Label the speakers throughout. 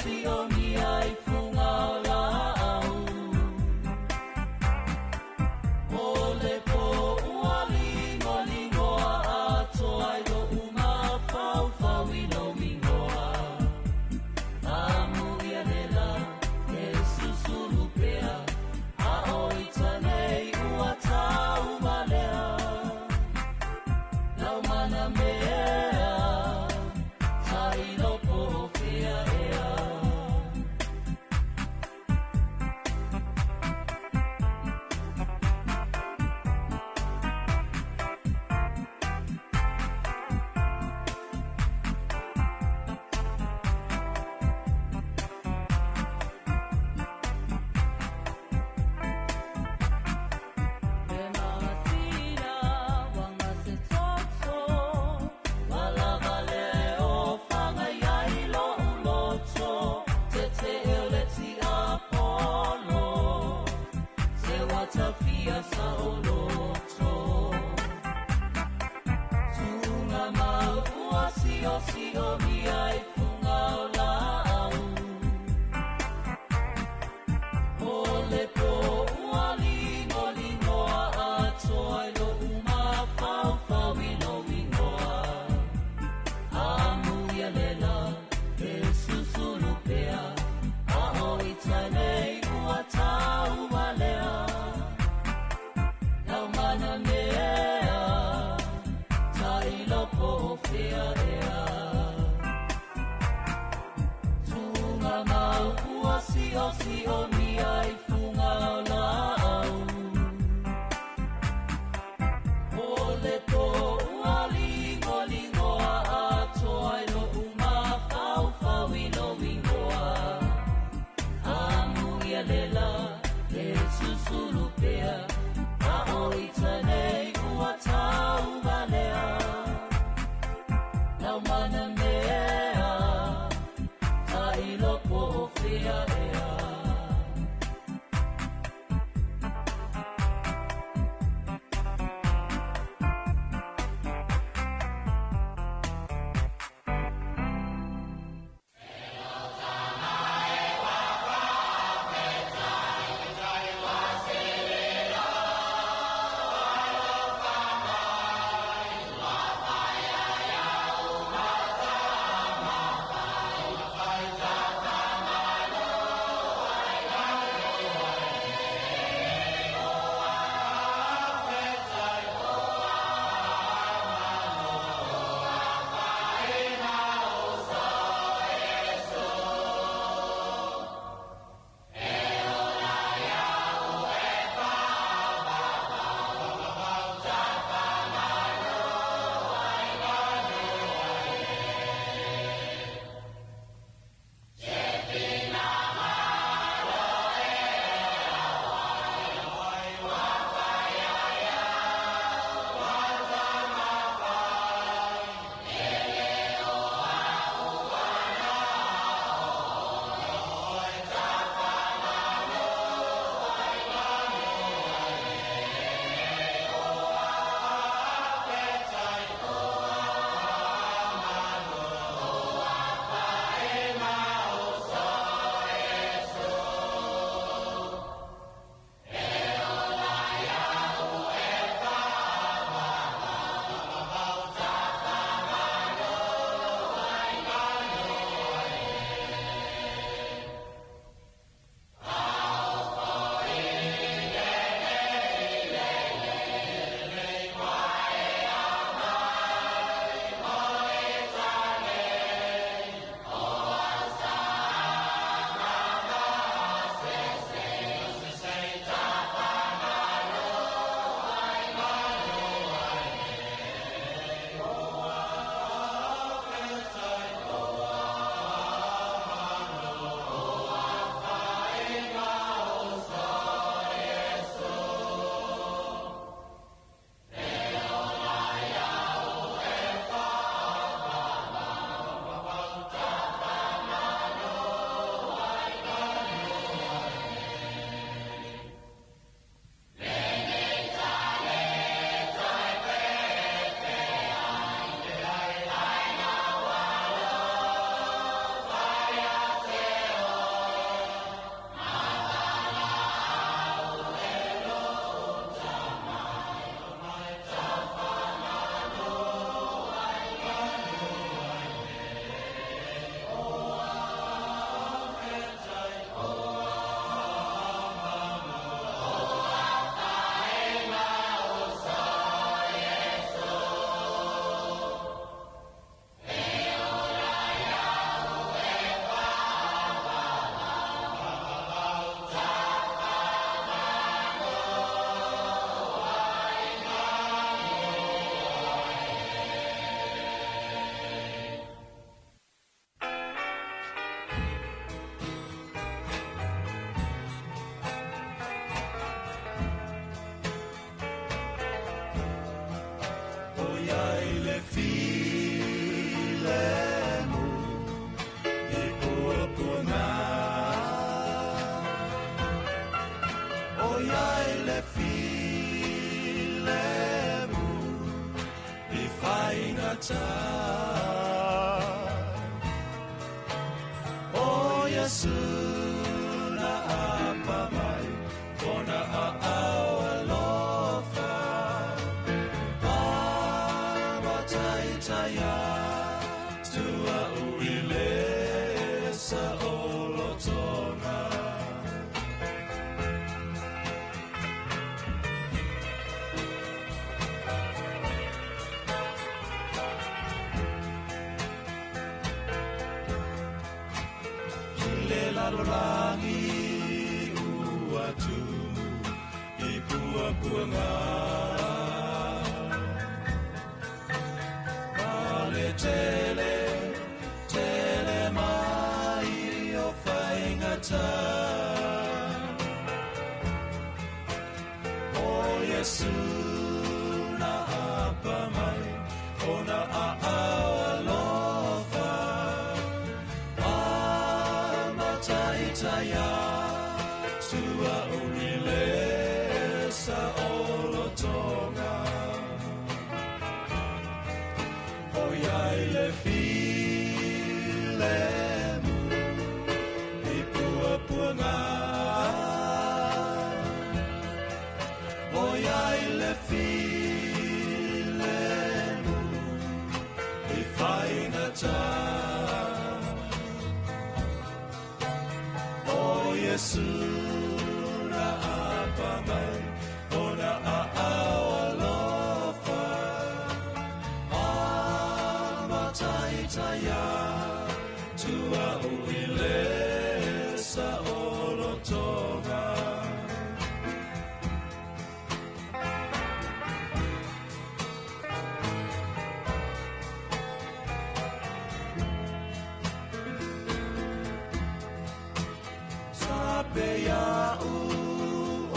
Speaker 1: Sionia i fuga o laau. O le po ua ligoligoa atoa ai loʻu mafaufau i lou igoa. Amuia le la e susulu pea, a o ita nei ua taumalea. Laumana mea, tailo po o fea ea. faigata. O Iesu na apa mai ona aao alofa, amataitaia tua uile sa olotoga. Lalolagi ua tumu i puapuaga, ma le tele tele mai o faigata. O Iesu na apa mai ona aao alofa, amataitaia tua uile sa olotoga. O iai le filemu i puapuaga, o iai le filemu i faigata. O Iesu na apa mai ona aao alofa, amataitaia tua uile sa olotoga. Sape ia'u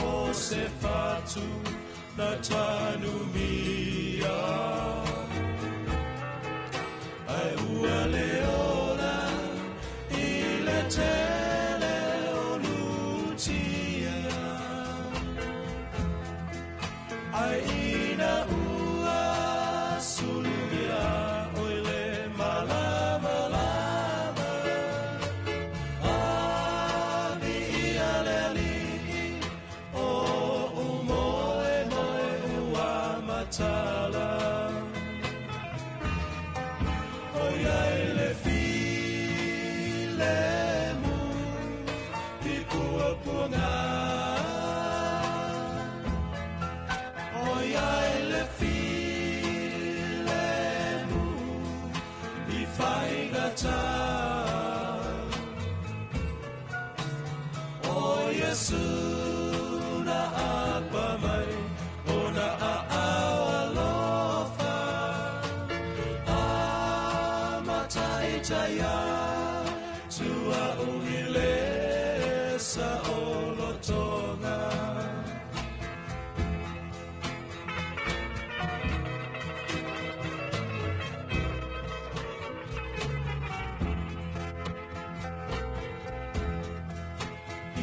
Speaker 1: o se fatu na tanumia, ai ua le ola i le tele o lutia. Ai ina ua sulugia oi le malamalama, a viia le alii o umoe moe ua matala. O iai le filemu i puapuaga, o iai le filemu i faigata. O Iesu na apa mai ona aao alofa, amataitaia tua uile sa olotoga.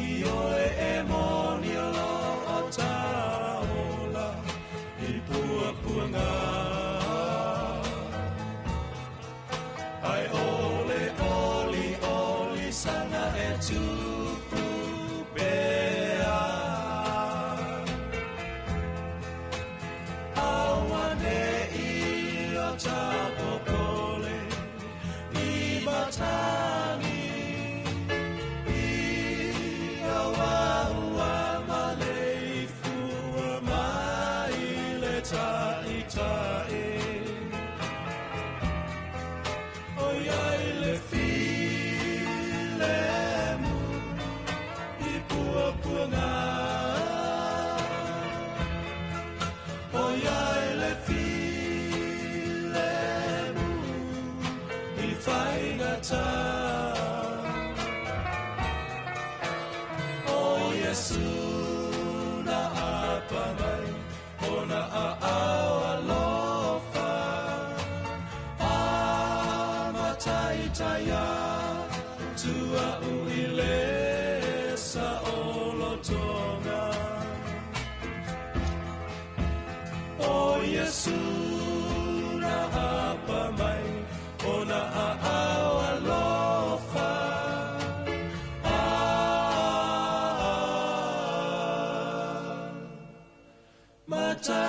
Speaker 1: Ioe e moni o lo o taola i puapuaga, ai ole oli oli sanga e tupu pea. Aua ne i o tapopole i matagi, i aua ua maleifua mai le taitai. O iai le filemu i puapuaga, o iai le filemu i faigata. O Iesu na apa mai ona aao alofa, amataitaia tua uile sa olotoga. O Iesu na apa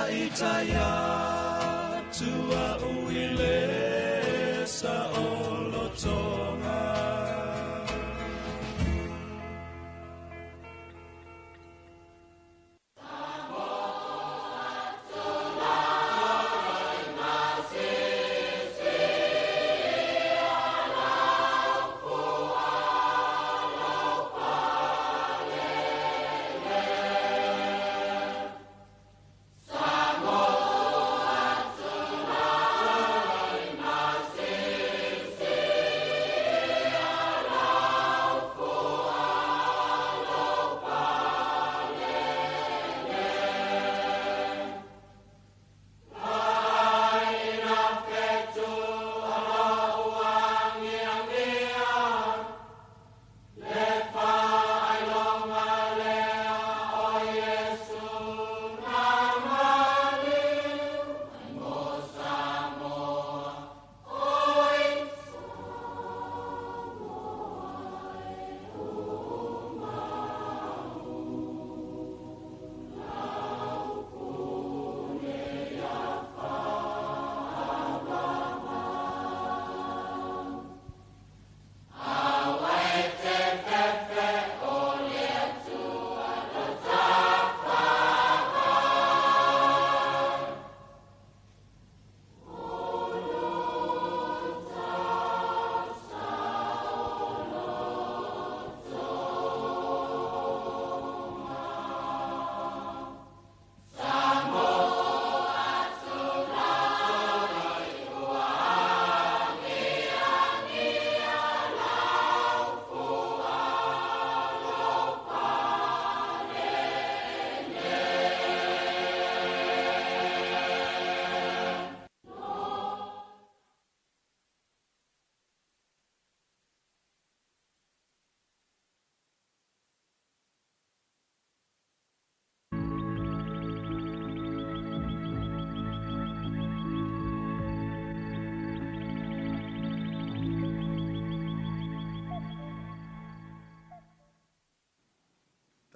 Speaker 1: I tai atu a uile sa o lotonga.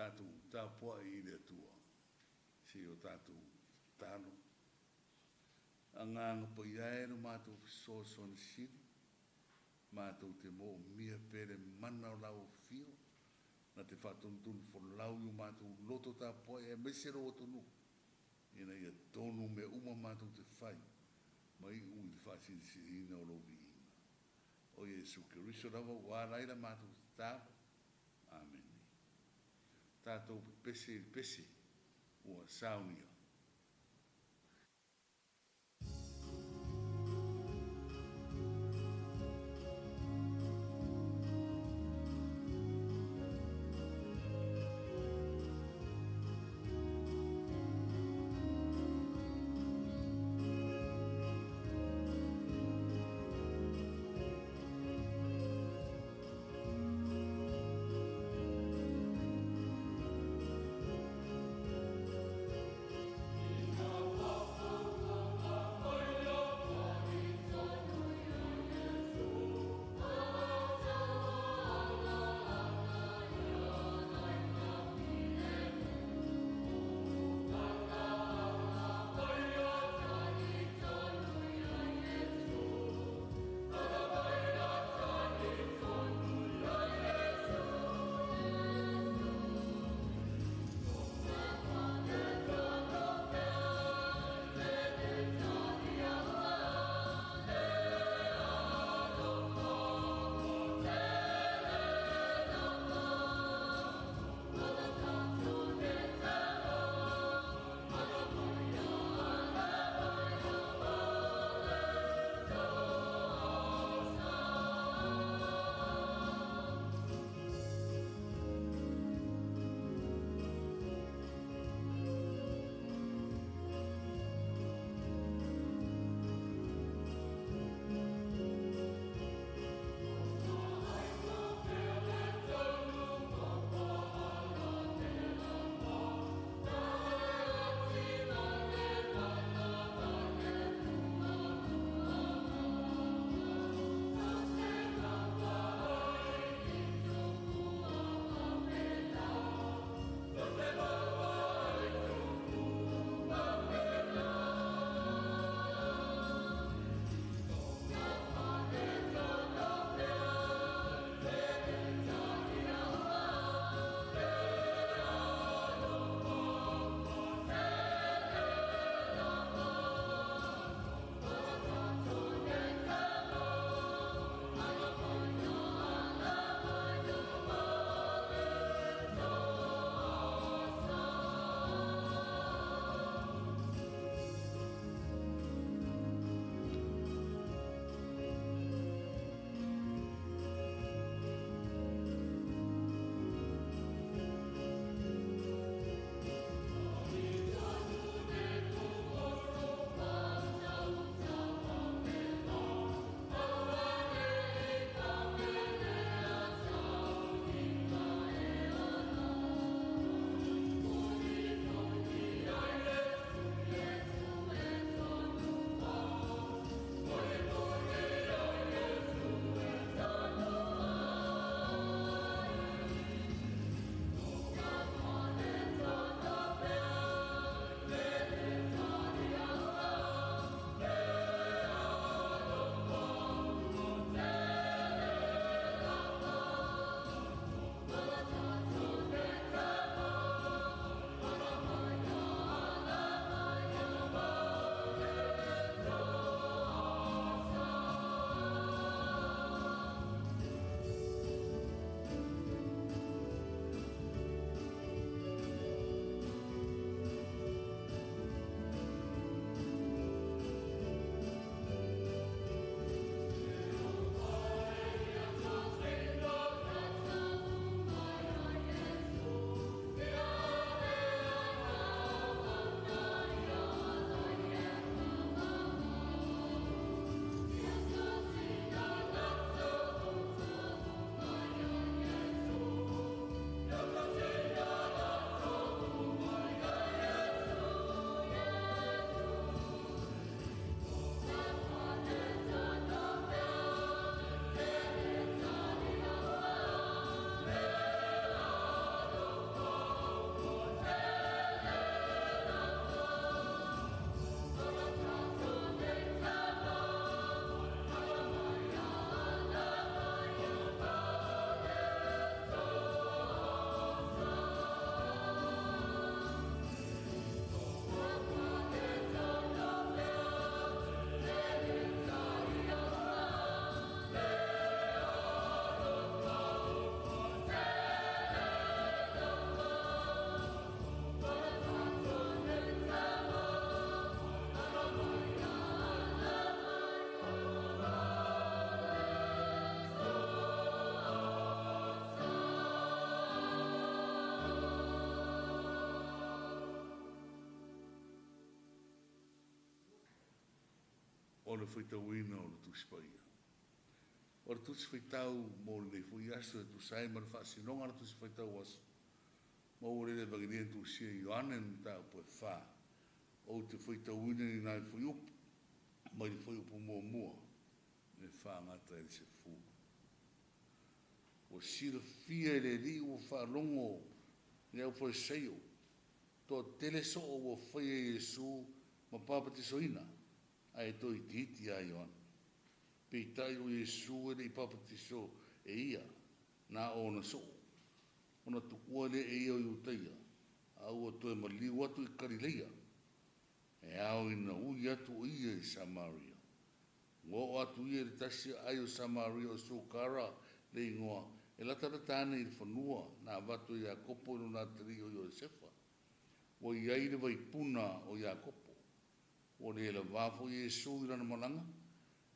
Speaker 2: Tatou tapuai i le Atua se i o tatou tatalo. Agaga Paia e lo matou fesoasoani sili, matou te moomia pea le mana o lau afio na te faatonutonu folau i o matou loto tapuai aemaise lou atunuu ina ia tonu mea uma matou te fai ma iu i le faasilisiliina o lou viiga. O Iesu Keriso lava ua ala ai la matou tatalo. Amene. Tatou pepese i le pese ua saunia. O le faitauina o le Tusi Paia. O le Tusi Faitau mo lenei foi aso e tusa ai ma le faasinoga o le Tusi Faitau Aso, maua lea i le Evagelia na tusia e Ioane le mataupu e fa. Ou te faitauina ni nai fuaiupu mai le fuaiupu muamua e faagata i le 10. Ua silafia e le Alii ua faalogo le aufalesaio, toatele soo ua faia e Iesu ma papatisoina, ae toeitiiti ia Ioane. Peitai o Iesu e le i papatiso e ia, na o ona soo. Ona tuua lea e ia o Iutaia, a ua toe maliu atu i Kalileia, e ao ina ui atu o ia i Samaria. Ua oo atu ia i le tasi aai o Samaria o Sukara le igoa, e latalata ane i le fanua na avatu e Iakopo i lona atalii o Iosefa. Ua i ai le vaipuna o Iakopo. Ua le lavā foi Iesu i lana malaga,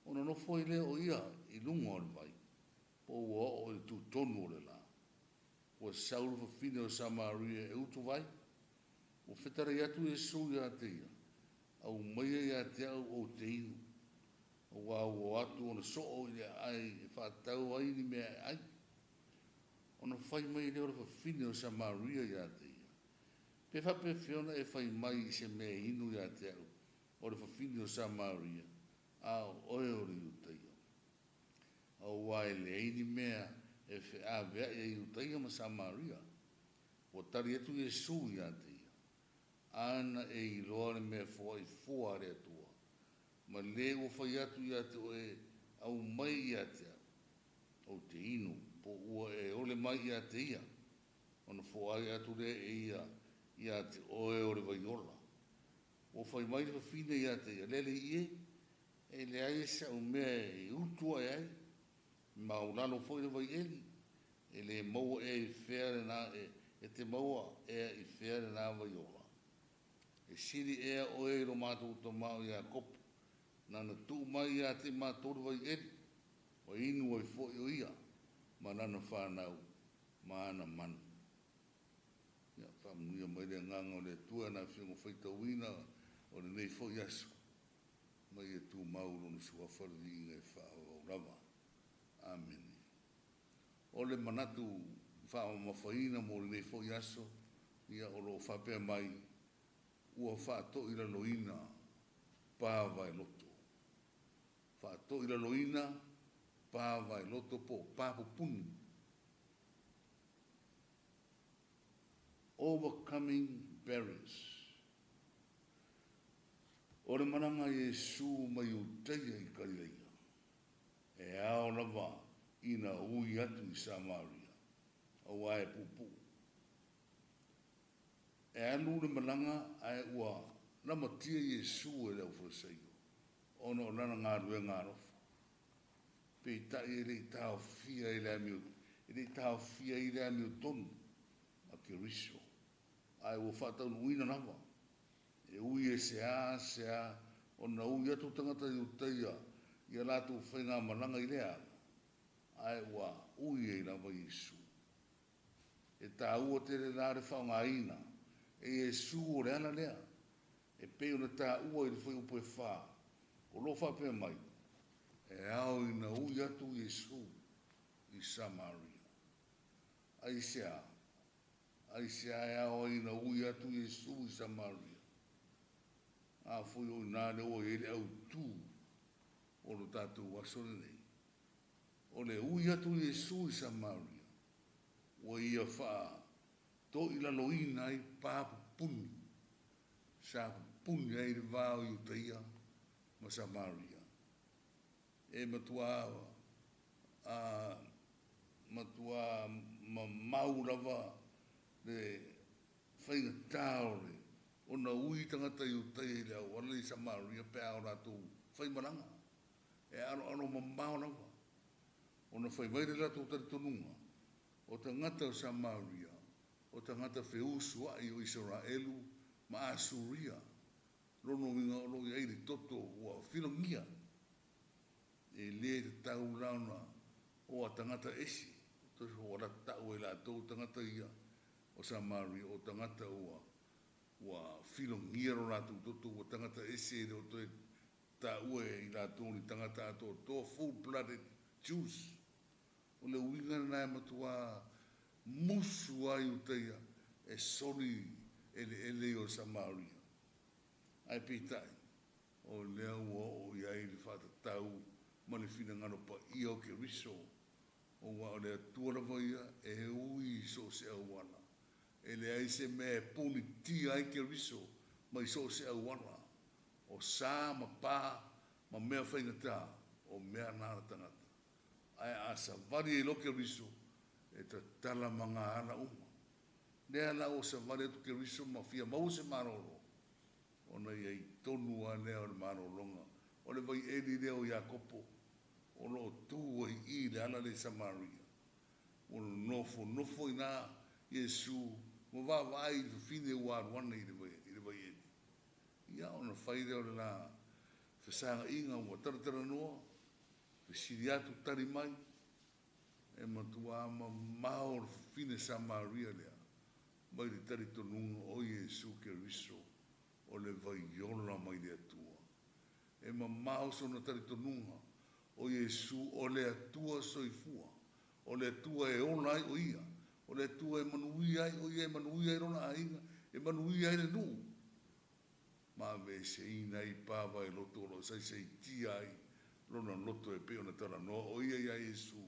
Speaker 2: ona nofo ai lea o ia i luga o le vai, po ua oo i le tutonu o le la. Ua sau le fafine o Samaria e utuvai. Ua fetalai atu Iesu ia te ia, Aumaia ia te au ou te inu, aua ua o atu ona soo i le aai e faatau ai ni mea e ai. Ona fai mai lea o le fafine o Samaria ia te ia, Pe faapefea ona e fai mai i se mea e inu ia te au, o le fafine o Samaria, a o oe o le Iutaia? Aua e leai ni mea e feaveai ai Iutaia ma Samaria. Ua tali atu Iesu ia te ia, Ana e iloa le mea foai fua a le Atua, ma le ua fai atu ia te oe, Aumai ia te au, ou te inu, po ua e ole mai ia te ia, ona foai atu lea e ia ia te oe o le vai ola. Ua fai mai le fafine ia te ia, Le Alii e, e leai sa'u mea e utu ae ai, maulalo foi le vaieli, e le maua ea i fea lena e te maua ea i fea lena vai ola? E sili ea oe i lo matou tama o Iakopo, nana tuu mai ia te matou le vaieli, ua inu ai foi o ia ma lana fanau ma ana manu? Ia, faamanuia mai le agaga o le Atua i ana afioga faitauina o lenei foi aso, ma ia tumau Lona Suafa le viiga e faaauau lava. Amene. O le manatu faamamafaina mo lenei foi aso, ia o lo o faapea mai, ua faatoilaloina pa vaeloto. Faatoilaloina pa vaeloto po o pa pupuni. Overcoming Barriers. O le malaga a Iesu mai Iutaia i Kalileia, e ao lava ina ui atu i Samaria, aua e puupuu. E alu le malaga ae ua lamatia Iesu e le aufalesaio ona o lana galuega alofa. Peitai e le i taofia i le amio, e le i taofia ai le amiotonu a Keriso, ae ua faataunuuina lava. E ui e seasea ona ui atu tagata Iutaia i a latou faigamalaga i lea ala, ae ua ui ai lava Iesu. E taua tele la le faaaogaina e Iesu o le ala lea, e pei ona taua i le fuaiupu e fa, o lo o faapea mai, E ao ina ui atu Iesu i Samaria. Aisea? Aisea e ao ai ina ui atu Iesu i Samaria? A foi o i ina lea ua i ai le autu o lo tatou aso lenei. O le ui atu o Iesu i Samaria, ua ia faatoilaloina ai pa pupuni sa pupuni ai le va o Iutaia ma Samaria. E matua a matua mamau lava le faigata o le ona ui tagata Iutaia i le auala i Samaria pe a o latou faimalaga. E aloalo mamao lava. Ona fai mai le latou talitonuga, o tagata o Samaria, o tagata feusuai o Isaraelu ma Asuria, lona uiga o lo o i ai le toto ua filogia. E le tatau la ona o a tagata ese, toe ua latau e latou tagata ia o Samaria, o tagata ua filogia lo latou toto, ua tagata ese e le o toe Taua e i latou ni tagata atoatoa, full blooded Jews. O le uiga lena e matuā musu ai Iutaia e soli eleele ia o Samaria. Ae peitai, o lea ua oo i ai le faatatau ma le finagalo paia o Keriso, aua o le Atua lava ia e ui i so o se auala. E leai se mea e punitia ai Keriso mai so o se auala. O sa ma pa ma mea faigata, o mea na a le tagata. Ae a savali ai loa Keriso, e tatala ma ga ala uma. Lea la ua savali atu Keriso ma fia maua se malolo, ona i ai tonu lava lea o le malologa o le vaieli lea o Iakopo, o lo o tu ai i i le ala lea i Samaria. Ua nofonofo i ina Iesu ma vaavaai i le fafine ua alu ane i le vaieli. Ia, ona fai lea o le la fesagaina ua talatalanoa, fesili atu, tali mai, e matuā mamao le fafine Samaria lea mai le talitonuga o Iesu Keriso o le vaiola mai le Atua. E mamao sona talitonuga o Iesu o le Atua soifua, o le Atua e ola ai o Ia, o le Atua e manuia ai o Ia, e manuia ai lona aiga, e manuia ai le nuu, ma aveeseina ai pava e loto o lo o saisaitia ai lona loto e pei ona talanoa o ia iā Iesu,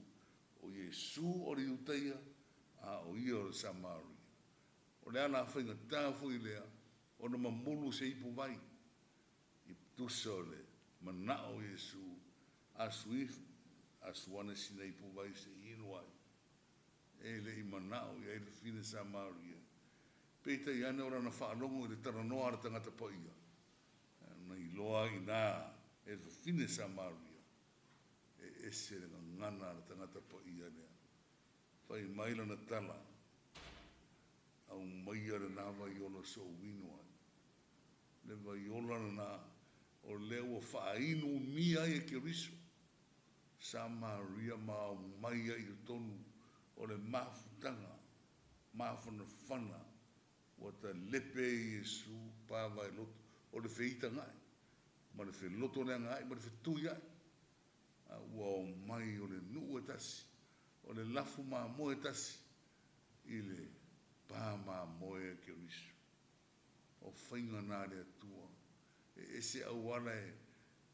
Speaker 2: o Iesu o le Iutaia, a o ia o le Samaria. O le ala faigata foi lea ona mamulu se ipu vai i tusa o le manao o Iesu, asu ifo, asu ane sina ipu vai se i inu ai. E le i manao i ai le fafine Samaria. Peitai ane o lana faalogo i le talanoa a le tagata paia, na iloa ai inā e le fafine Samaria, e ese le gagana a le tagata paia lea. Fai mai lana tala, Aumaia lena vaiola so'u inu ai. Le vaiola lena o lea ua faainumia ai e Keriso. Samaria ma aumaia i totonu o le mafutaga mafanafana ua talepe ai Iesu pava e loto o le feitaga'i ma le feloto leagaa'i ma le fetuia'i, a ua omai o le nuu e tasi, o le lafu mamoe e tasi i le pa mamoe a Keriso. O faiga na a le Atua, e ese auala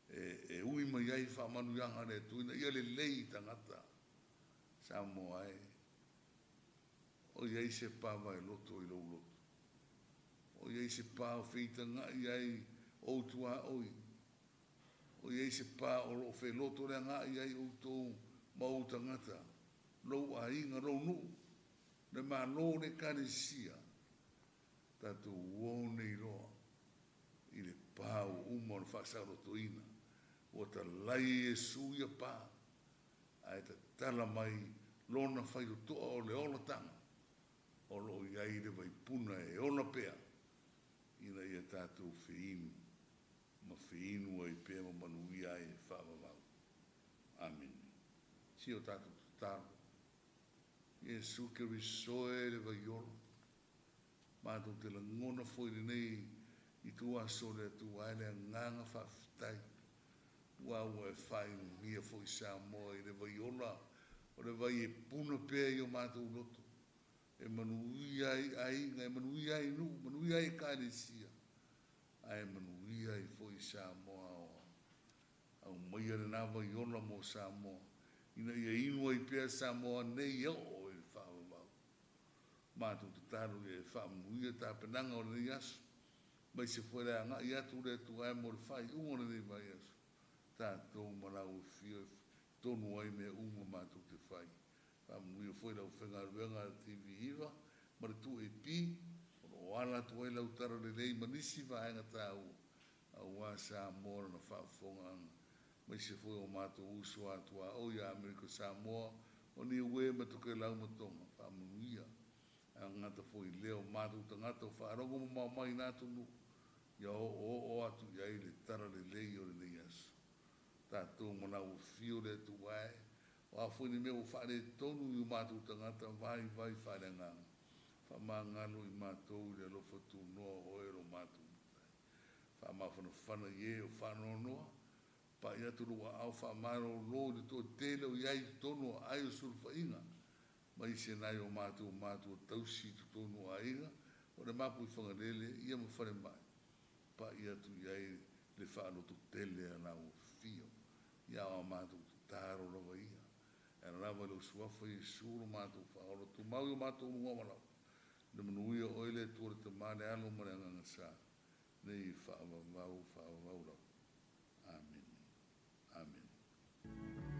Speaker 2: e ui mai ai faamanuiaga a le Atua ina ia lelei i tagata Samoa e o i ai se pava e loto i lou loto, o i ai se pa o feitaga'i ai ou tuaoi, o i ai se pa o lo o feloto leaga'i ai outou ma ou tagata, lou aiga, lou nuu, le Malo, le Ekalesia. Tatou uo nei loa i le pa ua uma ona faasaolotoina, ua talai e Iesu ia pa, ae tatala mai lona faitotoa o le olataga o lo o i ai le vaipuna e ola pea ina ia tatou feinu ma feinu ai pea ma manuia ai e faavavau. Amene. Si o tatou tatalo. Iesu Keriso e le vaiola, matou te lagona foi lenei ituaso o le Atua e le agaga faafetai, ua ua e faainugia foi Samoa i le vaiola o le vai e puna pea i o matou loto, e manuia ai aiga, e manuia ai nuu, manuia ai Ekalesia, ae manuia ai foi Samoa aoao. Aumaia lena vaiola mo Samoa, ina ia inu ai pea Samoa nei e oo i le faavavau. Matou tatalo ia e faamanuia tapenaga o lenei aso, maise foi le agai atu le Atua mo le faaiuga o lenei vaiaso, tatou ma lau afio e tonu ai mea uma matou te fai. Faamanuia foi le aufaigaluega a le TV9 ma le 2AP, o lo o ala atu ai lau tala lelei ma nisi vaega taua aua Samoa lana faafofogaaga, maise foi o matou uso a tuaoi a Amerika Samoa o Niue ma Tokelau ma Tonga. Faamanuia agata foi lea o matou tagata o faalogo mamao mai i na atunuu, ia oooo atu i ai le tala lelei o lenei aso. Tatou ma lau afio le Atua e, o a foi ni mea ua faaletonu i o matou tagata vaivai faaleagaga, faamagalo i matou i le alofa tunoa o oe lo matou Matai. Faamafanafana i e o faanoanoa, Pa'i atu lou aao faamalōlō i le toatele o i ai i totonu o aai o sulufaiga, ma isi e nai o matou matua tausi i totonu o aiga, o le Mapuifagalele, ia ma falemai, pa'i atu i ai le faalototele a lau Afio. Ia a o a matou tatalo lava ia, e ala lava i lou Suafa Iesu lo matou Faaola, tumau i o matou luga o le manuia o Oe le Atua le Tama, le Alo ma le Agaga Sa, nei faavavau, faavavau lava. Amene. Amene.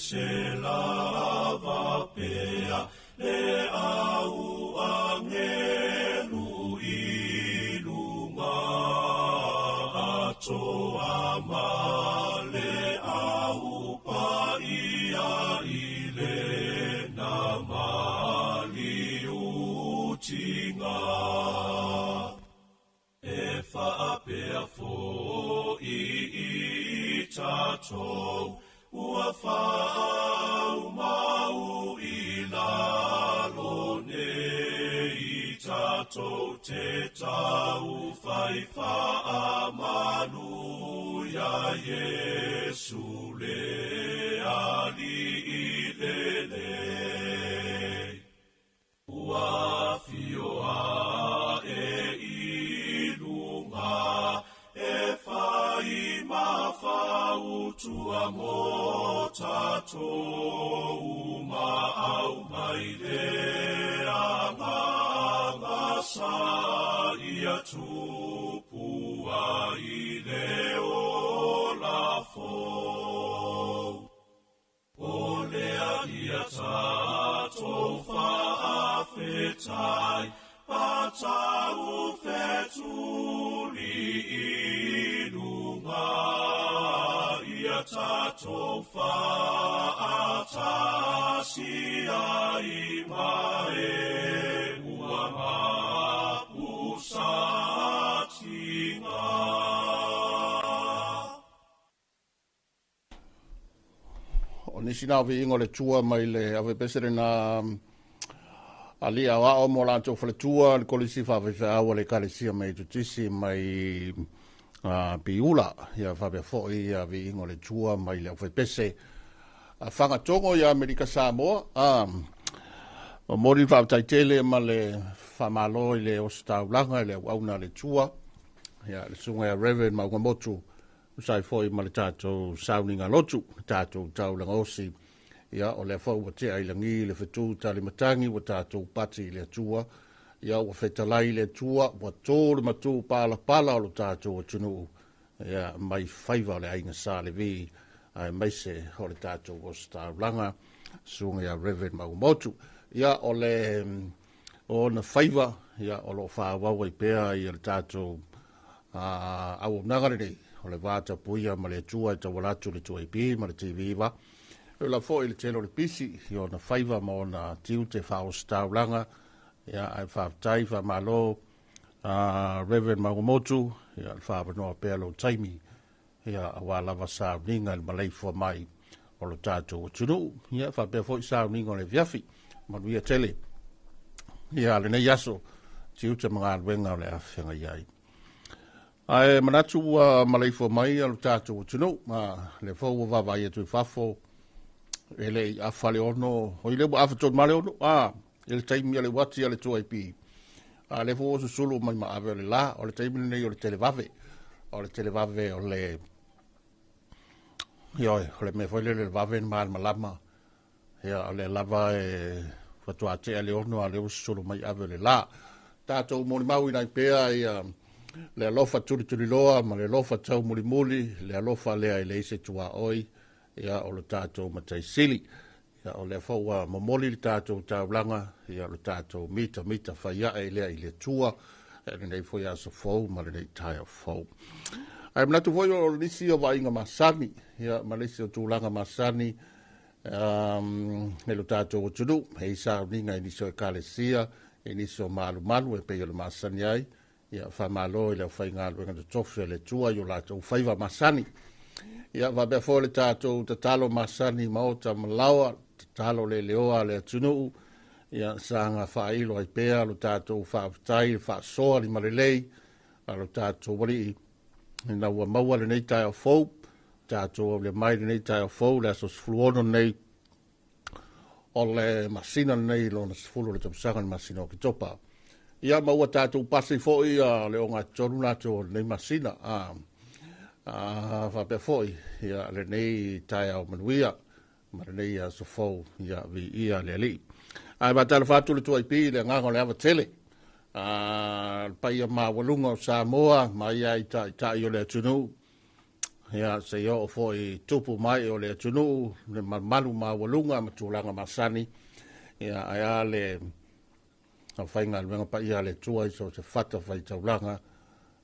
Speaker 1: Se lava pea le au angelu i luga atoa ma le au paia i lena maliutiga. E faapea fo'i i tatou ua faaumau i lalo nei tatou te taufai faamalu iā Iesu le Alii lelei. Ua afio ae i luga e fai ma fautua mo tatou ma aumai le Agaga sa ia tupu ai le ola fou. O lea ia tatou faafetai ma taufetuli i luga ia tatou faatasi ai ma e ua mapusatia.
Speaker 2: O nisi na o viiga o le Atua mai le aufaipeselena alii aoao mo latou faletua le kolisi faafaifeau a le Ekalesia Metotisi mai Piula. Ia faapea foi ia viiga o le Atua mai le aufaipese Fagatogo ia Amerika Samoa. Momoli le faafetai tele ma le faamalo i le ositaulaga i le auauna a le Atua, ia le susuga ia Reverend Maugamotu, tusa ai foi ma le tatou sauniga lotu, le tatou taulaga osi. Ia, o lea foi ua tea i lagi le fetu talimatagi ua tatou pati i le Atua. Ia, ua fetalai le Atua, ua tō le matū palapala o lo tatou atunuu, ia, mai faiva o le aiga Sa Levi, aemaise o le tatou ositaulaga, susuga ia Reverend Maugamotu. Ia, o le ona faiva, ia, o lo o faaauau ai pea ia le tatou auaunaga lenei, o le va tapuia ma le Atua e tauala atu le 2AP ma le TV9. E ula foi le tele o le pisi i ona faiva ma ona tiute faaositaulaga. Ia, ae faafetai, faamalo, Reverend Maugamotu, ia, le faavanoa pea lou taimi, ia, aua lava sauniga i le maleifua mai o lo tatou atunuu. Ia, faapea foi sauniga o le afiafi. Manuia tele. Ia, lenei aso, tiute ma galuega o le a feagai ai. Ae manatu ua maleifua mai lo tatou atunuu, ma le foi ua vaavaai atu i fafo, e le i afa le 6, oi lea ua afa tonu ma le 6, i le taimi o le uati a le 2AP. A lea foi ua susulu mai ma ave o le la, o le taimi lenei o le televave. O le televave o le, ioe, o le mea foi lele o le vave na malamalama. Ia, o lea lava e faatoa tea le 6, a lea ua susulu mai ave o le la. Tatou molimau ina ai pea ia le alofa tulituliloa ma le alofa taumulimuli, le alofa lea e leai se tuaoi, ia, o le tatou Matai Sili. Ia, o lea foi ua momoli le tatou taulaga, ia, o le tatou mitamita faiae lea i le Atua, lenei foi aso fou ma lenei taeao fou. Ae manatu foi o nisi o vaaiga masani, ia, ma nisi o tulaga masani, e lo tatou atunuu, e i sauniga i nisi o ekalesia, i nisi o malumalu e pei o le masani ai. Ia, faamalo i le aufaigaluega totofi a le Atua i o latou faiva masani. Ia, faapea foi le tatou tatalo masani maota ma laoa, tatalo le leoa a le atunuu, ia, saga faailo ai pea lo tatou faafetai, le faasoa limalelei a lo tatou Alii, ina ua maua lenei taeao fou, tatou aulia mai lenei taeao fou, le aso 16 nei o le masina lenei, lona 10 o le tausaga, le masina o Oketopa. Ia, ma ua tatou pasi foi le 63 latou o lenei masina. Faapea foi, ia, lenei taeao manuia ma lenei aso fou, ia, viia le Alii. Ae faatalofa atu le 2AP i le agaga o le ava tele. Le paia maualuga o Samoa, mai ai taitai o le atunuu.
Speaker 3: ia se o foi tupu mai o le atunuu le mamalu maualuga ma tulaga masani ia ai a le faigaluega paia a le Atua i so o se fata faitaulaga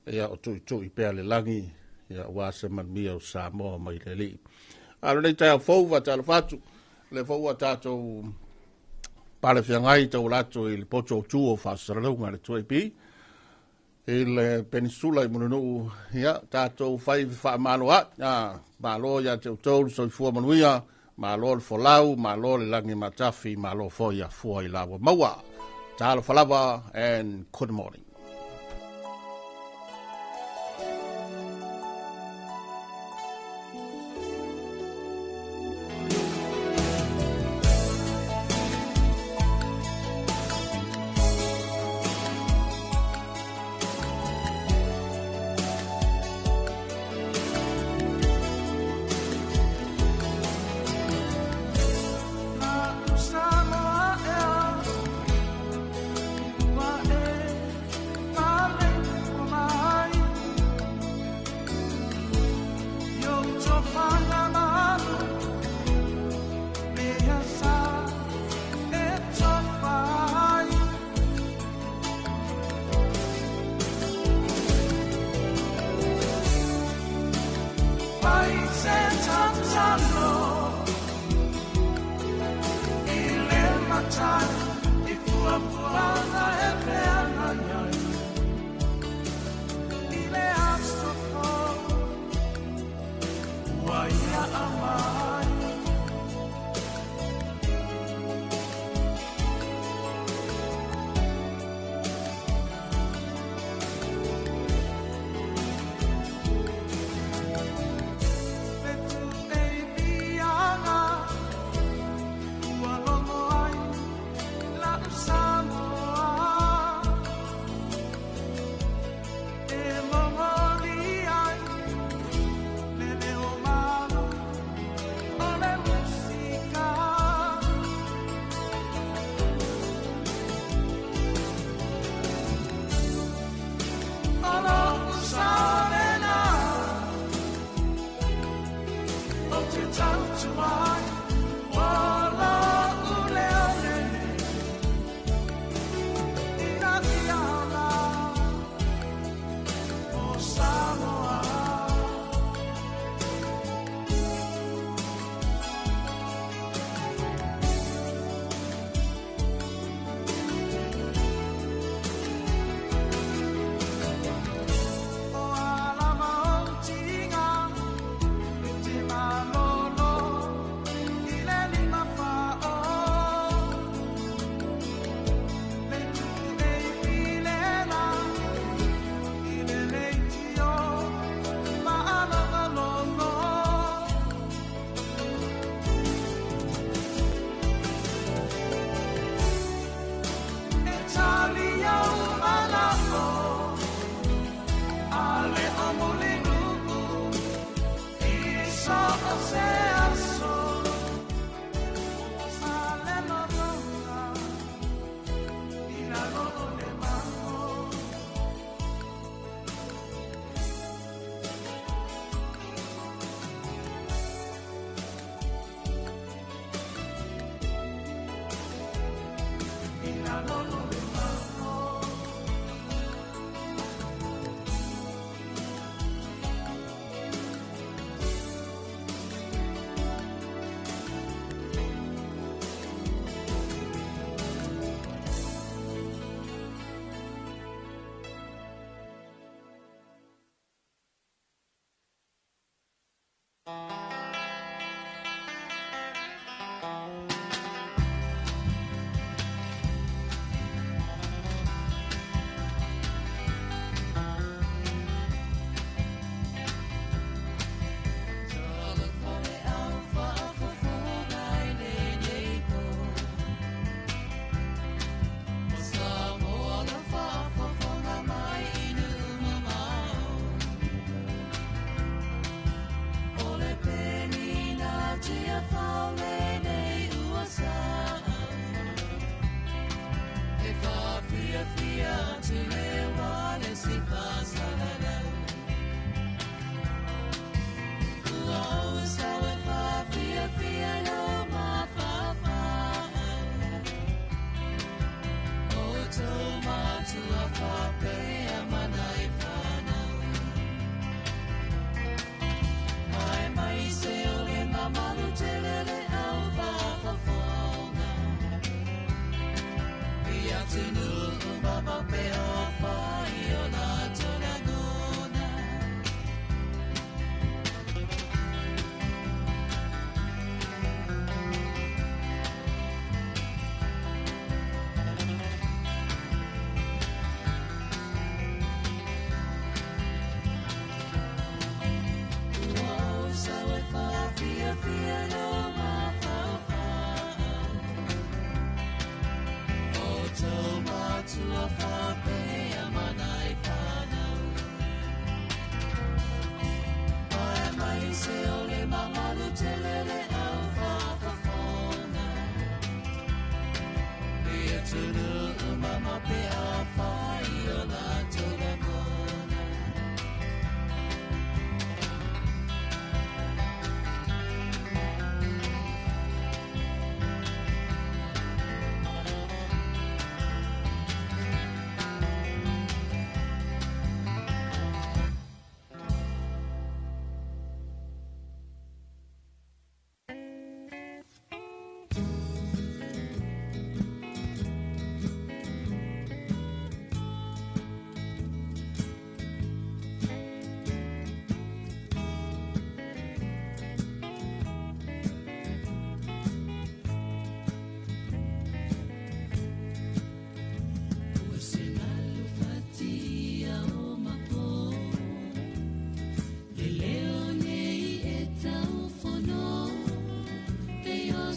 Speaker 3: ia o tuitui pea le lagi ia ua se manuia o Samoa mai le Alii. A o lenei taeao fou faatalofa atu le fou ua tatou palefeagai tauala atu i le poto o tu o faasalalauga a le 2AP i le penisula i Mulinuu, ia tatou fai faamalo ai, malo ia te outou le soifua manuia, malo le folau, malo le lagi matafi, malo foi afua i la ua maua. Talofa lava and good morning.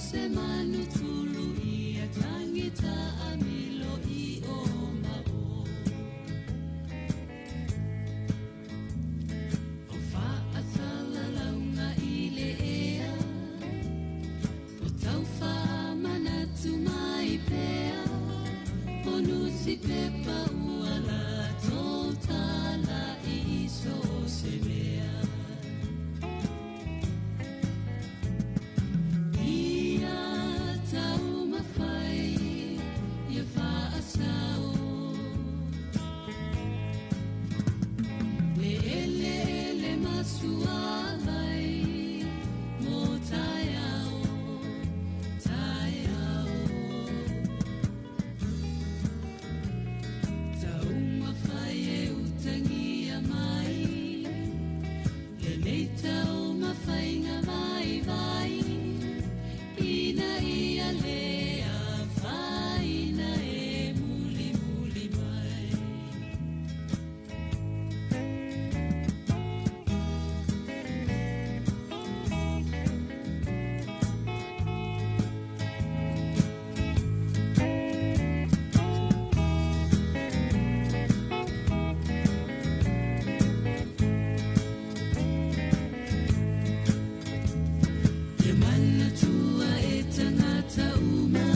Speaker 1: se manu tulu ia tangita amilo i o mao. O faasalalauga i le ea, o taufaamanatu mai pea, o nusi pepa ua latou tala i so o se mea. Ia taumafai, ia faasao. Le eleele ma suavai, mo taeao, taeao. Taumafai e utagia mai, lenei taumafaiga vaivai, ina ia le afaina e mulimuli mai. Ia manatua e tagata uma,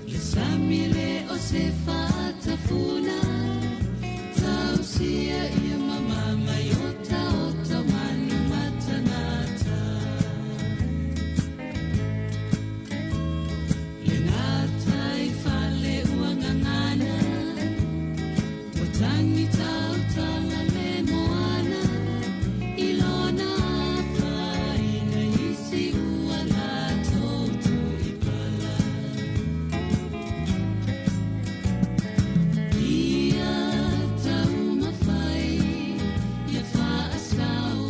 Speaker 1: le sami le o se faatafuna, tausia ia mamama i otaota o manu ma tagata. Le gatai fale ua gagana, ua tagi tautala le moana, i lona afaina isi ua latou tuipala. Ia taumafai, ia faasao.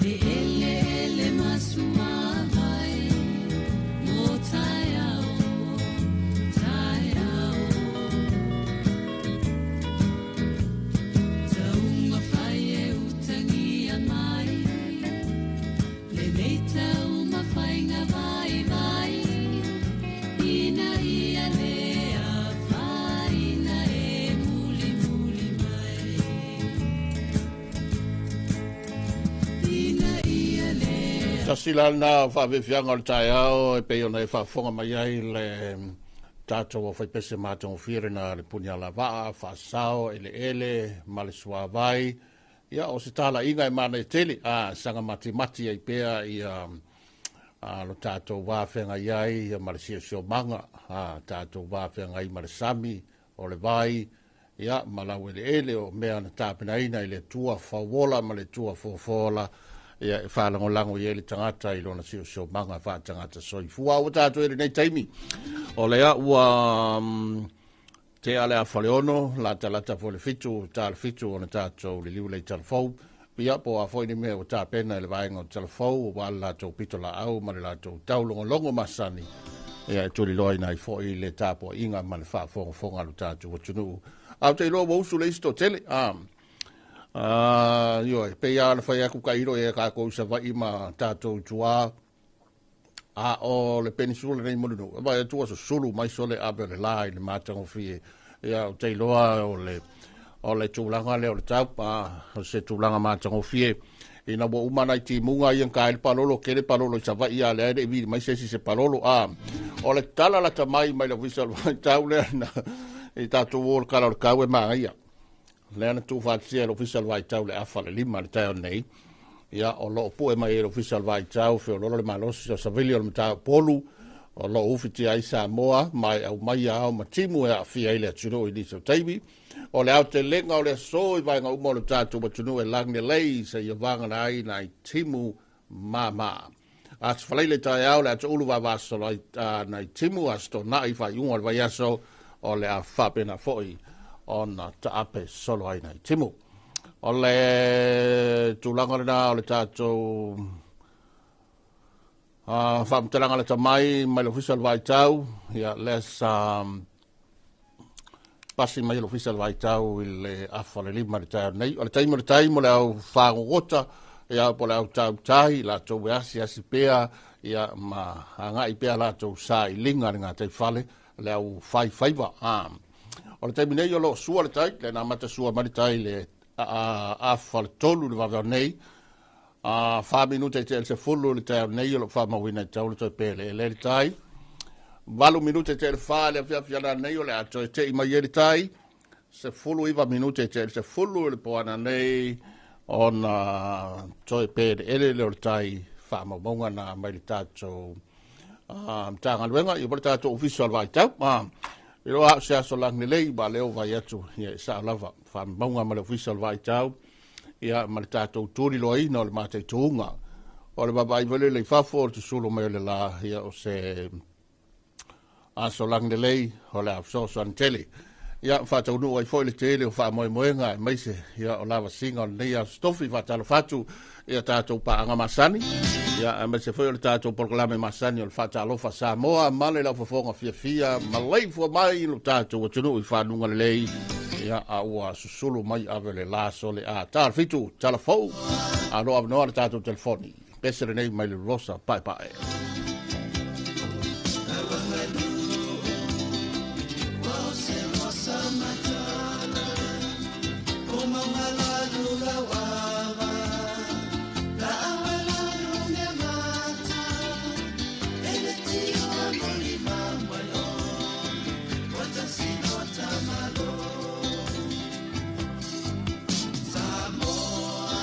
Speaker 1: Le eleele ma suavai, mo taeao, taeao. Taumafai e utagia mai, lenei taumafaiga vaivai, ina ia le afaina e mulimuli mai. Ina ia le
Speaker 3: Tasi la lena faafiafiaga o le taeao e pei ona e faafofoga mai ai le tatou aufaipese matagofie lena le punialavaa, faasao, eleele ma le suavai. Ia, o se talaiga e manaia tele, a saga matimati ai pea ia lo tatou vafeagai ai ia ma le siosiomaga, tatou vafeagai ma le sami o le vai, ia ma laueleele o mea na tapenaina i le Atua fauola ma le Atua fofola, ia e faalagolago i ai le tagata i lona siosiomaga faatagata soifua. Ua tatou i lenei taimi, o lea ua tea le 5:30, latalata foi le 7, ta le 7 ona tatou liliu le talafou. Ia, po a foi ni mea ua tapena i le vaega o talafou, ua le latou pito laau ma le latou taulogologo masani, ia e tuliloaina ai foi le tapuaiga ma le faafogafoga a lo tatou atunuu. A ou te iloa ua usu le isi toatele. Ioe, pei lava ona fai atu tailo ia tatou i Savaii ma tatou i tua, a o le penisula nei mo le nuu, e vaai atu ua susulu mai sole ave o le la i le matagofie. Ia, ou te iloa o le tulaga lea o le tau, o se tulaga matagofie. Ina ua uma nai timuga ia ka ai le palolo, tele palolo i Savaii a lea e le i vili mai se isi se palolo. O le tala lata mai mai le ofisa o le vaitau lea na i tatou o le kala o le kau e magaia. Lea na tuufaatasia e le ofisa o le vaitau le afa le 5 le taeao nei. Ia, o loo pue mai e le ofisa o le vaitau feololo le malosi o savili o le matapolu, o loo ufitia ai Samoa ma e aumai ao ma timu e aafia ai le atunuu i nisi o taimi. O le aotelega o le aso i vaega uma o le tatou atunuu e lagilelei seia vagana ai nai timu mama. Aso Faraile le taeao le atoulu vavasolo ai nai timu, aso Toonai faaiuga o le vaiaso o le a faapena foi ona taape solo ai nai timu. O le tulaga lena o le tatou faamatalaga lata mai mai le ofisa o le vaitau, ia lea sa pasi mai le ofisa o le vaitau i le afa le 5 le taeao nei. O le taimi o le taimi o le au fagogota Ia, po o le au tautai, latou e asiasi pea, ia, ma agai pea latou sailiga i le gataifale, le au fai faiva. O le taimi nei o lo o sua le tai, le na amata sua mai le tai le afa le 3 le vaveao nei, 4 minute i te le 10 le taeao nei o lo o faamauina i tau le toe pele e le tai. 8 minute i te le 4 le afiafi ana nei o le a toe tei mai e le tai. 19 minute i te le 10 le poana nei ona toe pele ele le o le tai faamaumauga na mai le tatou Matagaluega, ia po le tatou ofisa o le vaitau. I loa au se aso lagi lelei, ma leo vai atu, ia e sao lava, faamaumauga ma le ofisa o le vaitau, ia ma le tatou tuliloaina o le mataituga. O le vaavaai foi lele i fafo o le susulu mai o le la, ia o se aso lagi lelei o le a fesoasoani tele. Ia faataunuu ai foi le tele o faamoemoega aemaise ia o lavasiga o lenei aso tofi. Faatalofa atu ia tatou paaga masani, ia aemaise foi o le tatou polokalame masani o le Faatalofa Samoa ma le laufofoga fiafia maleifua mai lo tatou atunuu i fanuga lelei, ia a ua susulu mai ave le la sole a ta fitu tala fou a lo avanoa le tatou telefoni pese lenei mai le Rosa pae pae.
Speaker 1: Samoa,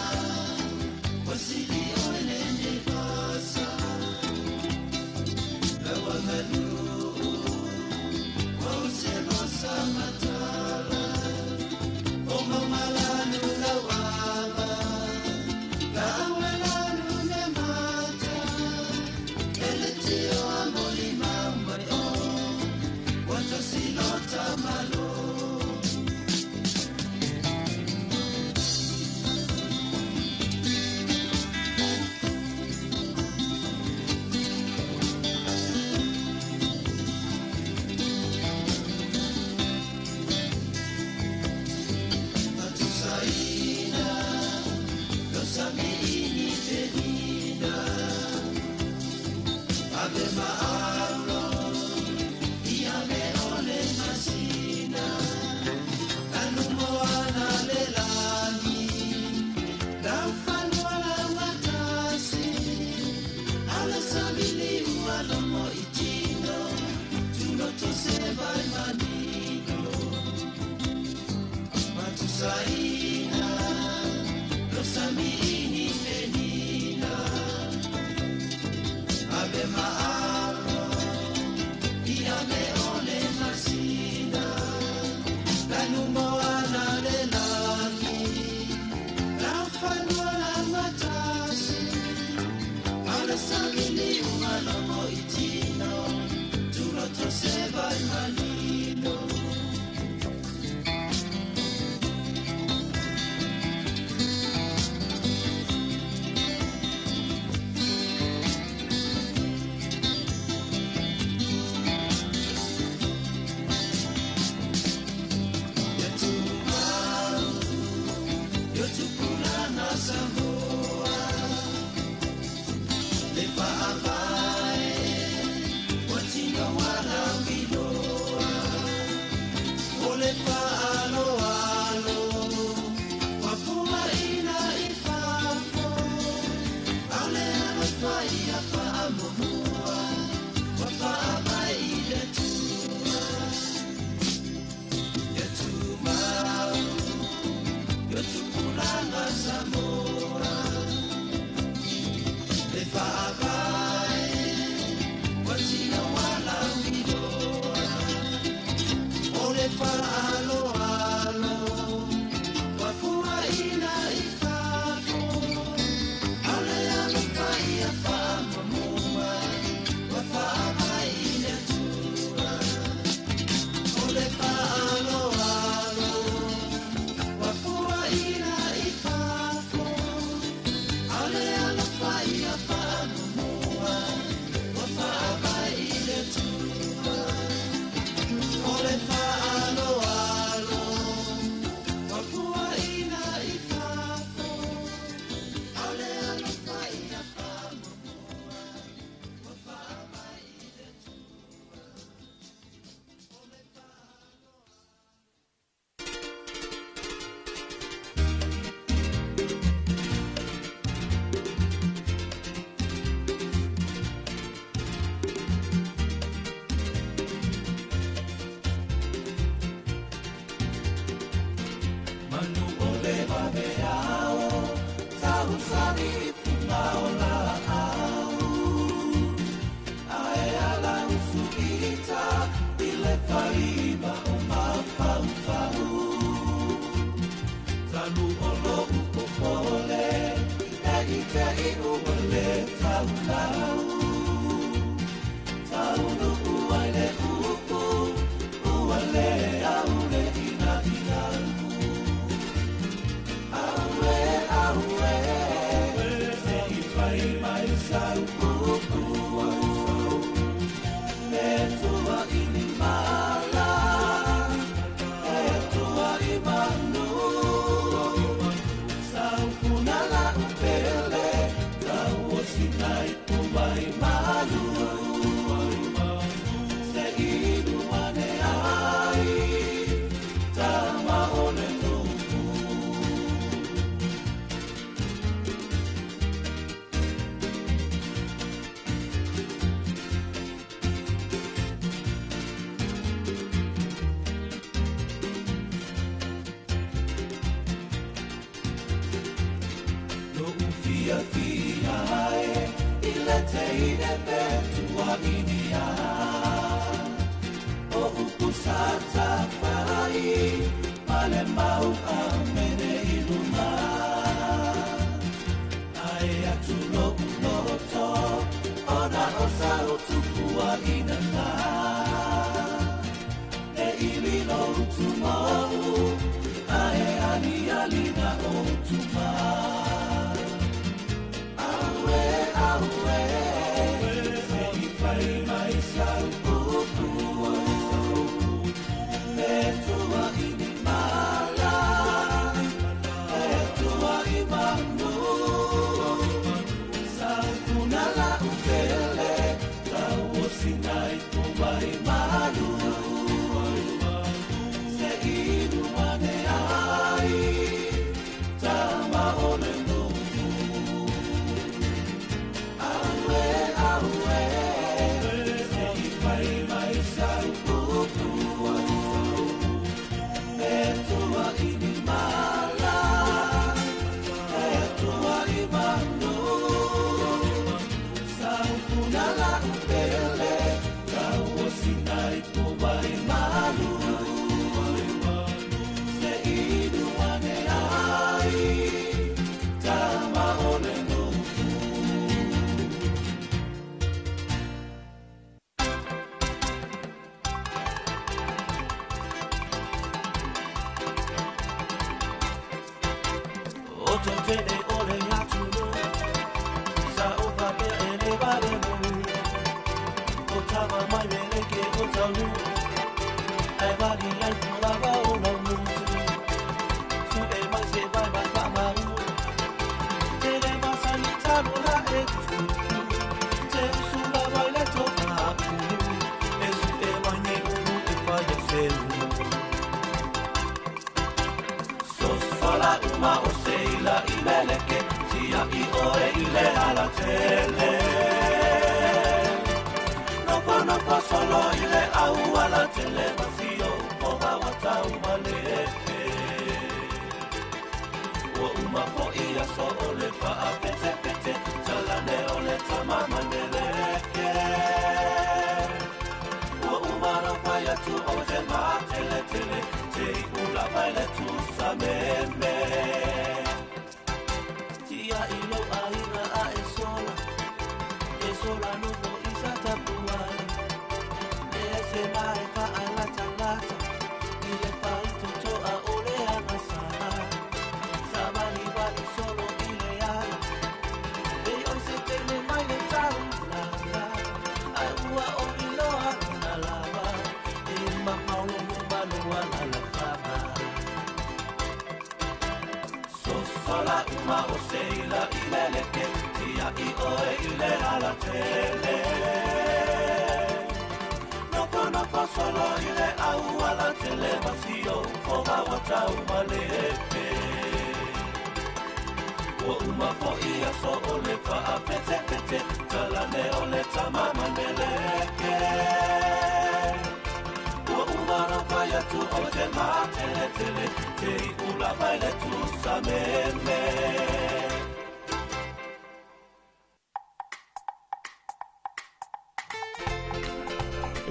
Speaker 1: Te ula mai le tusa meme.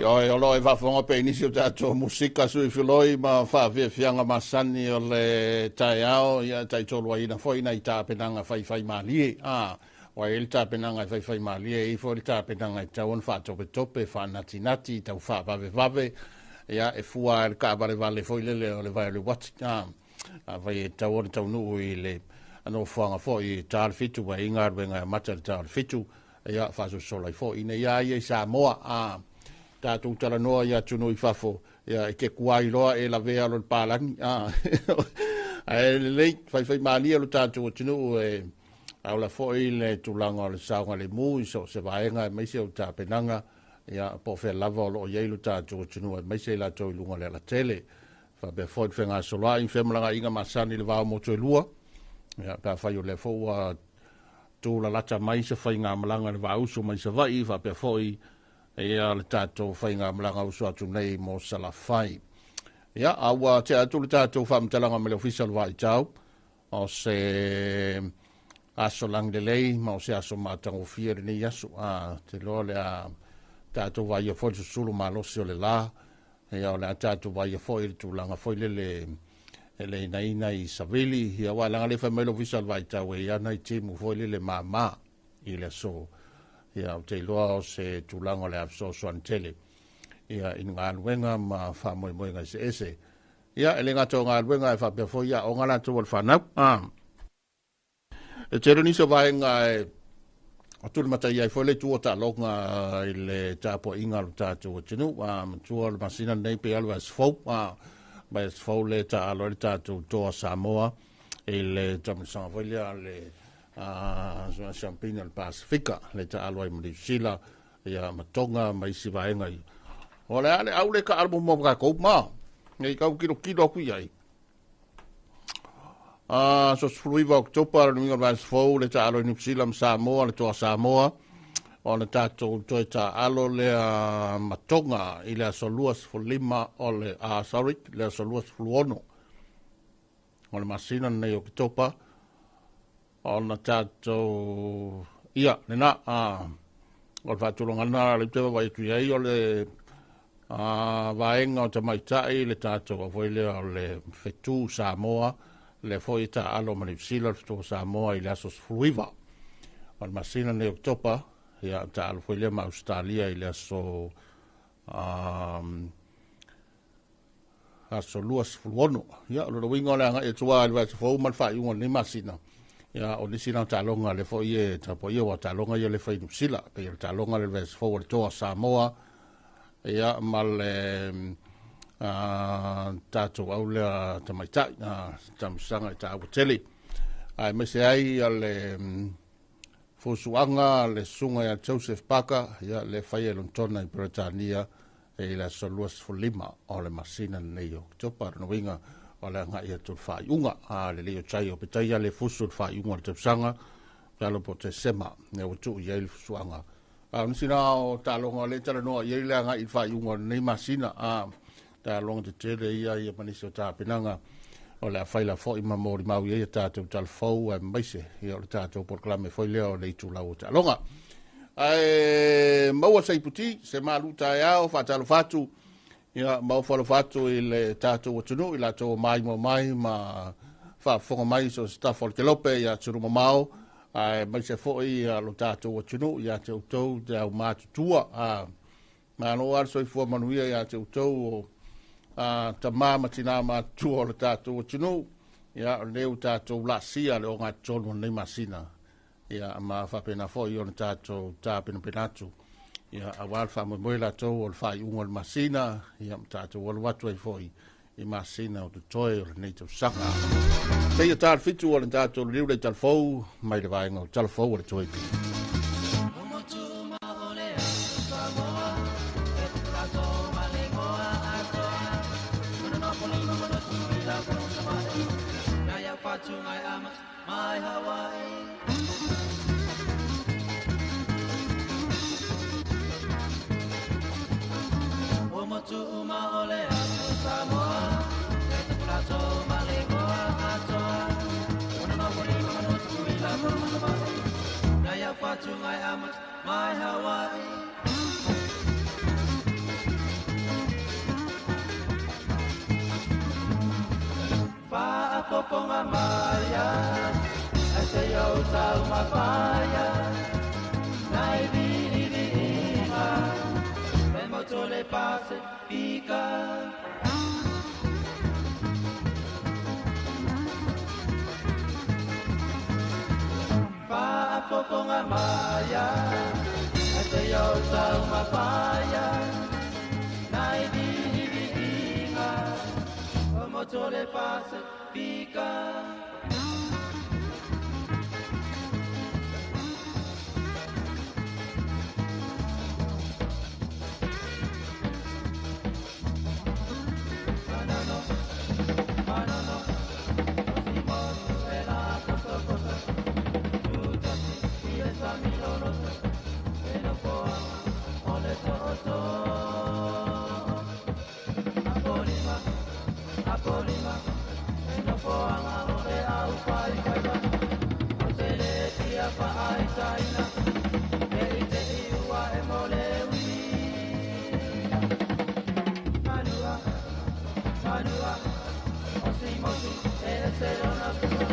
Speaker 3: Ioe, o lo o e faafofoga pea i nisi o tatou musika suifiloi ma faafiafiaga masani o le taeao, ia taitoluaina foi nai tapenaga faifaimalie. Ua i ai le tapenaga e faifaimalie, e i ai foi le tapenaga e tatau ona faatopetope, faanatinati, tau faavavevave, ia e fua lava i le taavalevale foi lele o le vae o le uati. Afai e tatau ona taunuu i le nofoaga foi i ta le 7, ua i ai galuega e amata i le ta o le 7, ia faasosola ai foi ina ia ia i Samoa. Tatou talanoa i atunuu i fafo, ia e te tuai loa e lavea loa i le palagi. Ae lelei, faifaimalie lo tatou atunuu e aula foi le tulaga o le saogalemu i so o se vaega aemaise o tapenaga, ia po o fea lava o lo o i ai lo tatou atunuu aemaise i latou i luga o le alatele. Faapea foi le fegasoloai, femalagaiga masani i le va o motu e lua, ia pe afai o lea foi ua tulalata mai se faigamalaga i le vausu mai Savaii, faapea foi ia le tatou faigamalaga usu atu nei mo Salafai. Ia, a ua tea atu le tatou faamatalaga ma le Ofisa o le Vaitau, o se aso lagilelei ma o se aso matagofie lenei aso. Te iloa o le a tatou vaaia foi le susulu malosi o le la, ia o le a tatou vaaia foi le tulaga foi lele e le inaina i savili, ia aua leaga le fai mai le Ofisa o le Vaitau e i ai nai timu foi lele mama i le aso. Ia ou te iloa o se tulaga o le a fesoasoani tele ia i galuega ma faamoemoega eseese. Ia e le gata o galuega e faapea foi aoga latou o le fanau. E tele nisi o vaega e tulimatai ai foi le itu o taaloga i le tapuaiga a lo tatou atunuu. Matua o le masina lenei pe alu vaiaso fou. Vaiaso fou le taalo ai le tatou toa Samoa i le taamilosaga foi lea le Siampina o le Pasefika, le taalo ai ma Niu Sila, ia ma Tonga ma isi vaega ia. O le a le au le taalo muamua ma tatou ma, nei tau tilotilo atu i ai. Aso 19 Oketopa, le nuiga o le vaiaso fou, le taalo i Niu Sila ma Samoa, le toa Samoa, ona tatou toe taalo lea ma Tonga i le aso 25 o le, sorry, le aso 26 o le masina lenei o Oketopa, ona tatou, ia, lena, o le faatulaga lena o lea ou te vaavaai atu i ai o le vaega o tamaitai le tatou au foi lea o le fetu Samoa, lea foi e taaalo ma Niu Sila le fetu Samoa i le aso 19 o le masina lenei o Oketopa, ia taaalo foi lea ma Ausetalia i le aso aso 26. Ia, o lona uiga o le agai atu lava i le vaiaso fou ma le faaiuga o lenei masina. Ia, o nisi na o taaloga lea foi e tapuaia, ua taaloga ia le fai i Niu Sila, pei o le taaloga le vaiaso fou o le toa Samoa, ia, ma le tatou au lea tamaitai, taamilosaga i taua tele. Aemaise ai le fusuaga le susuga ia Joseph Parker, ia, le fai e Lonetona i Peretania i le aso 25 o le masina lenei o Oketopa. Lona uiga o le agai atu le faaiuga. Lelei o tai o petaia le fusu le faaiuga o le tausaga, masalo po o Tesema, ne ua tuu i ai le fusuaga. A o nisi na o taaloga o lea e talanoa i ai le agai i le faaiuga o lenei masina. Taaloga tetele ia ia ma nisi o tapenaga o le a faila foi ma molimau i ai a tatou talafou aemaise ia o le tatou polokalame foi lea o le itulau o taaloga. Ae maua se iputi, se malu taeao, faatalofa atu, ia, ma ofo alofa atu i le tatou atunuu, i latou o maimoa mai ma faafofoga mai so o se tafa o le kelope i atunuu mamao, aemaise foi ia lo tatou atunuu ia te outou te aumatutua. Malo lava le soifua manuia ia te outou o tama ma tina matutua o le tatou atunuu. Ia, o lenei ua tatou laasia le ogatotonu o lenei masina. Ia, ma faapena foi ona tatou tapenapena atu, ia, aua le faamoemoe latou o le faaiuga o le masina, ia, ma tatou alu atu ai foi i masina o totoe o lenei tausaga. Seia ta le 7 o le tatou liliu le talafou mai le vaega o talafou o le 2AP.
Speaker 1: Mai Hawaii. O motu uma o le atu Samoa, e tapulato ma le goa atoa. Ona mapoli ma manu tutuila mo Savaii, nai au whatu ngai amata mai Hawaii. Faafofoga maia, ai se i ou taumafaia, nai viiviiga, le motu o le Pasefika. Faafofoga maia, ai se i ou taumafaia, nai viiviiga, o motu o le Pasefika. Manono, manono, o si motu e la potopoto, tutasi i le sami loloto, e nofoaga o le tootoo. Apolima, apolima, e nofoaga o le aufaifaiva, o te le fia faaitaina, ne i te i ua e mo le uila. Manua, manua, o si motu e ese lona fua,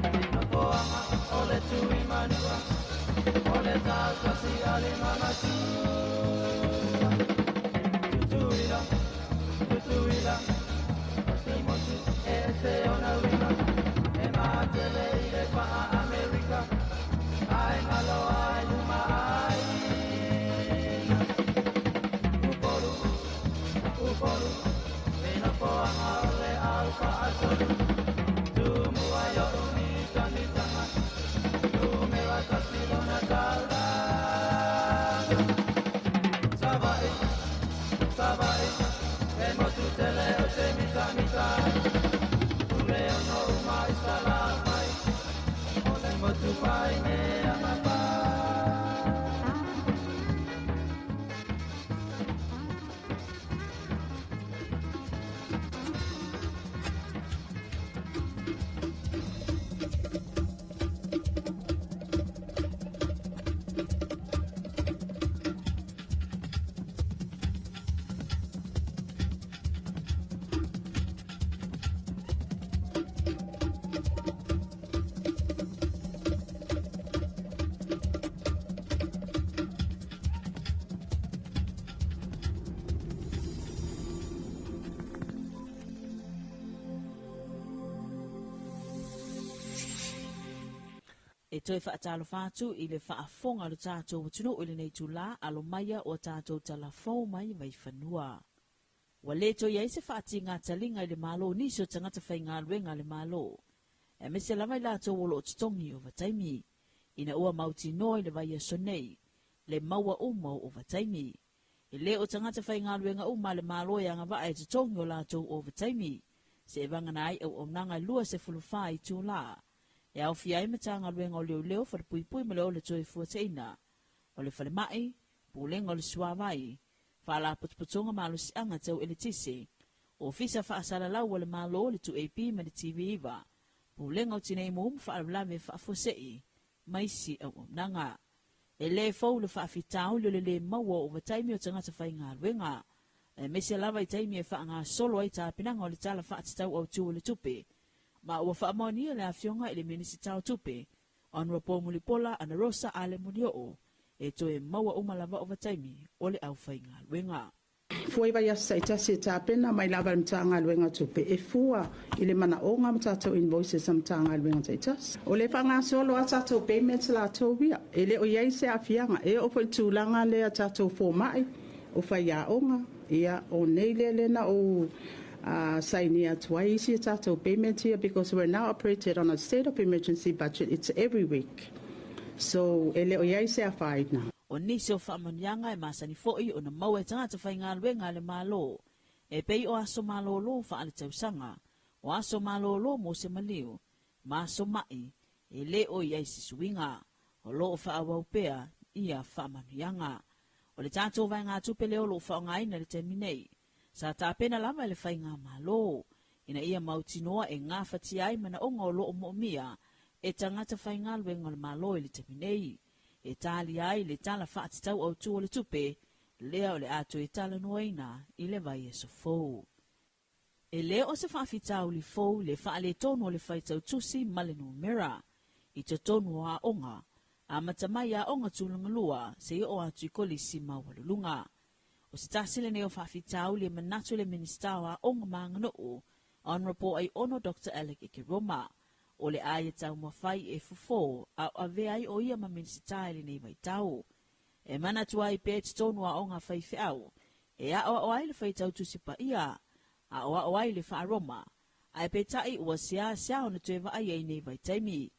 Speaker 1: e nofoaga o le tui manua, o le tautasi a le mamatua. Tutuila, tutuila, o si motu e ese ona uiga, e matele i le paa Amerika, ai ngalo ai luma aina. Upolu, upolu, e nofoaga o le au faatolu, tumua i o'u mitamitaga, numera tasi lona taulaga. Sava'i, Sava'i, e motu tele o te mitamita ai, ule ono uma i salamai, o le motu pai mea mapai.
Speaker 4: E toe faatalofa atu i le faafofoga o le tatou atunuu i lenei itulā alo maia o tatou talafou mai vaifanua. Ua le toe i ai se faatiga taliga i le Malo nisi o tagata faigaluega a le Malo, aemaise lava i latou o lo o totogi ovataimi, ina ua mautinoa i le vaiaso nei le maua uma o ovataimi. E le o tagata faigaluega uma a le Malo e agavaa e totogi o latou ovataimi, seivagana ai auaunaga e 24 itulā, e aofia ai Matagaluega o Leoleo, Falepuipui ma le Ola Toefuataiga, o le Falemai, Pulega o le Suavai, Faalapotopotoga Malosiaga Tau Eletise, Ofisa Faasalalau a le Malo, le 2AP ma le TV9, Pulega o Tinei Mu ma Faalavelave Faafuasei, ma isi auaunaga. E le fou le faafitauli o le lē maua o ovataimi o tagata faigaluega, aemaise lava i taimi e faagasolo ai tapenaga o le Tala Faatatau Autu o le Tupe, ma ua faamaonia le Afioga i le Minisita o Tupe, Honourable Mulipola Anarosa Ale Molioo, e toe maua uma lava ovataimi o le aufaigaluega.
Speaker 5: Fua i vaiaso taitasi e tapena mai lava e le Matagaluega o Tupe e fua i le manaoga ma tatou invoices a Matagaluega taitasi. O le faagasolo a tatou payments latou ia, e le o i ai se aafiaga. E oo foi i le tulaga lea tatou fomai, o faiaoga, ia, o nei lea lea na ou sainia atu ai isi a tatou payments ia because we're now operated on a state of emergency budget, it's every week. So, e le o i ai se afaina.
Speaker 4: O nisi o faamanuiaga e masani foi ona maua e tagata faigaluega a le Malo, e pei o aso malolo faaletausaga, o aso malolo mo se maliu, ma aso ma'i, e le o i ai se suiga. O lo o faaauau pea ia faamanuiaga. O le tatou vaegatupe lea o lo o faaaogaina i le taimi nei, sa tapena lava e le Faigamalo, ina ia mautinoa e gafatia ai manaoga o lo o moomia e tagata faigaluega o le Malo i le taimi nei, e talia ai le Tala Faatatau Autu o le Tupe lea o le a toe talanoaina i le vaiaso fou. E lē o se faafitauli fou le faaletonu o le faitautusi ma le numera i totonu o aoga, amata mai aoga tulagalua seia oo atu i kolisi maualuluga. O se tasi lenei o faafitauli e manatu le Minisita o Aoga ma Aganuu, Honourable Aiono Dr Alec Ekeroma, o le a ia taumafai e fofo a o avea ai o ia ma Minisita i lenei vaitau. E manatu ai pea i totonu o aoga a faifeau, e aoao ai le faitau Tusi Paia, aoao ai le faa-Roma, ae peitai ua seasea ona toe vaaia i nei vaitaimi.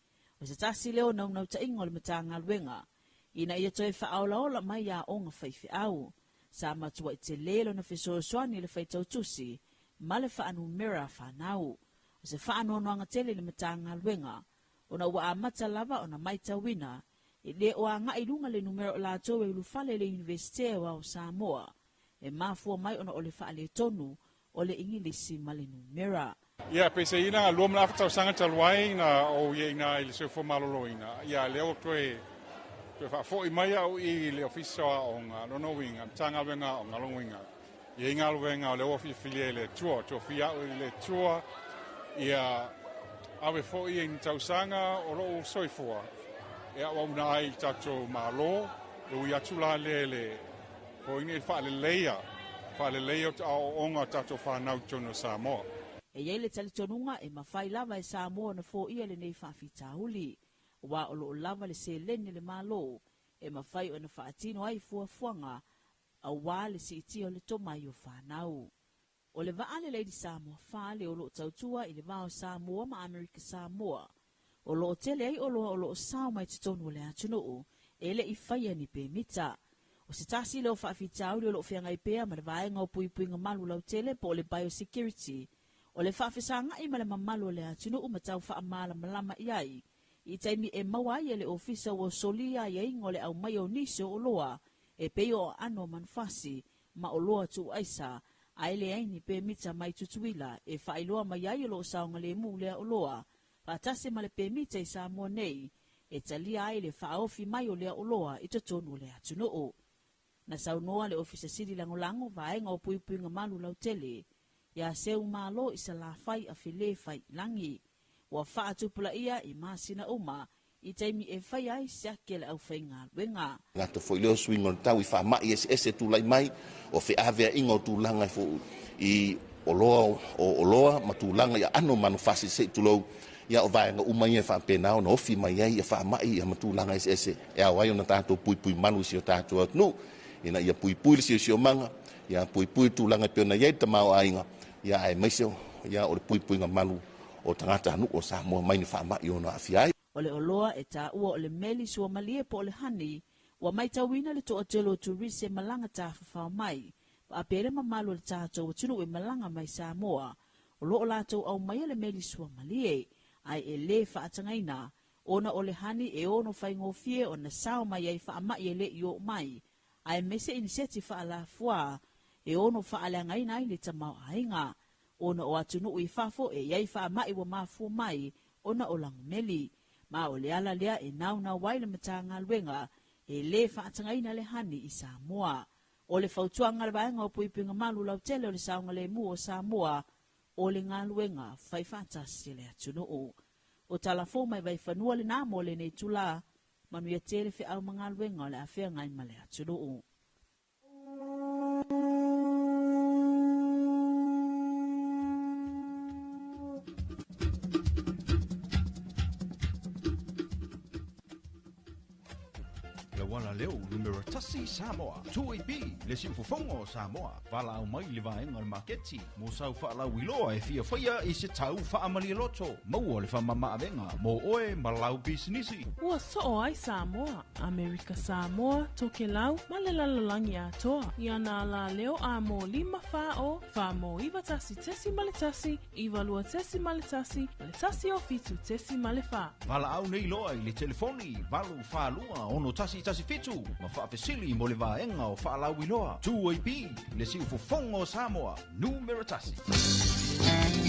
Speaker 4: O se tasi lea o naunautaiga o le Matagaluega ina ia toe faaolaola mai aoga faifeau. Sa matuai tele lona fesoasoani i le faitautusi ma le faanumera a fanau. O se faanoanoaga tele i le Matagaluega ona ua amata lava ona matauina e le o agai i luga le numera o latou e ulufale i le Iunivesite Aoao o Samoa, e mafua mai ona o le faaletonu o le Igilisi ma le numera.
Speaker 6: Ia, peiseai na 24 tausaga talu ai na ou i ai i ina i le soifua maloloina, ia lea ua toe faafoi mai au i le Ofisa o Aoga, lona uiga, Matagaluega o Aoga, lona uiga, e i ai galuega o lea ua filifilia e le Atua, tofia au e le Atua, ia ave foi i ni tausaga o lou soifua e auauna ai i le tatou Malo, e ui atu la lea i le foi nei faaleleia, faaleleia o aoaoga o tatou fanau i totonu o Samoa.
Speaker 4: E i ai le talitonuga e mafai lava e Samoa ona foia lenei faafitauli, aua o lo o lava le seleni a le Malo e mafai ona faatino ai fuafuaga aua le siitia o le tomai o fanau. O le vaa le Lady Samoa 4 o lo o tautua i le va o Samoa ma Amerika Samoa, o lo o tele ai oloa o lo o sao mai totonu o le atunuu e le i faia ni pemita. O se tasi lea o faafitauli o lo o feagai pea ma le vaega o puipuiga malu lautele po o le biosecurity, o le faafesagai ma le mamalu o le atunuu ma tau faamalamalama i ai i taimi e maua ai e le ofisa ua solia aiaiga o le aumaia o nisi o oloa e pei o aano o manufasi ma oloa tuuaisa, ae leai ni pemita mai Tutuila e faailoa mai ai o lo o saogalemu lea oloa, faatasi ma le pemita i Samoa nei e talia ai le faaofi mai o lea oloa i totonu o le atunuu. Na saunoa le Ofisa Sili Lagolago vaega o Puipuiga Malu Lautele ia Seumalo i Salafai Afele Faiilagi, ua faatupulaia i masina uma i taimi e faia ai siaki a le aufaigaluega.
Speaker 7: Gata foi lea o suiga o le tau i faamai eseese e tulai mai, o feaveaiga o tulaga i oloa o oloa ma tulaga i aano o manufasi se i tulou, ia o vaega uma ia e faapena ona ofi mai ai ia faamai ia ma tulaga eseese e ao ai ona tatou puipui malu i si o tatou atunuu, ina ia puipui le siosiomaga, ia puipui le tulaga e pei ona i ai le tamaoaiga, ia aemaise ia o le puipuiga malu o tagatanuu o Samoa mai ni faamai ono aafia ai.
Speaker 4: O le oloa e taua o le meli suamalie po o le honey, ua matauina le toatele o turisi e malaga tafafao mai, faapea le mamalu o le tatou atunuu e malaga mai Samoa, o lo o latou aumaia le meli suamalie, ae e lē faatagaina ona o le honey e ono faigofie ona sao mai ai faamai e le i oo mai, aemaise iniseti faalafuā e ono faaleagaina ai le tamaoaiga, ona o atunuu i fafo e i ai faamai ua mafua mai ona o lagomeli. Ma o le ala lea e naunau ai le Matagaluega e lē faatagaina le honey i Samoa. O le fautuaga a le vaega o Puipuiga Malu Lautele o le saogalemu o Samoa, o le galuega fai faatasi a le atunuu. O tala fou mai Vaifanua lena mo lenei itulā, manuia tele feau ma galuega o le a feagai ma le atunuu.
Speaker 8: Lauala leo numera 1 Samoa 2AP le siufofoga o Samoa valaau mai i le vaega o le maketi mo sau faalauiloa e fia faia i se tau faamalie loto maua le faamamaavega mo oe ma lau pisinisi.
Speaker 9: Ua soo ai Samoa, Amerika Samoa, Tokelau ma le lalolagi atoa i ana alaleo a mo 5 4 0 4 mo 9 1.1 9 2.1 ma le 1 o 7.4.
Speaker 8: Valaau nei loa i le telefoni 8 4 2 6 1 1 7 ma faafesili mo le vaega o faalauiloa 2AP le siufofoga o Samoa numera 1.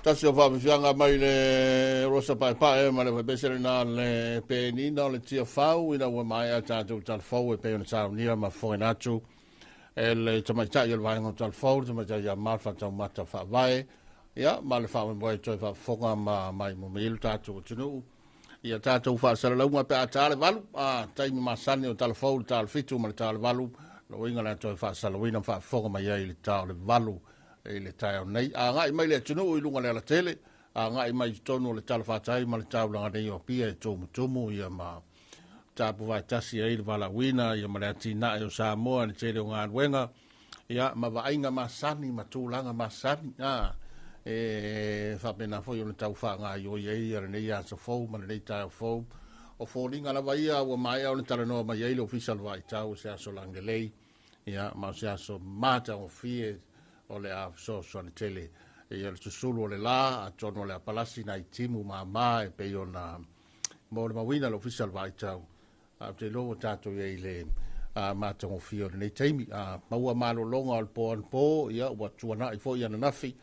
Speaker 3: Tasi o whaafianga mai le Rosa Paepae ma le whapese na le penina o le tia fau ina ua mai a tātou talafou e pei ona saunia ma fofoga atu e le tamaitai o le vaega o talafou, le tamaitai ia mal whataumata whaavae, ia ma le whaamoemoe toe whaafofoga ma mai mumilu tātou atunuu. Ia tātou whaasalalauga pe a tā le valu, a taimi masani o talafou, le talawhitu ma le talevalu, lo inga le toe whaasalauina ma whaafofoga mai ai le tā o le valu i le taeao nei. A ngai mai le atunuu i luga le alatele, agai mai i totonu o le talafatai ma le taulaga nei o Apia e tumutumu ia ma tapu faatasi ai le valaauina ia ma le atinae o Samoa i le tele o galuega ia ma vaaiga masani ma tulaga masani e faapena foi ona tau faagaoioi ai ia lenei aso fou ma lenei taeao fou. O foliga lava ia ua maea ona talanoa mai ai le Ofisa o le Vaitau o se aso lagilelei ia ma o se aso matagofie o le a fesoasoani tele ia le susulu o le la atonu o le a palasi nai timu mama e pei ona mo le mauina le Ofisa o le Vaitau. Ou te iloa ua tatou i ai i le matagofie o lenei taimi. Maua malologa o le po anapo, ia ua tuanai foi ananafi,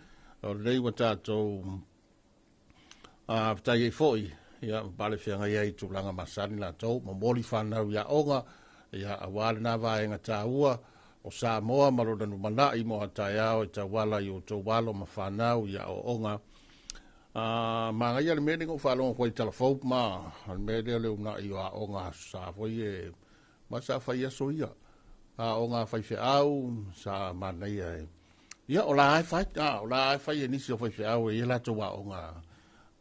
Speaker 3: o lenei ua tatou faafetai ai foi, ia ma pale feagai ai i tulaga masani latou, momoli fanau i aoga, ia aua lena vaega taua o Samoa ma lona lumanai mo a taeao e tauala i outou alo ma fanau i aoaoga. Manaia le mea lea na ou faalogo atu ai i talafou ma o le mea lea o le uunai o aoga aso sa foi e ma sa fai aso ia. Aoga a faifeau sa manaia e. Ia o la e fai, o la e fai e nisi o faifeau e ia latou aoga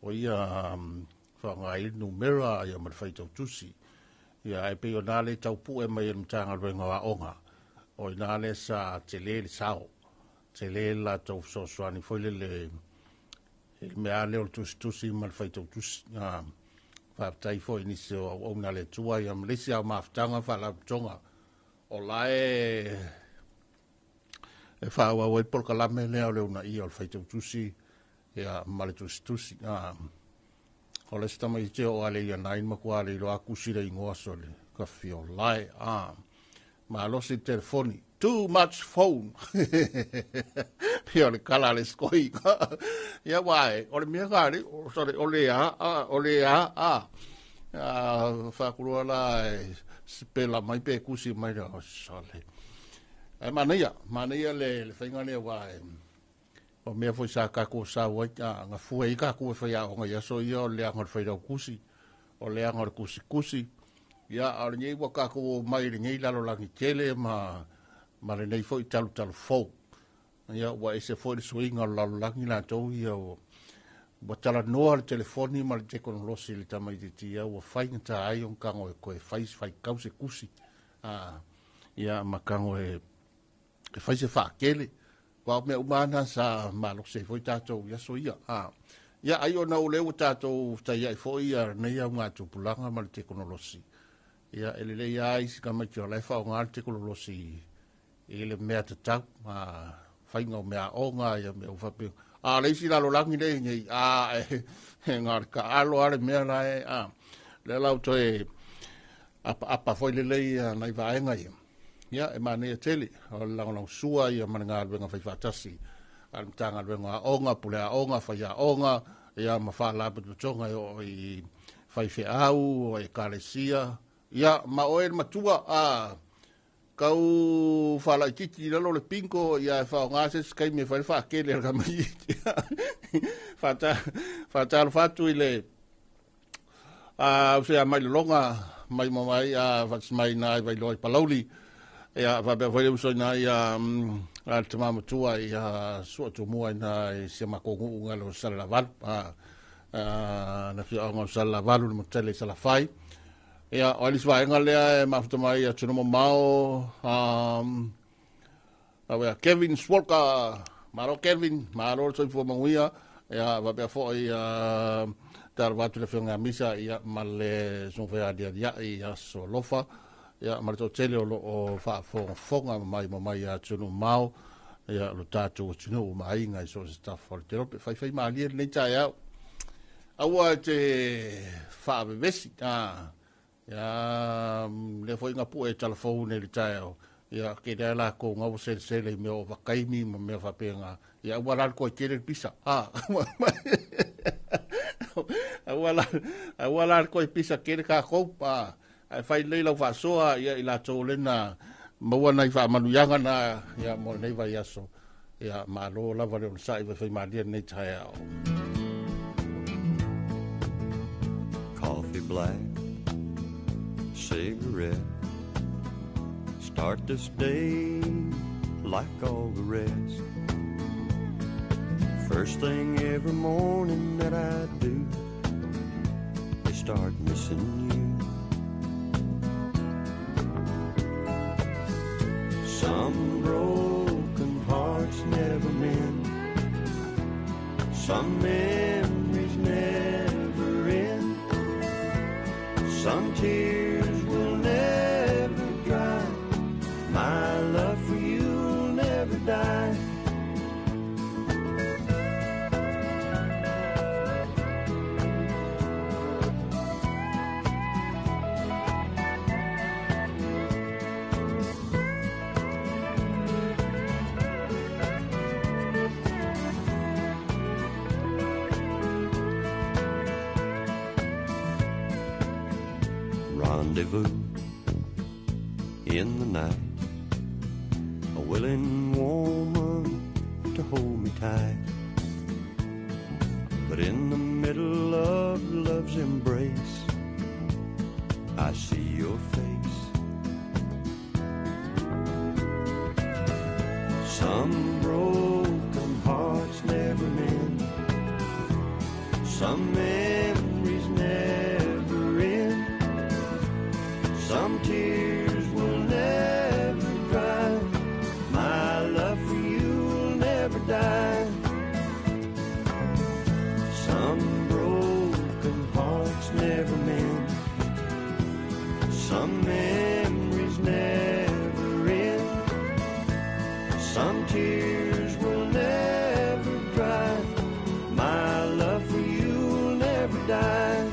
Speaker 3: o ia faaaoga ai le numera ia ma le faitau tusi. Ia ae pei o nā le tau pue mai e le Matagaluega o Aoga, o i nā le sa tele le sao, tele le latou fesoasoani foi lele i le mea lea o le tusitusi ma le faitau tusi. Faafetai foi i nisi o auauna a le Atua ia ma le isi ao mafutaga faalapotopotoga o la e faaauau ai le polokalame lea o le uunaia o le faitau tusi ia ma le tusitusi. O le isi tamaiti o ale ia nai matua le iloa kusi le igoa sole ka fiolae. Malosi le telefoni. Too much phone. Ia o le kala le skoi. Ia wae, o le mea ka le, sorry, o le a, a, o le a, a. Whakurua la e spela mai pe kusi mai le, oh, sole. Ai manaia, manaia le whainga lea wae. O mea foi sa kākou sau ai, nga fue i kākou e whai aonga ia so ia o le anga o le whairau kusi, o le anga o le kusi kusi. Ia, a o le nei ua kākou o mai le nei lalo langi tele ma le nei foi talu talu fou. Ia, ua ese foi le suiga o le lalolagi latou ia ua talanoa le telefoni ma le tekonolosi le tamaitiiti ia ua faigata ai ona kago e koe fai faitau se kusi. Ia, ma kago e fai se faakele. Wa o mea uma ana sa malosi ai foi tatou i aso ia. Ia, ai ona o lea ua tatou taiai foi ia nei au ngā tupulaga ma le tekonolosi. Ia, e lelei ai isi tamaiti o la e faaaoga le tekonolosi i le mea tatau, faiga o mea aoga, ia mea ua faapea. A le isi lalolagi nei nei, e ngā le kaalo a le mea la e, lea lau toe apa foi lelei nai vaega ia. Ia, e manaia tele, o le lagolagosua ia ma le galuega faifaatasi a le Matagaluega o Aoga, Pule Aoga, Fai Aoga, ia ma faalapotopotoga e oo i faifeau, o ekalesia. Ia, ma oe le matua, kau faalaititi i lalo le pinko, ia e faaaoga se isi taimi e fai le faakele a le tamaitiiti. Faatalofa atu i le usea mai lologa mai mai faatasi mai na i Vailoa i Palauli. Ia, faapea foi le uso ina ia a le tama matua ia sua tumua ina i si a matou nuu nga lo Salelavalu. Na fioaoga o Salelavalu le motele i Salafai. Ia, o alisi vaega lea e mafuta mai atunuu mamao, ia Kevin Swolka. Malo Kevin, malo le soifua manuia. Ia, faapea foi talava atu le afioga ia Misa ia ma le susuga alialiai ia Solofa. Ia, ma le toatele o loo faafogafoga mai ma mai atunuu mamao, ia lo tatou atunuu ma aiga i so o se tafa o le telope. Faifai malie lenei taeao. Aua e te faavevesi. Ia, lea foi nga pue talafou nei le taeao. Ia, ke lea lakou nga ua selesele i mea o vakaimi ma mea faapena. Ia, aua la le koe tele le pisa. Aua la le koe pisa tele kākou. Ae fai lelei lau faasoa, ia i latou lena maua nai faamanuiaga na, ia mo lenei vaiaso. Ia, malo lava le onosai faifai malie lenei taeao.
Speaker 10: Coffee black, cigarette, start this day like all the rest. First thing every morning that I do is start missing you. Some broken hearts never mend, some memories never end, some tears will never dry. My love for you'll never die. Rendezvous in the night, a willing woman to hold me tight. But in the middle of love's embrace, I see your face. Some broken hearts never mend, some memories never end, some tears will never dry. My love for you'll never die. Some broken hearts never mend, some memories never end, some tears will never dry. My love for you'll never die.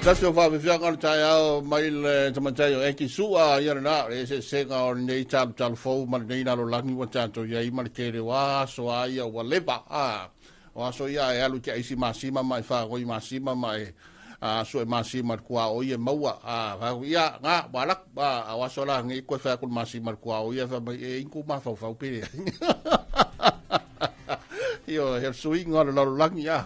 Speaker 3: Tasi o whaawefianga o le taeao mai le tamatai o Eki Sua, ia rena, e se sega o nei talu talu fou ma nei nalo langi wa tātou iai ma le kere o aso a ia ua leva, a, o aso ia e alu ke aisi masima ma e whaagoi masima ma e aso e masima le kua o ia maua, a, whaagoi ia, ngā, walak, a, o aso la ngi koe whaakul masima le kua o ia, wha mai e inku mawhau whau pere. Io, he suinga o le lalo langi, a.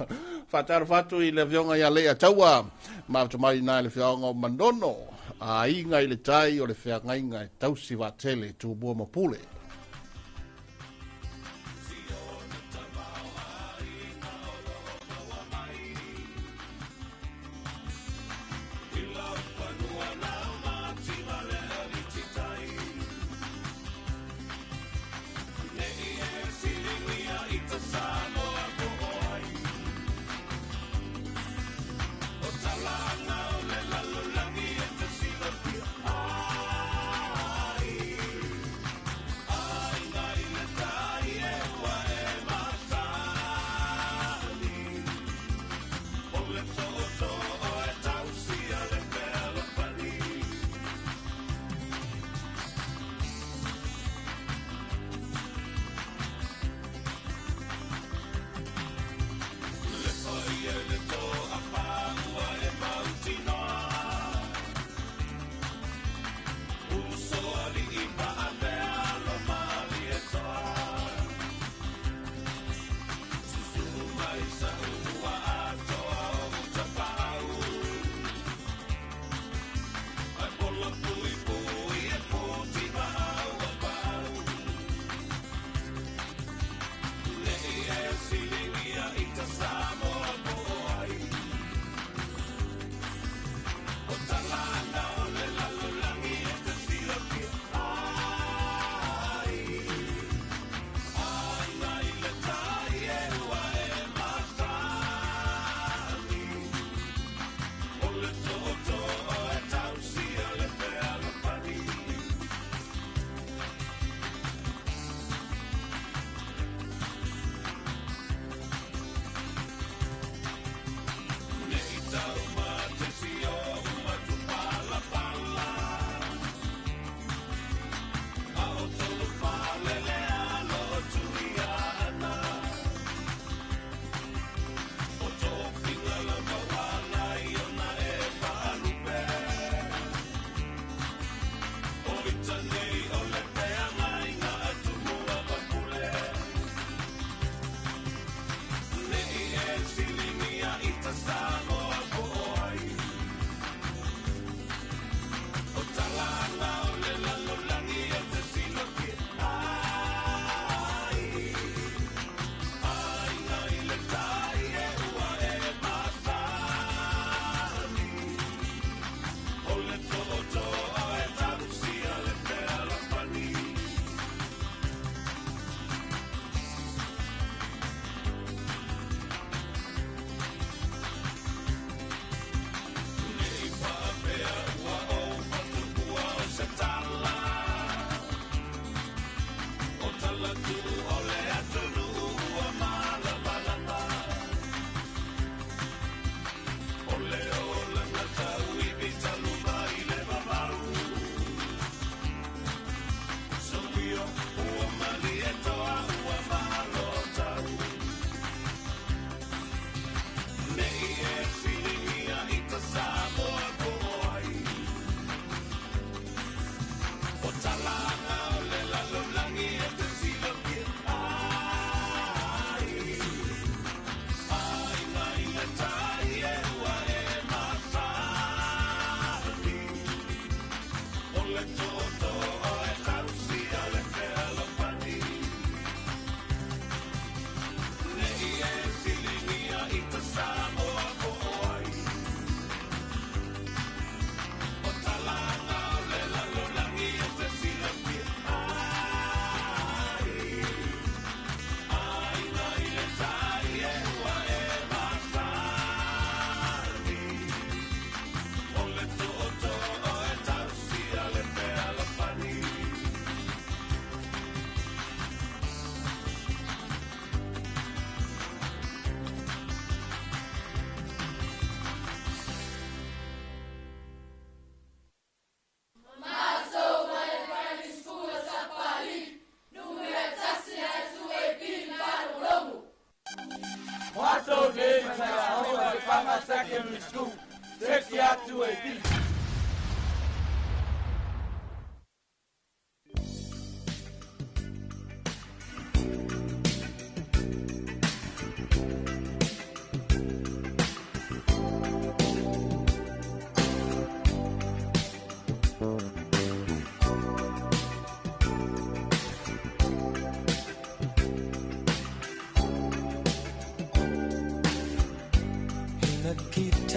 Speaker 3: Whātaro whātu i le whionga ia lea taua, mātu mai nā le whionga o Manono, a inga i le tai o le whiangainga e tausi wātele tū mua mapule.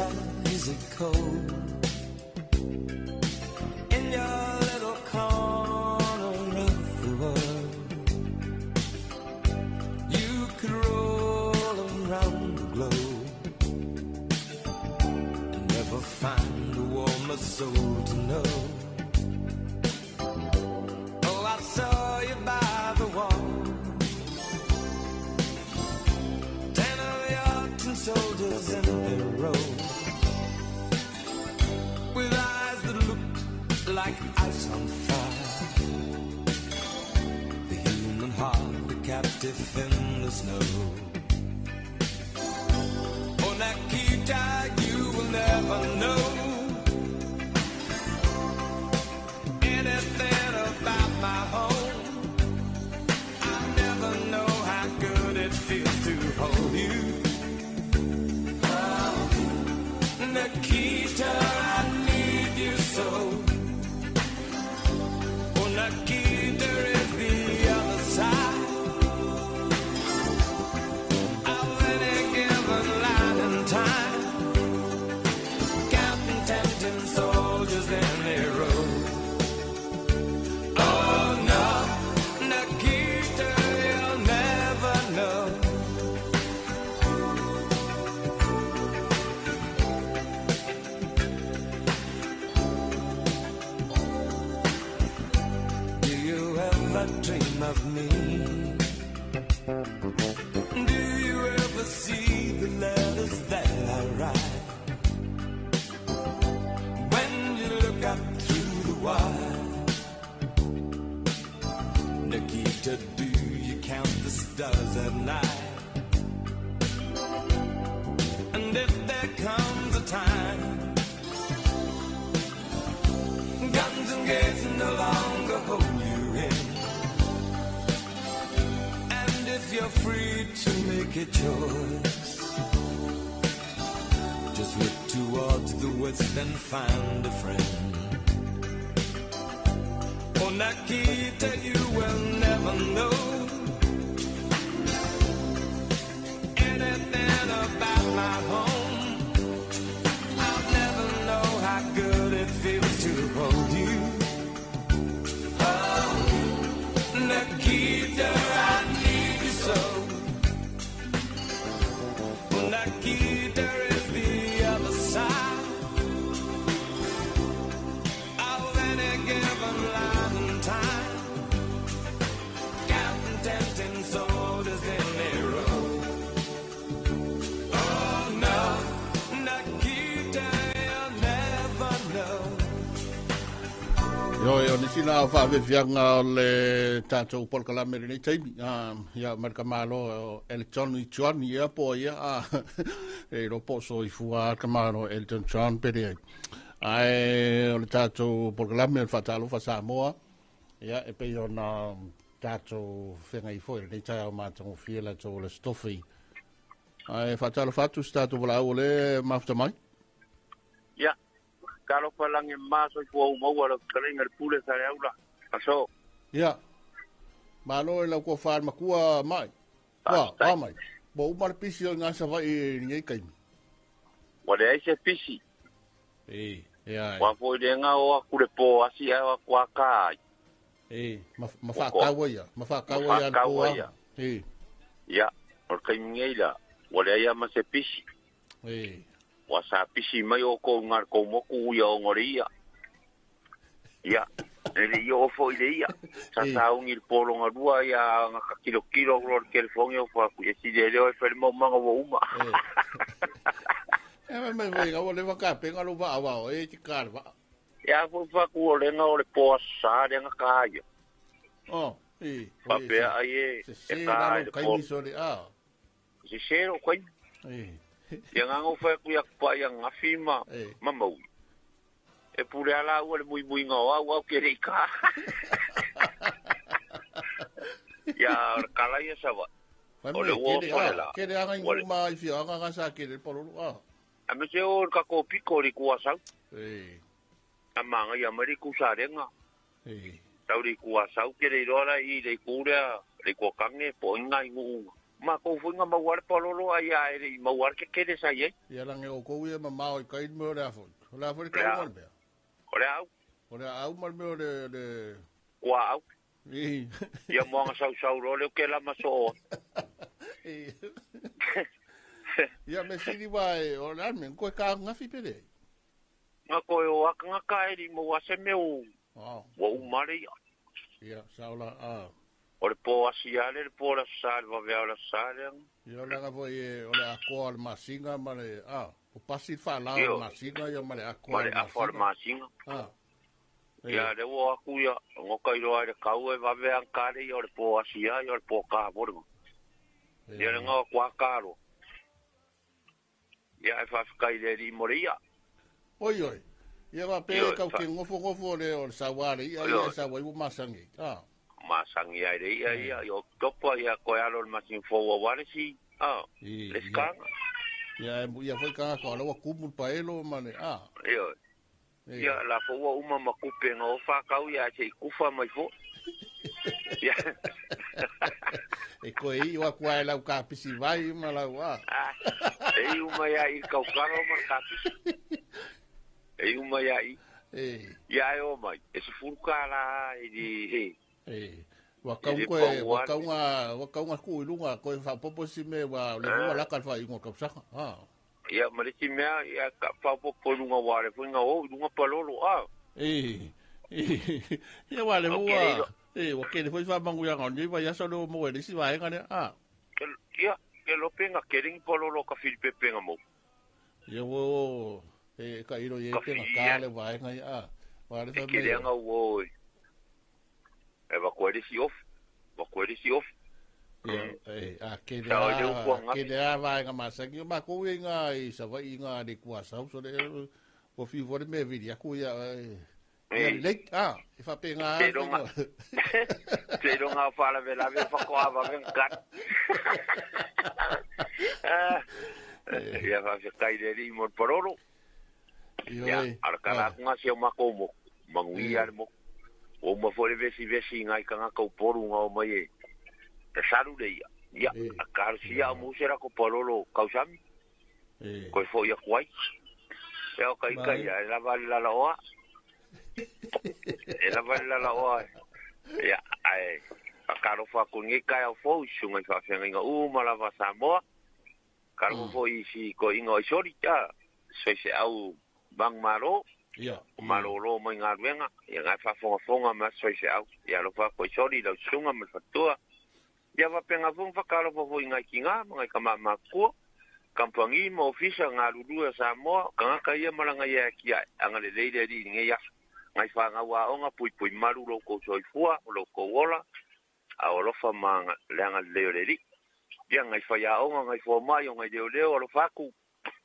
Speaker 10: Nikita, is it cold in your little corner of the world? You could roll around the globe and never find a warmer soul to know. Oh, I saw you by the wall. 10 of your tin soldiers in a row, with eyes that looked like ice on fire. The human heart, a captive in the snow. Oh, Nikita, you will never know anything about my home. I never know how good it feels to hold you. Oh, Nikita, I need you so. Oh, Nikita is the other side of any given line in time. Counting tempting soldiers in a row. Oh no, Nikita, you'll never know. Do you ever dream of me? Do you ever see the letters that I write? When you look up through the wire, Nikita, do you count the stars at night? And if there comes a time, guns and gates no longer hold you in, and if you're free to make a choice, just look towards the west and find a friend. Oh, Nikita, you will never know anything about my home. I'll never know how good it feels to hold you. Oh, Nikita, I need you so. Nikita is the other side of any given line in time. Counting tempting soldiers in a row. Oh no, Nikita, you'll never know.
Speaker 3: Yo, yo, ni sina au whaawefianga o le tātou polokalame lenei taimi. Ia, mai ka malo o Elton John ia po ia. E ro po so i fua ka malo Elton John pere ai. Ae o le tātou polokalame o le whaatalofa Samoa. Ia, e pei ona tātou whenga i foi, lenei tai au mātango fia la tō le stofi. Ae whaatalofa atu si tātou wala au o le mafuta mai.
Speaker 11: Ia, kalo palangi maso i fua umaua le kalenga le pule sa le aula. Aso.
Speaker 3: Ia, malo e lau kua whaal makua mai. Wa, wa mai. Bo uma le pisi o ngā sawai i ngei kaimi.
Speaker 11: Wa le ai se pisi.
Speaker 3: E, e ai.
Speaker 11: Wa foi le ngā o aku le pō asi ai wa kua ka ai.
Speaker 3: E, ma whaakaua ia. Ma whaakaua ia le pō a. E.
Speaker 11: Ia, o le kaimi ngei la. Wa le ai ama se pisi.
Speaker 3: E.
Speaker 11: Wa sa pisi mai o kou ngā kou moku ia o ngore ia. Ia, e le ia ofo i le ia. Sa saungi le pōlonga rua ia ngā ka kilo kilo o le telefongi o whaku. E si le leo e whele mau manga wa uma.
Speaker 3: E mai mai mai ngā le whakapenga lo waa wao e te kāre waa.
Speaker 11: Ia fo whaku o lenga o le pō sa le ngā kāia.
Speaker 3: Oh, e.
Speaker 11: Whapea ai e
Speaker 3: e
Speaker 11: kā e le pō.
Speaker 3: Se
Speaker 11: se sero kaimi.
Speaker 3: E.
Speaker 11: Ia ngā ngau whaku ia kupa ia ngawhi ma maui. E pure ala ua le mui mui ngā au au ke rei kā. Ia kala ia sawa. O le ua o la.
Speaker 3: Kere anga ingu ma i whio, anga ngā sa kere pororo.
Speaker 11: A me se o ka kō piko ri kua sau.
Speaker 3: E.
Speaker 11: A manga ia mari ku sa renga.
Speaker 3: E.
Speaker 11: Tau ri kua sau kere i roa i le kūrea, le kua kange, po inga ingu unga. Makou foi nga maua le palolo ai a e le i maua le kekele sa i ai.
Speaker 3: Ia lage oukou ia mamao i kai le mea o le a foi. O le a foi le tauga o le mea?
Speaker 11: O le au.
Speaker 3: O le aau ma le mea o le le
Speaker 11: Kuaau.
Speaker 3: I.
Speaker 11: Ia moaga sausau loa lea o kela ma soo ai.
Speaker 3: Ia me sili wa e o le a le mea koe ka gafi pe leai?
Speaker 11: Nga koe o aka e le i maua se mea o ua uma le ia.
Speaker 3: Ia, sao la, a.
Speaker 11: O le po asi lava lea, le po o le Aso Sa, le vaveao o le Aso Sa lea.
Speaker 3: Ia, o le aga foi e, o le akoa o le masina ma le, a, o pasi le faalao o le masina ia ma le akoa
Speaker 11: o le masina. Ma le afa o le masina.
Speaker 3: A.
Speaker 11: Ia, lea ua o atu ia, goka iloa i le kau e vave ana ka le ia o le po asi lava ia o le po ka mo le. Ia le gaoa kua ka loa. Ia, e faafetai i le Alii mo le ia.
Speaker 3: Oi, oi. Ia faapea e kau ke ngofongofo o le o le sauā le i'a ia e sau ai ua masangi ai. A.
Speaker 11: Masangi ai le i'a ia i Oketopa ia koe alo le masina fou aua le si, a, le si kanga.
Speaker 3: Ia e muia foi kanga ka o la ua kumu le paelo ma le, a.
Speaker 11: Ioe. Ia, la foi ua uma ma kupe nga o whakau ia se i kufa mai fo. Ia.
Speaker 3: E koe i o aku ai lau kapisi vai ma lau a.
Speaker 11: Ah, e i uma ia i kaukaro ma kapisi. E i uma ia i.
Speaker 3: E.
Speaker 11: Ia e o mai. E se furu ka la e di he.
Speaker 3: E. Ua kau koe, ua kaunga, ua kaunga ku i lunga, koe whapopo si me, ua le hua laka le wha ingoa kausaka. Ah.
Speaker 11: Ia, ma le isi mea, ia, ka faaopoopo i luga ua le foi nga o i luga palolo, a.
Speaker 3: E, e, ia ua le ua, e, ua kele foi faamanuiaga o lenei vaiaso lea ua maua e le isi vaega lea, a.
Speaker 11: Ia, ke lope nga kele ni palolo ka filipepe nga mou.
Speaker 3: Ia ua o, e, ka ilo i e pe nga ka le vaega ia, a. Ua le
Speaker 11: fa me. E kele anga ua o e. E va koe le si off, va koe le si off.
Speaker 3: Ia, e, a kele a, kele a vaega masani o makou ia i ngā i Savaii i ngā le kuasau, so le, ua fiu foi le mea vili aku ia, e, ia lelei, a, e faapena
Speaker 11: a. Seiloga o faalavelave whakoa vave nga Ia faafetai le Alii mo le parolo. Ia, ara kala aku ngā si au makou moku. Manuia le moku. Ua uma foi le vesivesi i ngai tagata Upolu nga o mai e salu le ia. Ia, a talosia au muse lako palolo kausami. Koe foi aku ai. Ia o ka ika ia, e lava le lalaoa. E lava le lalaoa. Ia, ae, whakalofa aku i ngai kaeao fou i susuga i faafeagaiga uma lava a Samoa. Kalofa foi i si toeaina o Aisoli, ia, soiseau manumalo, malolo mai galuega, ia ngai faafogafoga ma aso soiseau. Ia alofa atu Aisoli i lau susuga ma le faletua. Ia faapena foi ona faatalofa foi i ngai tina ma ngai tama matutua, kamupani ma ofisa galulue o Samoa, o tagata ia ma lana ia e atiae, agalelei le Alii i lenei aso. Ngai fanau aoga, puipui malu lo outou soifua, o lo outou ola, a o alofa ma le agalelei o le Alii. Ia, ngai faiaoga, ngai fomai, o ngai leoleo, alofa atu,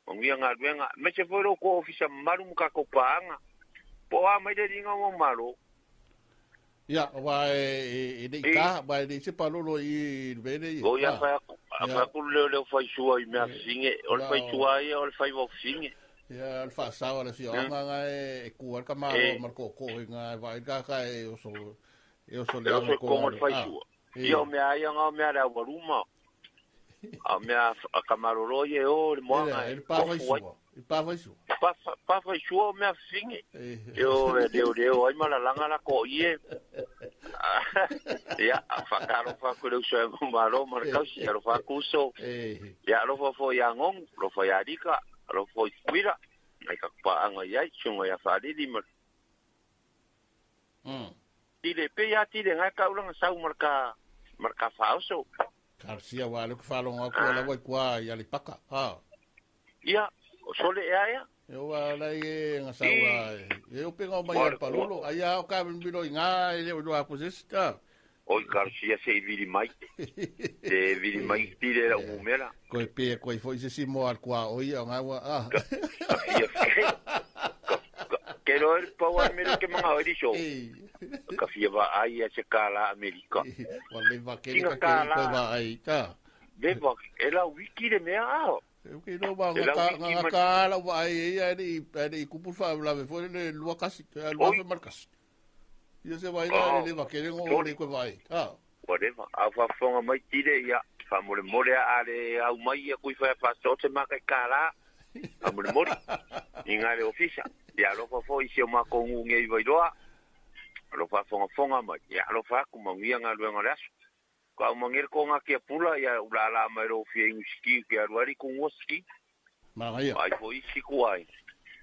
Speaker 11: manuia galuega, aemaise foi lo outou ofisa mamalu ma tatou paaga. Po o a mai le Alii o Malo?
Speaker 3: Ia, aua e le i ta, aua e le i se palolo i le mea lea.
Speaker 11: O ia, fai atu, fai atu le leoleo faisua i mea fifine, o le faisua ia o le faiva o fifine.
Speaker 3: Ia, o le faasao a le afioaga na e ku ai le tamaloa ma le tootoo i na e vaai le e oso, e oso
Speaker 11: le
Speaker 3: oso
Speaker 11: i totonu o le faisua. Ia, o mea ia na o mea a le aualuma. A o mea a ka malolo ia e o i le moana
Speaker 3: e tofu ai. I pa faisua.
Speaker 11: Pa faisua o mea fifine. E o e leoleo ai ma lalaga lako o ie. Ia, faatalofa atu i le uso e malo ma le tausi, alofa atu uso. Ia, alofa foi ia Gonu, alofa ia Alika, alofa foi i Tutuila, nai tatou paaga i ai, susuga ia Faalili ma Tile, pei a tile ngai ka ulanga sau ma le ka ma le ka faaoso.
Speaker 3: Garcia wa le ku whalonga aku ala wai kua i Alipaka. Ha.
Speaker 11: Ia, o sole ea ea.
Speaker 3: E o ala i e nga sau a e o penga o mai al palolo. Ai a o ka milo i ngā e le o loa ku sesi. Ha.
Speaker 11: Oi Garcia se i vili mai. Te vili mai tile la umela.
Speaker 3: Koe pe koe foi se si mo al kua o ia ngā wa. Ah.
Speaker 11: Ia. Ke roe le pau a mele ke manga oi so. Ka fia va ai a se kala Amerika.
Speaker 3: Wa le va ke ka ke koe va ai ka.
Speaker 11: Le va e la wiki le mea a.
Speaker 3: E ke no va nga ka nga ka la va ai e ai e i kupu fa la ve foi le lua kasi lua fe markas. Ia se vai la le va ke le ngo le koe va ai.
Speaker 11: Ka. Whatever. A fa fonga mai tile ia. Faamolemole a le au mai ia kui fai faasoa se makai kālā. Faamolemole. I ngā le ofisa. Ia alofa foi i si o mākou ngu ngei Vailoa. Alofa fongafonga mai. Ia alofa aku manuia galuega o le aso. Ko au mangere ko ngā kia pula ia ula ala mai ro fia ingu siki ke aru ari ku ngua siki.
Speaker 3: Mangaia.
Speaker 11: Ai fo isi ku ai.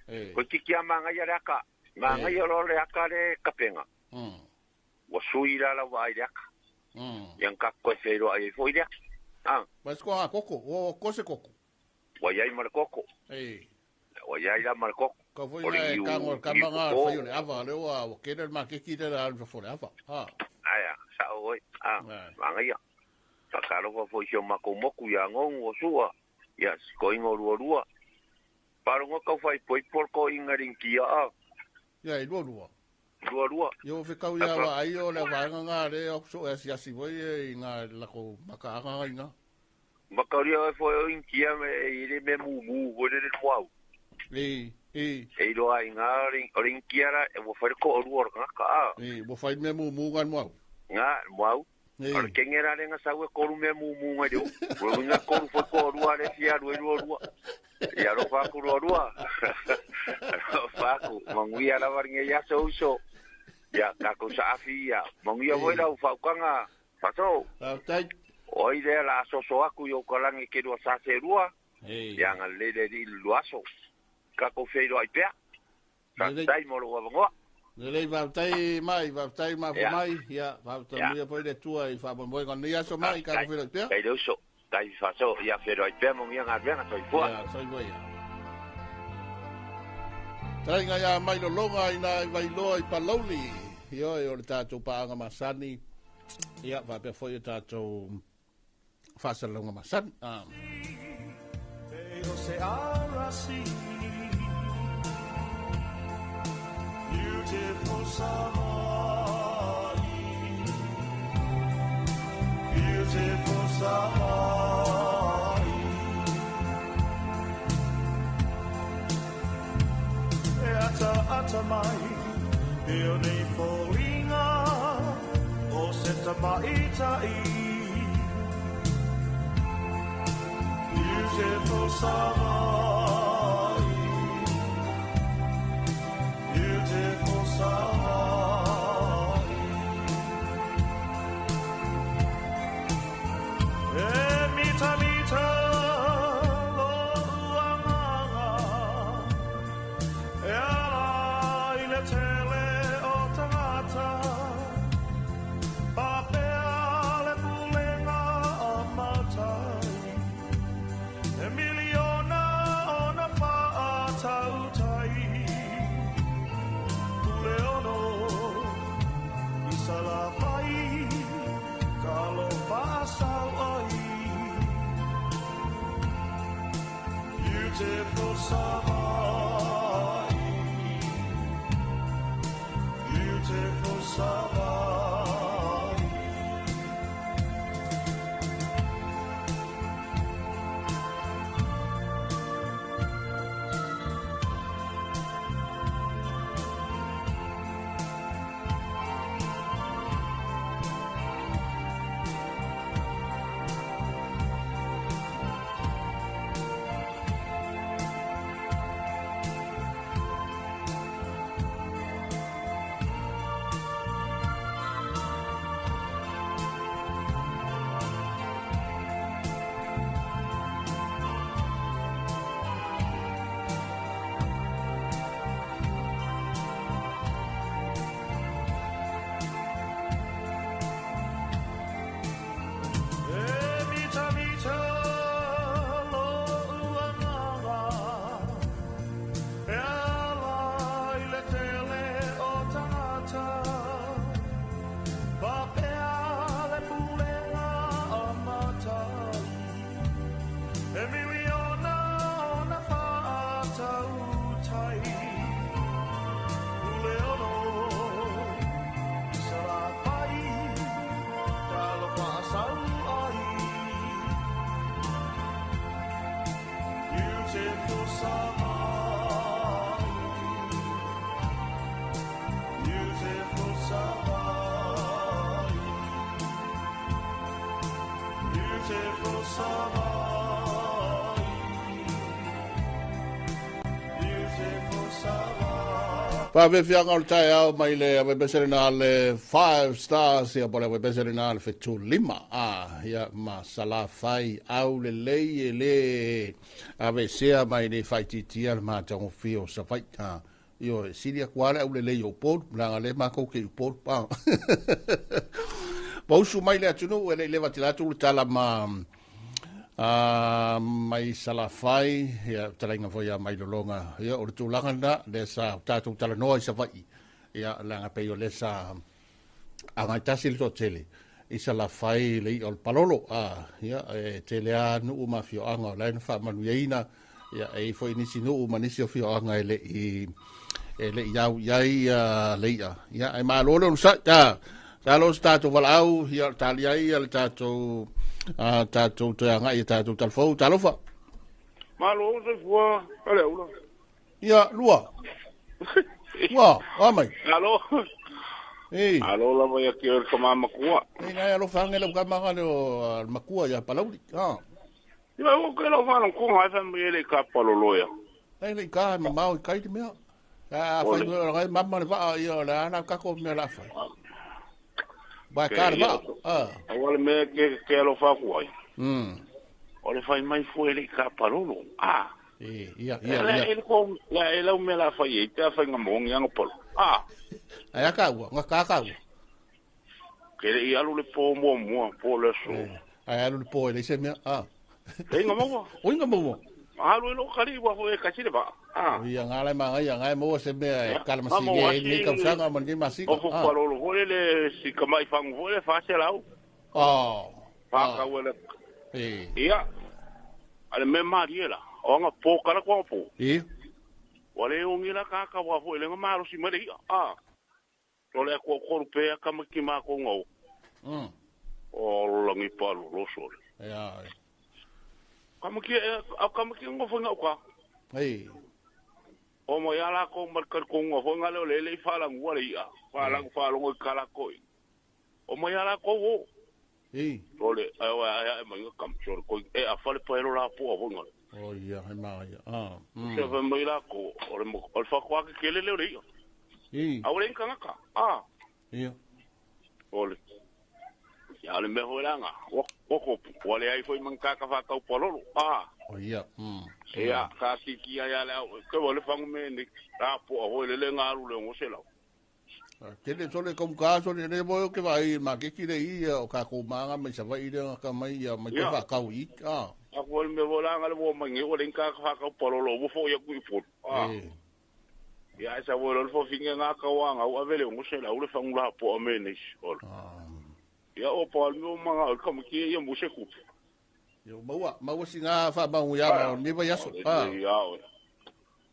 Speaker 3: E.
Speaker 11: Ko tiki a mangaia le aka. Mangaia lo le aka le kapenga. Ua sui la la wa ai le aka. Ia ngā koe whero ai fo i le aka. Ah.
Speaker 3: Mas ko ngā koko, o ko se koko.
Speaker 11: Wa iai ma le koko.
Speaker 3: E.
Speaker 11: Wa iai la ma le koko.
Speaker 3: Ka foi na e kango ka manga fai o le ava le oa o kene le makeki le la alu fo le ava. Ha.
Speaker 11: Aia, sa oi. Ah, mangaia. Whakalofa fo i si o mako moku ia ngongu o sua. Ia, ko ingo rua rua. Parongo kau whai poi por ko inga rinki ia a.
Speaker 3: Ia, i rua rua.
Speaker 11: Rua rua.
Speaker 3: Ia, o whikau ia wa ai o le waenga ngā re o so e asi asi voi e i ngā lako makaanga ngai ngā.
Speaker 11: Makauria e foi o inkia me i re me mumu voi re moau.
Speaker 3: E, e.
Speaker 11: E roa i ngā o rinkia ra, e wo whai ko o rua o ngā ka a.
Speaker 3: E, wo whai me mumu ngā moau.
Speaker 11: Ngā, moau.
Speaker 3: E.
Speaker 11: O le kenge rā re ngā sau e koru me mumu ngai reo. Ua winga koru foi ko o rua re fia rua rua rua. Ia ro whaku rua rua. Ro whaku. Manguia rawa ringe ia so uso. Ia, kako sa afi ia. Manguia voi lau whaukanga. Whato.
Speaker 3: Tai.
Speaker 11: Oi lea la asoso aku i o kalangi ke rua sa se rua.
Speaker 3: Ei.
Speaker 11: Ia ngā lele ri luaso. Kako wheiro ai pea. Tai moro wawangoa.
Speaker 3: Lelei wautai mai, wautai ma
Speaker 11: Ia.
Speaker 3: mai, ia, wautai
Speaker 11: Ia.
Speaker 3: muia foi le tua i whamomoe ngā ni aso mai, kako wheiro ai pea.
Speaker 11: Kai uso. Tai whaso, ia wheiro ai pea mo ngia ngā ruenga, toi fua.
Speaker 3: Ia, toi fua ia. Tai ngā ia mai lolonga i nā i Vailoa i Palauli. Ia, e o le tātou paanga masani. Ia, whapea foi o tātou whasalonga masani. Ah.
Speaker 10: Beautiful Savoy, beautiful Savoy. E ata ata mai, e o nei folinga, o se tamaitai. Beautiful Savoy, beautiful Savoy. E mita mita lo uanganga, e ala i le tele o tangata, papea le pulenga o matai, e miliona ona paatautai. Pule ono i salafai, ka lo faasau ai. Beautiful Savoy, beautiful Savoy. Beautiful Savaii, beautiful Savaii.
Speaker 3: Faafeafiaga o le taeao mai le awepese lena le Five Stars ia po le awepese lena le 75 a ia ma Salafai au lelei e le aveesea mai le faaitiitia le matagofie o Savaii a ioe sili atu lava le aulelei o Upolu leaga lea matou te i Upolu a pausu mai le atunuu e le i leva tele atu le tala ma mai Salafai ia talaiga foi ia mai lologa ia o le tulaga lena lea sa tatou talanoa i Savaii ia leaga pei o lea sa agai tasi le toatele i Salafai le i'a o le palolo a ia e tele lava nuu ma afioaga o la e na faamanuiaina ia e i ai foi nisi nuu ma nisi afioaga e le i au i ai ia le i'a ia ae malo le onosai a talo se tatou valaau ia o le tali ai ia le tatou tatou toe agai i tatou talafou talofa.
Speaker 12: Malo soifua le aula.
Speaker 3: Ia lua. Ua, o mai.
Speaker 12: Alo.
Speaker 3: Ei.
Speaker 12: Alo lava ia ke o le kama makua.
Speaker 3: Ei nai alo whange lau kama ngale o makua ia palauli. Ah.
Speaker 12: Ia o ke lau whanong konga ai whanong ele ka palolo ia.
Speaker 3: Ai le ka ma mau i kai te mea. A whai mea ngai mama le waa ia le ana kako mea la whai. Ba ka le waa. Ah.
Speaker 12: Awale me ke alo whaku ai. O le whai mai fue le ka palolo. Ah.
Speaker 3: E, ia, ia, ia.
Speaker 12: E ko la e lau mea la whai e te a whai ngā mongi anga palo. Ah.
Speaker 3: Ai a ka ua, ngā ka ka ua.
Speaker 12: Ke le i alu le pō mua mua, pō le aso.
Speaker 3: Ai alu le pō e leise mea, ah.
Speaker 12: E ngā maua.
Speaker 3: O ngā maua.
Speaker 12: Alu e lo kari ua fo e kasi le vaa. Ah.
Speaker 3: O ia ngā lai manga ia, ngā e maua se mea e kalamasini e nei kausanga ma nei masika.
Speaker 12: O fo palolo fo le si kamai whangu fo le whase lau.
Speaker 3: Oh.
Speaker 12: Whakau e le.
Speaker 3: E.
Speaker 12: Ia. Ale me marie la. O ngā pō kala kua pō.
Speaker 3: E.
Speaker 12: Wa le ongi la kaka wa fo ele ngā marosi mare ia. Ah. Tole a kua koru pea kama ki mā ko ngau. O langi palu lo sole.
Speaker 3: Ia.
Speaker 12: Kama ki au kama ki ngau fo ngau ka.
Speaker 3: Ei.
Speaker 12: O mo ia la ko mar kar ko ngau fo ngale o le le fala ngua le ia. Fala fala ngoi kala koi. O mo ia la ko wo.
Speaker 3: Ei.
Speaker 12: Tole ai ai ai mai kam chor ko e a fale pa ro la po fo ngale.
Speaker 3: O ia he mā ia. Ah.
Speaker 12: Se fa mai la ko o le o fa kwa ke le le ia.
Speaker 3: Ei.
Speaker 12: Au le kanga ah.
Speaker 3: Ia.
Speaker 12: Ole. Ia le me holanga. O ko o le ai foi man ka ka fa ka pololo. Ah.
Speaker 3: O ia.
Speaker 12: Ia ka ki ki ia le au ke o le fangu me ni la po o le le ngaru le ngo se la.
Speaker 3: Ke le sole kom ka sole le mo ke vai ma ke ki le ia o ka ko manga mai sa vai le ka mai ia mai ka fa kau i. Ah.
Speaker 12: A ko le me holanga le mo mai o le ka fa ka pololo mo fo ia ku i po. Ah. Ia sa wo lo fo finga nga ka wa nga u avele ngo se la u le fangu la po me ni. Ole. Ia o pa mo manga ka mo ki ia mo se ku.
Speaker 3: Yo maua maua singa fa mau ia ma ni vai aso. Ah.
Speaker 12: Ia o.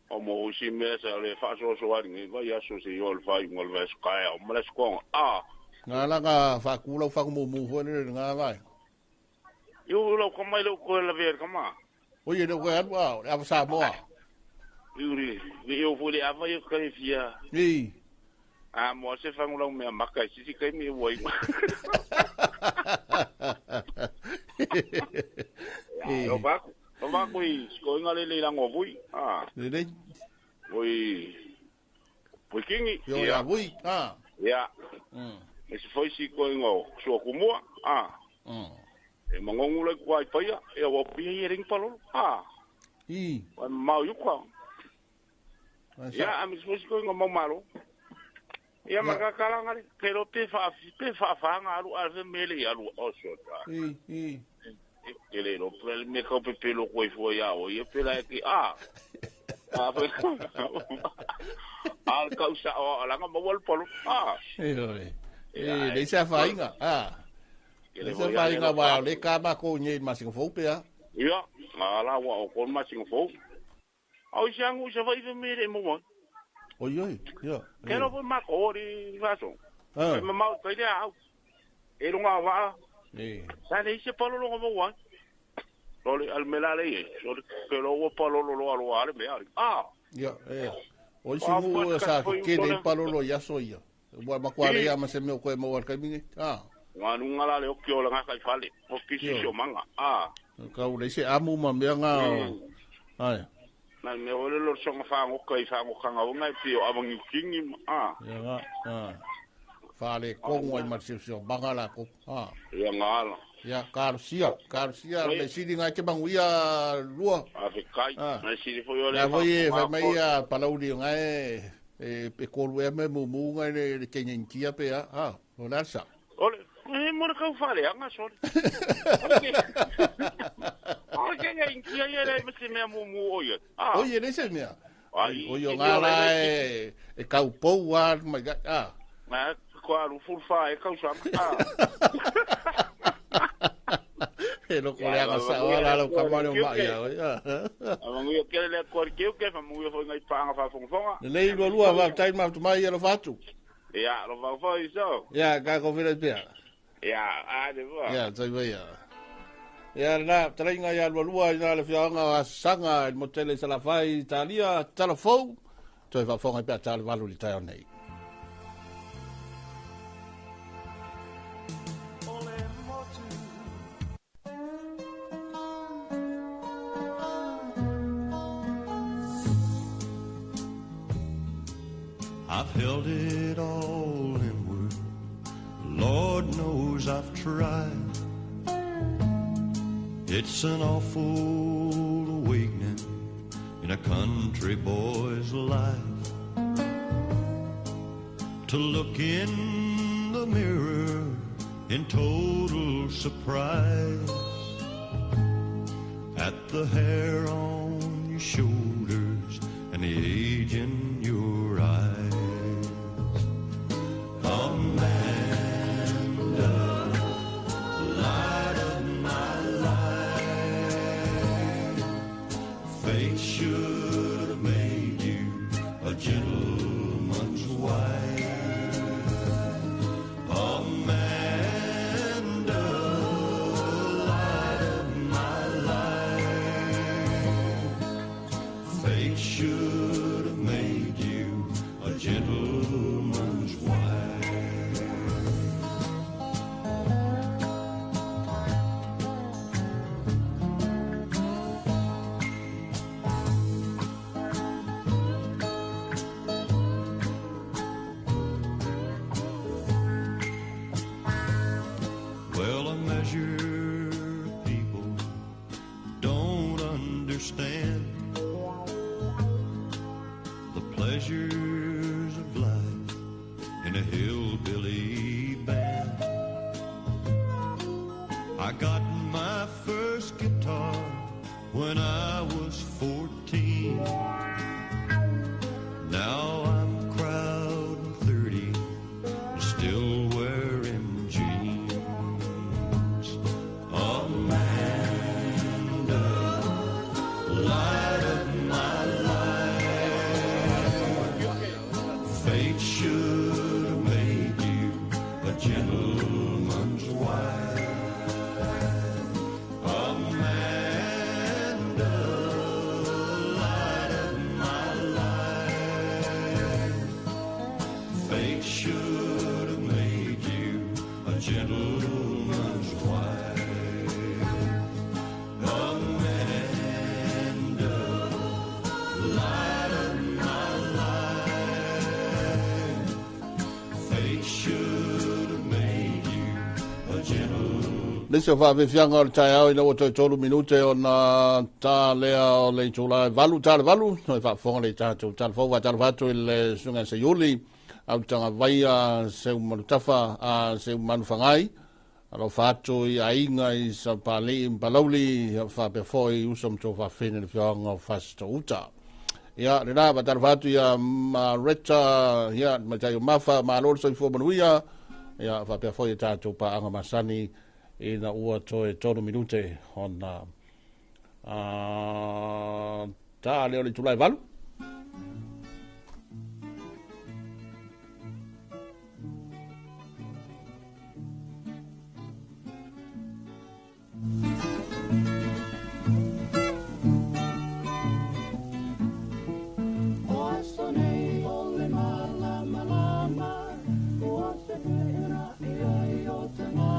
Speaker 12: O mo si me sa le fa so so ari ni vai aso se yo le fa ngol vai ska o mo le sko. Ah.
Speaker 3: Nga la nga fa ku lo fa mo mo ho le nga vai.
Speaker 12: Yo lo ko mai lo ko la ver kama.
Speaker 3: O ye lo ko a a sa mo.
Speaker 12: Yuri, ni yo fo le ava yo ka fia.
Speaker 3: Ni.
Speaker 12: A mo se fa ngolo me maka si si kai me woi. Lo ba ko i ko ngale le lango vui. Ah.
Speaker 3: Le.
Speaker 12: Voi. Voi kingi.
Speaker 3: Yo ya vui. Ah.
Speaker 12: Ya. Me se foi si ko ngo so ku mo. Ah. E mangongu le kwa paia e o pia i ring palolo. Ah.
Speaker 3: I.
Speaker 12: Wa mau yu kwa. Ya, a me se foi si ko ngo mau malo. Ia makakala ngale ke lo pe fa fa ngalu a fe mele ia lu o so ta.
Speaker 3: I.
Speaker 12: Ke le lo pre me ka pe lo ko ifo ia o ia pe la ki a. A fe. Al kausa o la nga mawal polo. Ah.
Speaker 3: E oi. E le sa fa inga. Ah. Le sa fa inga wa le ka ma ko ni ma sing fo pe a.
Speaker 12: Ia, ala wa o ko ma sing fo. Au siangu sa fa ife mele mo.
Speaker 3: Oi oi, ia.
Speaker 12: Ke lo ma ko ri vaso. E ma mau kai le au. E longa wa.
Speaker 3: E.
Speaker 12: Sa le se palo longa mo wa. Lole al mela le. Lole ke lo wo palo lo lo alo ale me ali. Ah.
Speaker 3: Ia, e. O isi mu sa ke le palo lo ia so ia. Wa ma kwa le ia ma se me ko e mo al kai mingi. Ah.
Speaker 12: Ngalunga la le oki o le ngaka i fale. Oki sisi o manga. Ah.
Speaker 3: Kau le se amu ma mea ngā o. Ai.
Speaker 12: Na me ole lo songa whangoka i whangoka ngaunga i pio awangi kingi. Ah.
Speaker 3: Ia ngā. Ah. Whale kongo ai ma se o manga la ko. Ah.
Speaker 12: Ia ngā ala.
Speaker 3: Ia, Garcia, Garcia, le sili ngai te manguia lua.
Speaker 12: A fe kai.
Speaker 3: Ah.
Speaker 12: Na sili foi ole.
Speaker 3: Na foi e fai mai a palauli ngai e kolu e me mumu ngai le kenya intia pe a. Ah, o la sa.
Speaker 12: Ole, e mo le kau fale anga sore. O kenya intia ia le me mea mumu o ia.
Speaker 3: Ah. O ia le se mea.
Speaker 12: Ai.
Speaker 3: O ia ngā la e kau pou a mai ah.
Speaker 12: Na ko aru furfa e kau sama. Ah.
Speaker 3: E loko le anga sa ola lo kamane o mai ia.
Speaker 12: A manguia ke le ko ke ke fa manguia foi ngai panga fa fonga.
Speaker 3: Le lua lua va tai ma tu mai lo fatu.
Speaker 12: Ia, lo va foi so.
Speaker 3: Ia, ka ko vira pia.
Speaker 12: Ia, a de va.
Speaker 3: Ia, tai vai ia. Ia na taringa ia lua lua ina le fianga sanga il motele sa la fai Italia telefon. Toi fa fonga pia tal valu li tai nei.
Speaker 10: I've held it all inward, Lord knows I've tried. It's an awful awakening in a country boy's life to look in the mirror in total surprise at the hair on your shoulders and the age in your eyes. Amanda, light of my life, fate should have made you a gentleman's wife. Amanda, light of my life, fate should have made you a gentleman's wife. Well, a measure of people don't understand the pleasures of life in a hillbilly band. I got my first guitar when I was 14. Now I'm crowding 30 and still wearing jeans. Amanda, light of my life, fate should have made you a gentleman's wife. Amanda, light of my life, fate should have made you a gentleman's wife. Amanda, light of my life, fate should have made you a gentleman.
Speaker 3: Le se fa ve fianga o le tai au ina o toi tolu minute o na tā lea o le tūla valu, tā le valu, noi fa fonga le tātou tā le fau, tā le fatu i le sunga se iuli, au tanga vaia se umanutafa, a se umanufangai, alo fatu i ainga i sa pali i mpalauli, fa pe foi uso mto fa fene le fianga o fasta uta. Ia, le rā, tā le fatu ia ma reta, ia, ma tai o mafa, ma aloro soifua manuia, ia, fa pe foi e tātou pa anga masani, ina ua toe tolu minute ona tā leo le tulai valu.
Speaker 1: O aso nei o le malama malama, o se pera e ai o tanga.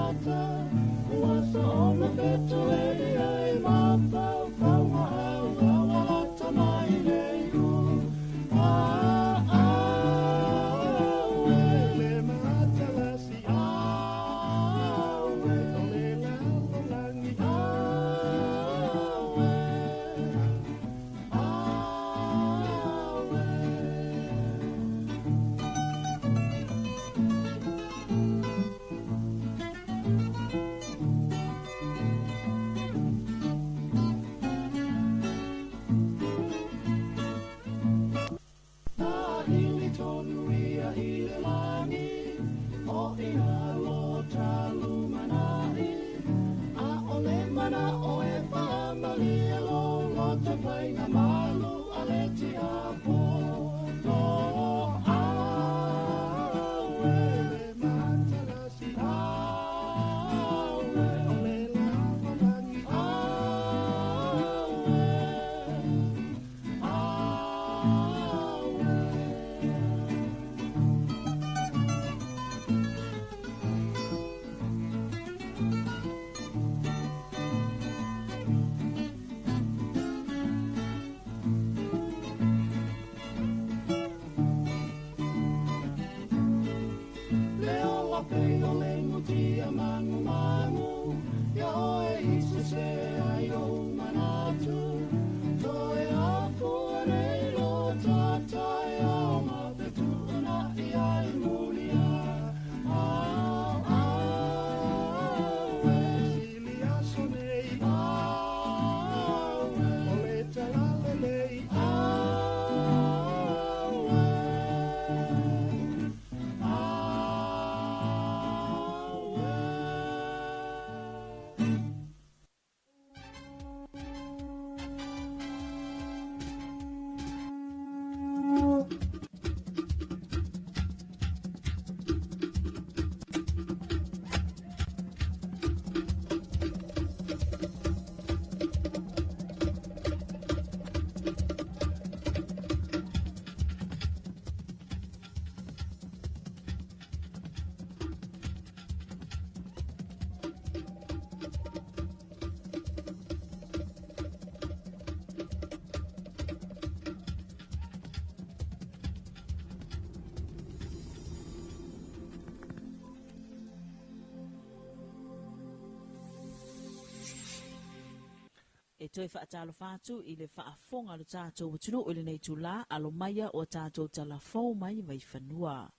Speaker 4: E toe faatalofa atu i le faafofoga a lo tatou atunuu i lenei itulā, alo maia ua tatou talafou mai Vaifanua.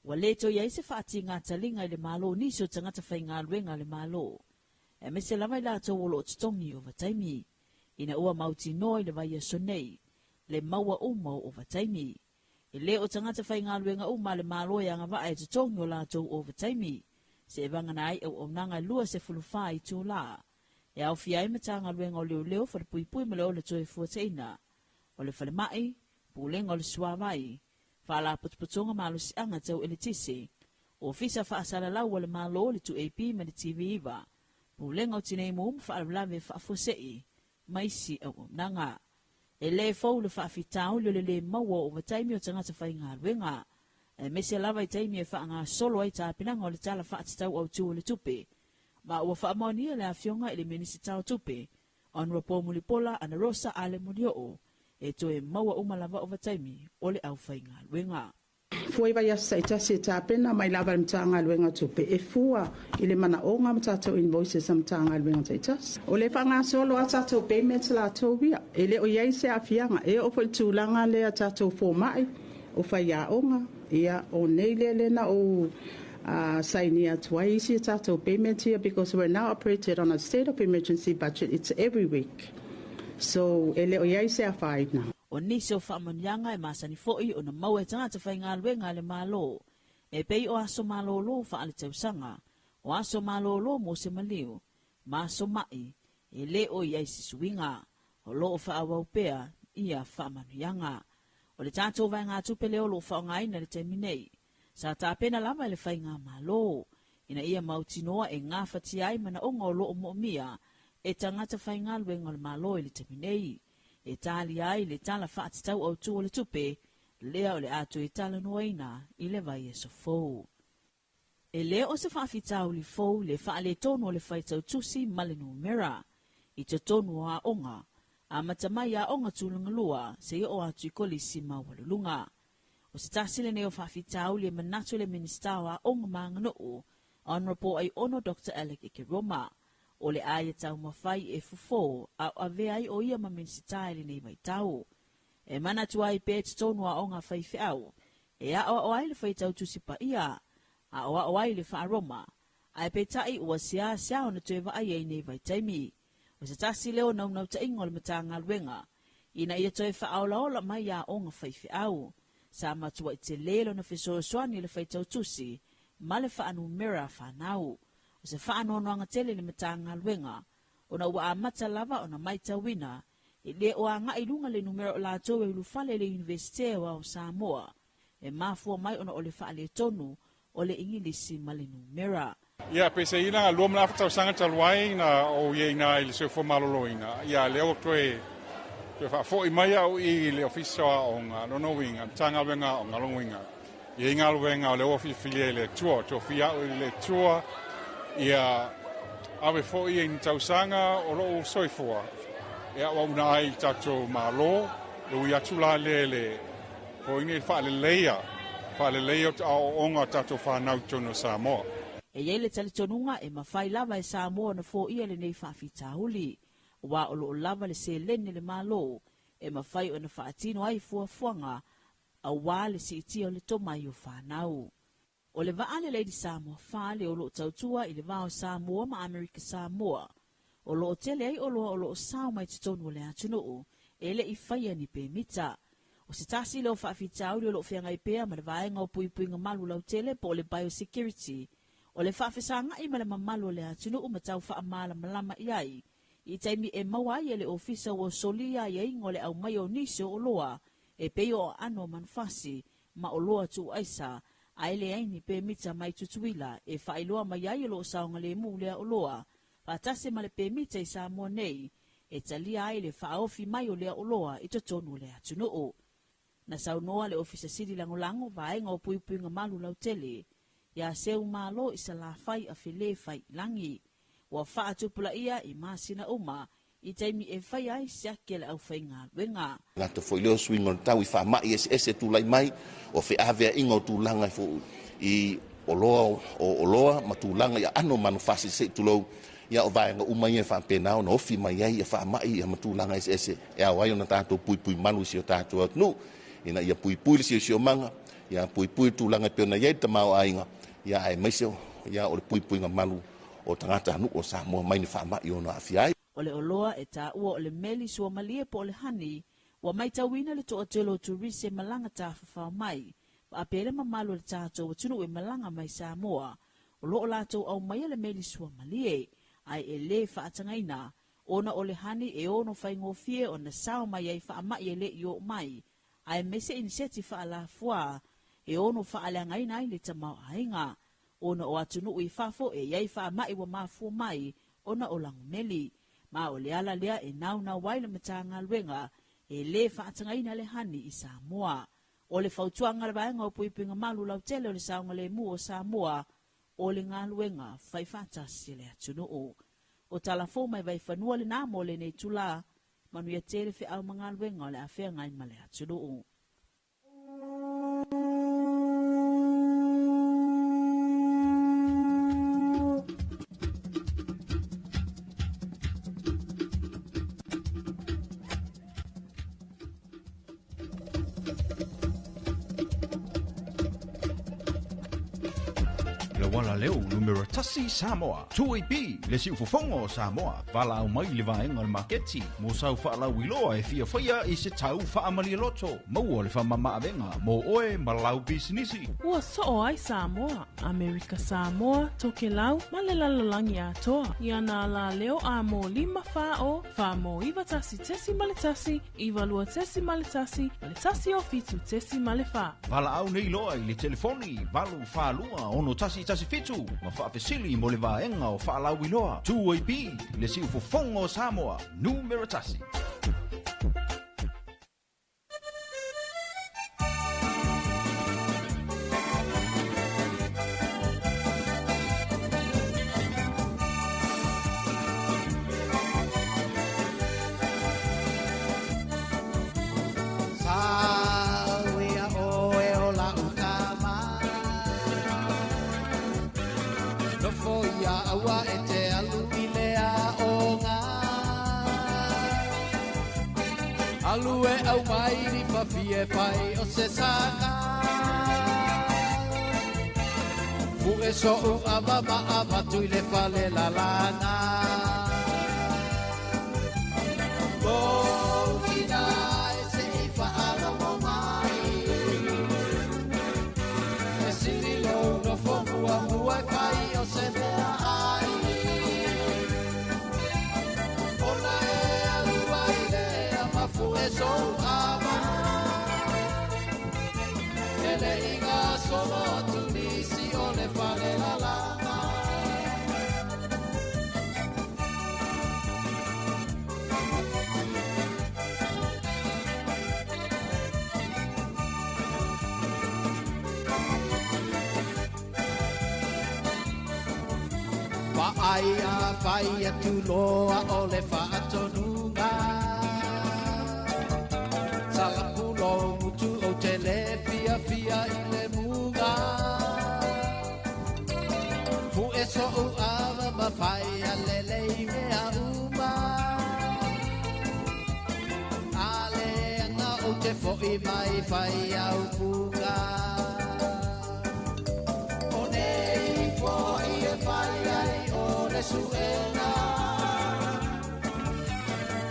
Speaker 4: Ua le toe i ai se faatigā taliga i le Malo nisi o tagata faigaluega a le Malo, aemaise lava i latou o lo o totogi ovataimi, ina ua mautinoa i le vaiaso nei le maua uma o ovataimi. E le o tagata faigaluega uma a le Malo e agavaa e totogi o latou ovataimi, seivagana ai auaunaga e 24 itulā, e aofia ai Matagaluega o Leoleo, Falepuipui ma le Ola Toefuataiga, o le Falemai, Pulega o le Suavai, Faalapotopotoga Malosiaga Tau Eletise, Ofisa Faasalalau a le Malo, le 2AP ma le TV9, Pulega o Tinei Mu ma Faalavelave Faafuasei, ma isi auaunaga. E le fou le faafitauli o le lē maua o ovataimi o tagata faigaluega, aemaise lava i taimi e faagasolo ai tapenaga o le Tala Faatatau Autu o le Tupe, ma ua faamaonia le Afioga i le Minisita o Tupe, Honourable Mulipola Anarosa Ale Molioo, e toe maua uma lava ovataimi o le aufaigaluega.
Speaker 5: Fua i vaiaso taitasi e tapena mai lava e le Matagaluega o Tupe e fua i le manaoga ma tatou invoices a Matagaluega taitasi. O lea e faagasolo a tatou payments latou ia, e le o i ai se aafiaga. E oo foi i le tulaga lea tatou fomai, o faiaoga, ia o nei lea lea na ou sainia atu ai isi a tatou payments ia because we're now operated on a state of emergency budget, it's every week. So e le o i ai se afaina.
Speaker 4: O nisi o faamanuiaga e masani foi ona maua e tagata faigaluega a le Malo, e pei o aso malolo faaletausaga, o aso malolo mo se maliu, ma aso ma'i, e le o i ai se suiga. O lo o faaauau pea ia faamanuiaga. O le tatou vaegatupe lea o lo o faaaogaina i le taimi nei, sa tapena lava e le Faigamalo, ina ia mautinoa e gafatia ai manaoga o lo o moomia e tagata faigaluega o le Malo i le taimi nei, e talia ai le Tala Faatatau Autu o le Tupe lea o le a toe talanoaina i le vaiaso fou. E le o se faafitauli fou le faaletonu o le faitau tusi ma le numera i totonu o aoga, amata mai i aoga tulagalua seia oo atu i kolisi maualuluga. O se tasi lenei o faafitauli e manatu le Minisita o Aoga ma Aganuu, Honourable Aiono Doctor Alec Ekeroma, o le a ia taumafai e fofo a o avea ai o ia ma Minisita i lenei vaitau. E manatu ai pea i totonu o aoga faifeau, e aoao ai le faitau tusi paia, aoao ai le faa-Roma, ae peitai ua seasea ona toe vaai ai i nei vaitaimi. O se tasi lea o naunautaiga o le Matagaluega ina ia toe faaolaola mai aoga faifeau. Sa matuai tele lona fesoasoani i le faitau tusi ma le faanumera fanau. O se faanoanoaga tele i le Matagaluega ona ua amata lava ona matauina e le o agai i luga le numera o latou e ulufale i le Iunivesite Aoao o Samoa e mafua mai ona o le faaletonu o le Igilisi ma le numera.
Speaker 6: Ia, peiseai na 2 ma le afa tausaga talu ai na ou i ai i le Soifua Maloloina, ia lea ua toe faafo'i mai a'u i le Ofisa o Aoga, lona uiga Matagaluega Aoga, lona uiga i ai galuega o lea ua filifilia e le Atua, tofia a'u i le Atua ia ave fo'i i ni tausaga o lo'u soifua e a'ua'una ai i tatou Malo e ui atu la lea le fo'i nei faaleleia faaleleia o aoaoga o tatou fanau i totonu o Samoa.
Speaker 4: E i ai le talitonuga e mafai lava e Samoa ona foia lenei faafitauli, aua o lo o lava le seleni a le Malo e mafai ona faatino ai fuafuaga aua le siitia o le tomai o fanau. O le vaa le Lady Samoa 4 o lo o tautua i le va o Samoa ma Amerika Samoa, o lo o tele ai oloa o lo o sao mai totonu o le atunuu e le i faia ni pemita. O se tasi lea o faafitauli o lo o feagai pea ma le vaega o puipuiga malu lautele po o le biosecurity, o le faafesagai ma le mamalu o le atunuu ma tau faamalamalama i ai i taimi e maua ai e le ofisa ua solia aiaiga o le aumai o nisi o oloa e pei o aano o manufasi ma oloa tuuaisa ae leai ni pemita mai Tutuila e faailoa mai ai o lo o saogalemu lea oloa faatasi ma le pemita i Samoa nei e talia ai le faaofi mai o lea oloa i totonu o le atunuu. Na saunoa le Ofisa Sili Lagolago vaega o puipuiga malu lautele ia Seumalo i Salafai Afele Faiilagi, ua faatupulaia i masina uma i taimi e faia ai siaki a le aufaigaluega.
Speaker 7: Gata foi lea o suiga o le tau i faama'i eseese tulai mai, o feavea'iga o tulaga i oloa o oloa ma tulaga i aano manufasi se'i tulou. Ia o vaega uma ia e faapena ona ofi mai ai ia faama'i ia ma tulaga eseese e ao ai ona tatou puipui malu i si o tatou atunuu ina ia puipui le siosiomaga, ia puipui le tulaga e pei ona i ai le tamaoaiga, ia aemaise ia o le puipuiga malu o tagatanuu o Samoa mai ni faama'i ono aafia ai.
Speaker 4: O le oloa e taua o le meli suamalie po o le honey, ua matauina le toatele o turisi e malaga tafafao mai, faapea le mamalu o le tatou atunuu e malaga mai Samoa, o lo o latou aumaia le meli suamalie, ae e lē faatagaina, ona o le honey e ono faigofie ona sao mai ai faama'i e le i oo mai, aemaise iniseti faalafua e ono faaleagaina ai le tamaoaiga, ona o atunuu i fafo e i ai faama'i ua mafua mai ona o lagomeli. Ma o le ala lea e naunau ai le Matagaluega e lē faatagaina le honey i Samoa. O le fautuaga a le Vaega o Puipuiga Malu Lautele o le Saogalemu o Samoa, o le galuega faifaatasi a le atunuu. O tala fou mai Vaifanua lenā mo lenei itulā, manuia tele feau ma galuega o le a feagai ma le atunuu.
Speaker 8: Le uala leo numera tasi Samoa. 2AB, le siufofoga o Samoa. Valaau mai i le vaega o le maketi mo sau faalauiloa e fia faia i se tau faamalialoto. Maua le faamamaavega mo oe ma lau pisinisi.
Speaker 9: Ua soo ai Samoa, Amerika Samoa, Tokelau ma le lalolagi atoa i ana alaleo a mo 5 4 0 4 mo 9 1.1 9 2.1 ma le 1 o 7.4.
Speaker 8: Valaau nei loa i le telefoni 8 4 2 6 1 1 7 ma faafesili mo le vaega o faalauiloa. 2AB, le siufofoga o Samoa, numera tasi.
Speaker 13: Sauia oe o la ukama Nofo ia aua e te alu i le aoga Alu e au mai ni fawhie pai o se saka Fue so u ava ma ava tui le fale la lana Lou ina e se i whaalomo mai E siri lou no fo mua mua e whai o se mea ai Ona e alua i lea mafu e sou ava E le inga solo atu nisi o le fale la lana Wa'ai a whai atu loa o le whaatonuga Salapu lo mutu o te le fia fia i le muga Fu e so u ava ma whai a lele i mea uma Ale anga o te foi mai whai au puka O nei foi e whai ai o le suena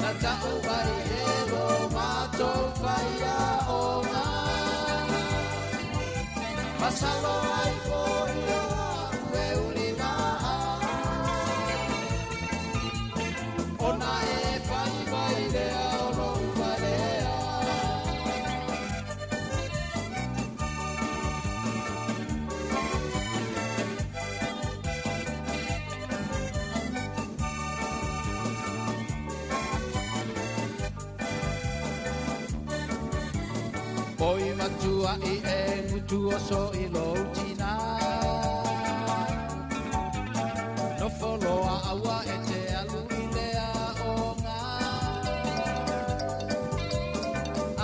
Speaker 13: Na tau mai e lo mātou whai a o ngā Masalo ai foi o au e uri maa Ona e whai mai lea o lo umalea Poi matua i e ngutu o so i lo tina No foloa aua e te alu i lea o ngā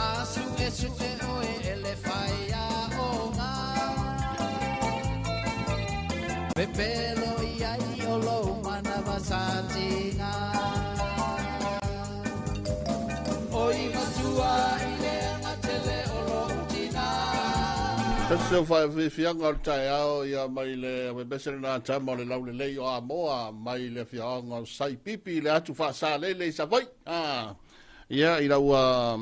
Speaker 13: A su e su e oe e le whai a o ngā Pepelo i ai o lo manawa sa
Speaker 3: Tasi o faafiafiaga o le taeao ia mai le aemaise lena tama o le laulelei o Amoa mai le afioaga o Saipipi i le atu faasalele i Savaii. Ah, ia ina ua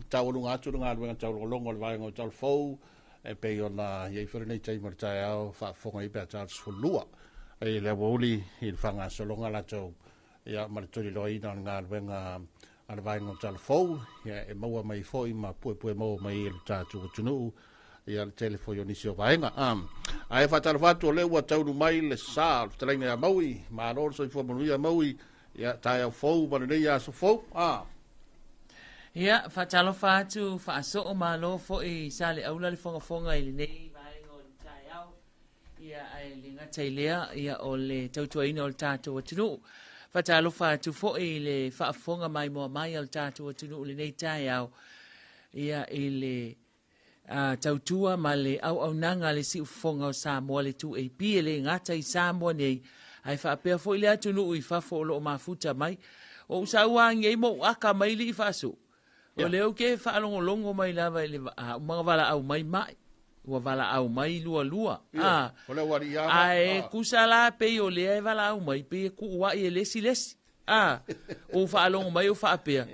Speaker 3: taualuga atu le galuega taulogologo o le vaega o Talafou e pei ona i ai foi lenei taimi o le taeao faafofoga ai pe a ta le 12 i le aoauli i le faagasologa latou ia ma le tuliloaina o le galuega a le vaega o Talafou ia e maua mai foi ma puepue maua mai e le tatou atunuu ia le tele foi o nisi o vaega. Ae faatalofa atu o lea ua taulu mai le sa o le fetalaiga ia Maui, malo le soifua manuia Maui, ia taeao fou ma lenei aso fou.
Speaker 14: Ia, faatalofa atu faasoo malo foi Saleaula le fogafoga i lenei vaega o le taeao. Ia, ae le gata i lea, ia, o le tautuaina o le tatou atunuu. Faatalofa atu foi i le faafofoga maimoa mai a le tatou atunuu i lenei taeao, ia, i le tautua ma le auaunaga a le Siufofoga o Samoa le 2AP e le gata i Samoa nei, ae faapea foi le atunuu i fafo o lo o mafuta mai. O ou sauagi ai ma ou aka mai lii faasoo. O lea ou te faalogologo mai lava i le umaga valaau mai mai. Ua valaau mai lualua.
Speaker 3: A, o lea ua alii
Speaker 14: Ae tusa la pei o lea e valaau mai, pei e tuuai e le isi le isi. A, ou faalogo mai o faapea,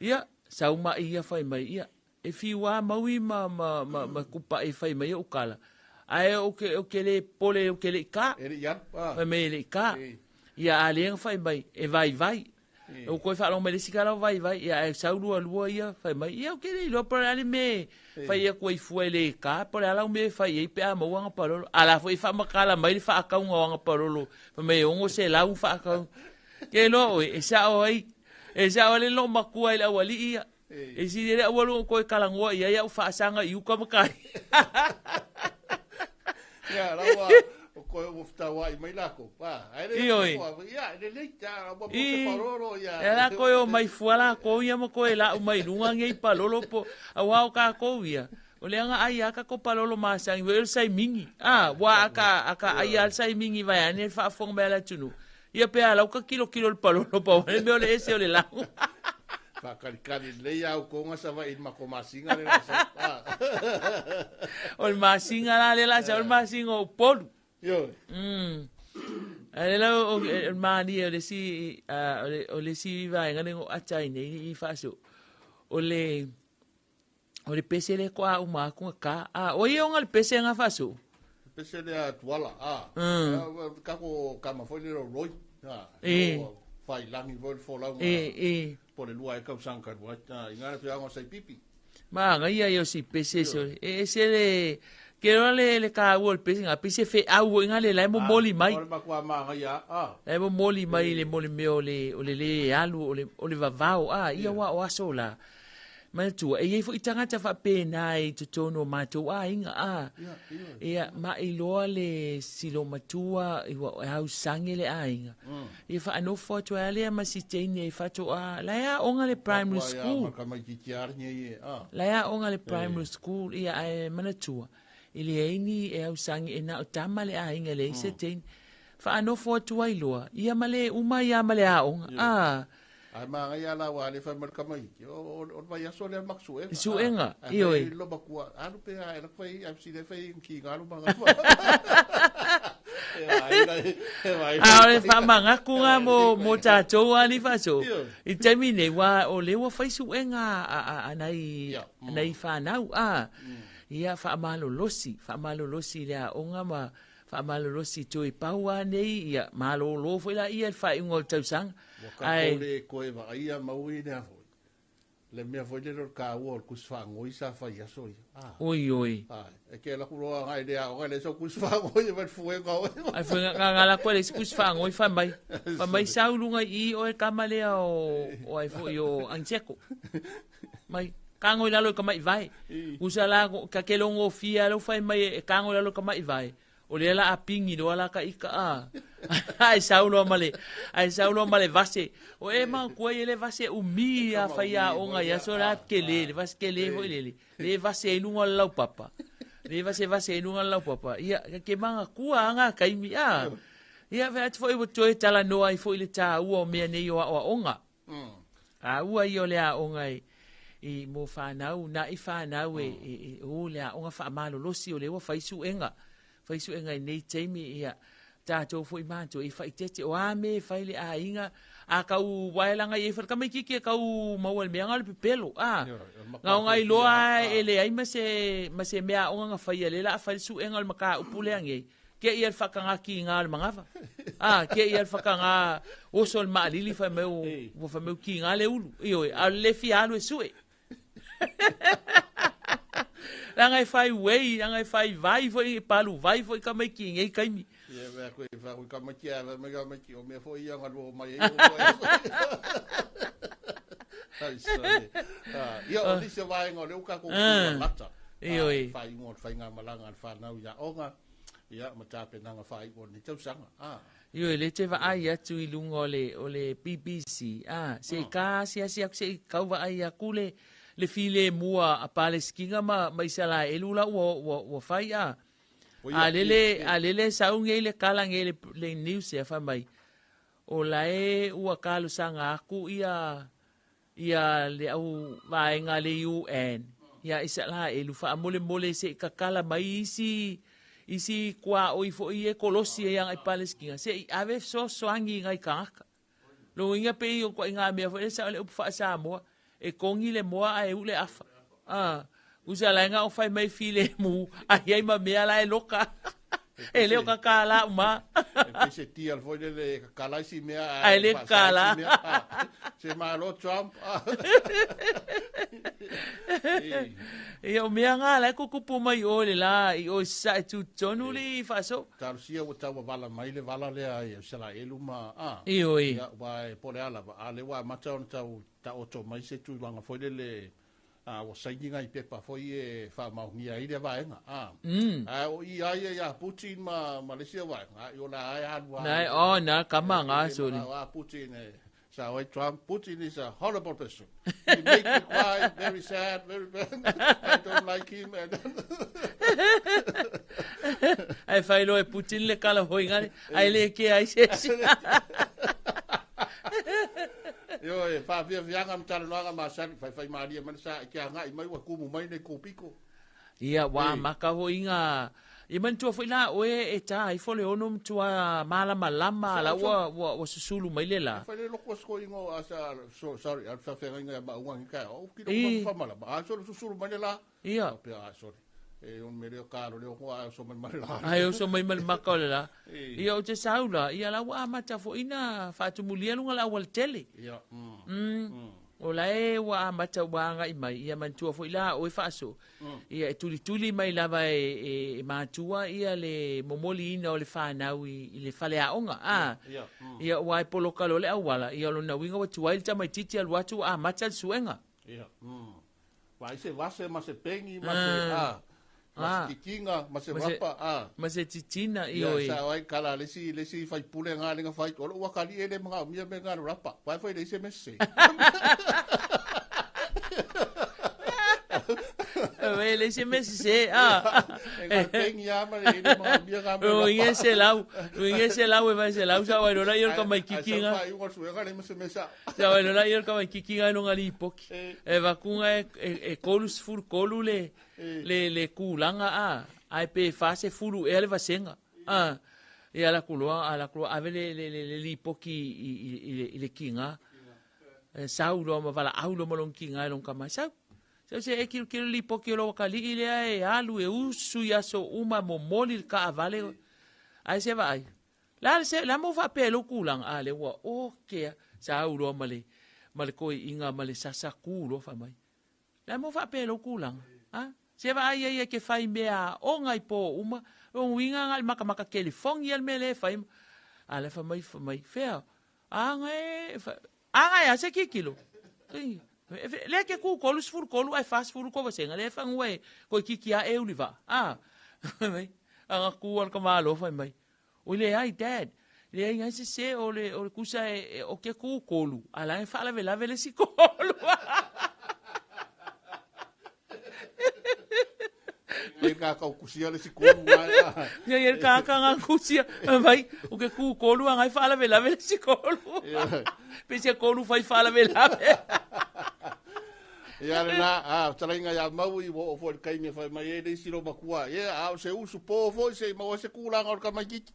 Speaker 14: ia, sau mai ia fai mai, ia, e fiu lava maui ma, ma, ma, ma kupaʻi e fai mai ou kala, ae ou te, ou te le popole ou te le i ka.
Speaker 3: E le i alu.
Speaker 14: Fai mai e le i ka. Ia, a lea na fai mai, e vaivai. Ou toe faalogo mai le isi tala o vaivai, ia ae sau lualua ia fai mai, ia ou te le iloa po o le a le mea e fai atu ai fua e le ka, po o le a lau mea e fai ai pe a maua ana palolo. A la foi e faamatala mai le faatauga o ana palolo, fai mai e 600 faatau. Ke iloa oe, e sao ai, e sao ai le loomatua i le aualii ia. E sili ai le aua lua toe talanoa i ai au faasaga i uka ma tai.
Speaker 3: Ia, la ua o koe ua fetauai mai lakou. Ah, ai le
Speaker 14: Ioe.
Speaker 3: Ia, le lei ta ua mo se palolo ia.
Speaker 14: E la koe o mai fua lakou ia ma koe lau mai luga nei palolo po auā o kākou ia. O lea na ai a kako palolo masani foi o le saimigi. Ah, ua aka aka ai a le saimigi vaeane le faafofoga mai a le atunuu. Ia pe a lau ka kilokilo le palolo pau le mea o le ese o le lago.
Speaker 3: Faakalikali lelei a outou ga Savaii i le matou masina le la sau.
Speaker 14: O le masina la le la sau o le masina o Upolu.
Speaker 3: Ioe.
Speaker 14: Ae le la o le malie o le isi o le isi vaega le ata ai nei i faaso. O le o le pese le ko a uma aku ka. A o ia o le pese nga faaso.
Speaker 3: Pese le a tuala. A. Kako kama foi le roi. A.
Speaker 14: E.
Speaker 3: Fai langi foi le folauga.
Speaker 14: E, e.
Speaker 3: Po le lua e tausaga talu ai. I ngā le fiaga o Saipipi.
Speaker 14: Magaia ia o si pese so. E ese le ke loa le le kaua o le pese nga pese feau foi nga le la e momoli mai.
Speaker 3: O le matua magaia. A.
Speaker 14: La e momoli mai le mo le mea o le o le le alu o le o le vavao a ia ua o aso la. Manatua, e i ai foi tagata faapena i totonu o matou aiga, a. Ia, ma iloa le silomatua, ua hausange le aiga. Ia faanofo atu ai lea ma si teine e faatoa, la e aoga le primary school. La e aoga le primary school, ia ae manatua, e leai ni e hausange e na o tama le aiga, e leai se teine. Faanofo atu ai loa, ia ma le uma ai lava ma le aoga, a.
Speaker 3: Ae manaia la ua le fai mai le tamaiti, o le vaiaso lea ma suega.
Speaker 14: Suega, ioe.
Speaker 3: Ae lo matua, alu pe a ela fai, a si le fai ki ngalu ma ngalu.
Speaker 14: A o le faamagaku nga mo mo tatou ali faaso. I taimi nei ua o lea ua fai suega a nai nai fanau a. Ia faamalolosi, faamalolosi i le aoga ma Faamalolosi toe pau lava nei, ia malolo foi laia i le faaiuga o le tausaga.
Speaker 3: Ua tatou le toe vaaia maui lea foi, le mea foi lele o le taua o le tusi faanoi sa fai i aso ia.
Speaker 14: Ah. Oi oi.
Speaker 3: Ai, e ke alu atu loa agai i le aoga e leai sau tusi faanoi e mai le fuega oe.
Speaker 14: Ai fuega nga nga la koe le isi tusi faanoi fai mai. Fai mai sau luga i i oe kama lea o o ai foi o Agiseko. Mai kago i lalo i ka maʻi vae. Usa la ka ke logofia lea ua fai mai e kago i lalo i ka maʻi vae. O lea la a pingi loa la ka ika a. Ae sau loa ma le ae sau loa ma le vase. O e manatua ia le vase umi a faiaoga i aso la kele, le vase kele foi lele. Le vase ai luga o le laupapa. Le vase vase ai luga o le laupapa. Ia ke manatua a nga taimi a. Ia fai atu foi ua toe talanoa ai foi le taua o mea nei o aoaoga. Taua ia o le aoga e, i mo whanau, nā i whanau e, e, e, o le aoga whaamalolosi o le ua whai suenga. Whai suenga i nei taimi, ia, tātou foi mātou e whaitete o a me whai le āinga a kau waelanga i e whai kama kiki e kau maua le mea ngā le pepelo a ngā o ngai loa e le ai ma se ma se mea aoga nga whai a le la a whai le suenga o le maka upu le angei ke ia le whakanga ki ngā le mangawa a ke ia le whakanga oso le maalili whai meu ua whai meu ki ngā le ulu ioe a le fia alu e sue Langa e whai wei, langa e whai vai foi, e palu vai foi ka mai ki ngei kaimi.
Speaker 3: Ia mea koe wha koe ka mai ki a mai ka mai ki o mea foi ia ngā mai e o Ai, sorry. Ah, ia o nisi o vaenga o le uka ko ah. lata.
Speaker 14: Io e.
Speaker 3: Whai ingoa whai ngā malanga al whanau ia onga. Ia ma tāpenaga whai o ni tausaga. Ah.
Speaker 14: Io e le te vaai atu i luga o le, o le BBC, a, se i ka asiasi aku, se i kau vaai aku le, le filemu a, a Palesitina ma, ma Isalaelu la ua, ua, ua fai, a. A lele, a lele sau nei le kala nei le, le news e fai mai, o la e ua talosaga aku ia, ia le au vaega a le UN ia Isalaelu faamolemole se i kakala mai isi isi kuaʻoi foi e kolosi ai agai Palesitina se i ave fesoasoani i nai tagata. Lona uiga pei o ituaiga mea foi lea sa o le upu faa-Samoa e kogi le moa ae u le afa. Ah, usa la nga o fai mai filemu ai ai ma mea la e loka. E le o ka kālā uma.
Speaker 3: E pei se tia foi lele e kakala isi mea
Speaker 14: ae le kakala.
Speaker 3: Se malo Trump.
Speaker 14: Ia o mea ngā la e kukupu mai o le la i o sa e tūtonu li whaaso.
Speaker 3: Talosia ua tau vala mai le vala lea i Isaraelu ma a.
Speaker 14: Ioe.
Speaker 3: Ia wa e po le ala a le ua amata ona tau taoto mai se tulaga foi lele a ua saini ngai pepa foi e faamaonia ai lea vaega a. A o i a ia ia Putin ma ma le isi vaega a i o la ai alu
Speaker 14: a. Nai o na kama nga sori.
Speaker 3: A Putin e sa oi Trump, Putin is a horrible person. He make me cry, very sad, very bad. I don't like him. And
Speaker 14: Ai whai loa e Putin le kala hoi ngare, ai le ke ai se esi.
Speaker 3: Io e whaafiafiaga ma talanoaga masani, whaiwhai malie mai le sa i ke agai mai ua kumu mai nei kōpiko.
Speaker 14: Ia, ua amata foi ngā... Ia manatua foi la oe e tā ifo le ono matua malamalama la ua, ua, ua susulu mai le la.
Speaker 3: E whai le loko asko ingo a sa, so, sorry, a sa whenga inga ma unga ngi o ki loko whamalama. A so susulu mai le la.
Speaker 14: Ia.
Speaker 3: Pea, a sorry. E on me leo kalo leo hoa ai so mai mai la.
Speaker 14: Ai o so mai mai maka o le la. Ia o te saula, ia la ua amata foi na faatumulia luga le aualatele.
Speaker 3: Ia.
Speaker 14: O la e ua amata ua agai mai, ia manatua foi la oe faaso. Ia e tulituli mai lava e, e, e matua ia le momoliina o le whanau i, i le fale aoga. A,
Speaker 3: Ia.
Speaker 14: ia ua e poloka loa le auala, ia o lona uiga ua tuai le tamaitiiti alu atu ua amata le suega.
Speaker 3: Ia. Vaai se vase ma se pengi ma se a ma se titina ma se rapa a
Speaker 14: ma se titina ioe.
Speaker 3: Ia sa ai kala le si le si faipule nga le nga fai o lo ua kali ele ma mia me nga rapa vai foi le se me se.
Speaker 14: Ue le se me se a.
Speaker 3: E nga pengi a ma le le ma mia nga me
Speaker 14: O inge se lau, o inge se lau e vai se lau sa wai rora i o ka mai kikinga.
Speaker 3: Ai sa fai ua suega le se me sa.
Speaker 14: Sa wai rora i o ka mai kikinga no nga lipoki. E vakunga e, e, e kolu sefulu kolu le, le, le kulaga a, ae pe 40 ea le vasega. A, ia ala ku loa, ala ku loa ave le, le, le, le lipoki i, i, i, le, i le kiga. E, sau loa ma valaau loa ma lona kiga e lona tama, sau. Sau se e kilokilo le lipoki o lou akalii lea e alu e usu i aso uma e momoli le kaavale. Ae se vaai. La se la mo faapea i lou kulaga, a lea ua okea, sau loa ma le, ma le koiiga ma le sasa ku loa fai mai. La mo faapea i lou kulaga, a? Se vaai ai e ke fai mea aoga i pō uma, o uiga nga le makamaka kelifogi ia le mea lea e fai. A la fai mai, fai mai, fea, a nga e, a nga e a se kikilo. Lea ke ku kolu sefulu kolu ae 40 ko vasega, lea e fagua e koe kiki a e uli vaa. A, fai mai, a nga ku al ka malo fai mai. Oi leai, Dad, leai ngai sese o le, o le kusa e, e, o ke kūkolu, a la e faalavelave le isi kolu.
Speaker 3: E ka kau kusia le si kolu ai.
Speaker 14: Ia ia ka ka ngā kusia, vai, o ke kūkolu a ngai faalavelave le si kolu. Pe se kolu fai faalavelave.
Speaker 3: Ia lena, a talaiga ia mau i ua oo foi i le taimi e fai mai ai le isi lou matua, ia a o se usu po foi se i maua ai se tulaga o le tamaitiiti.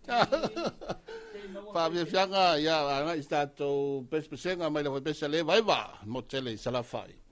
Speaker 3: Faafiafiaga, ia agai i se tatou pesepesega mai le faipese a le Evaeva mo tele i Salafai.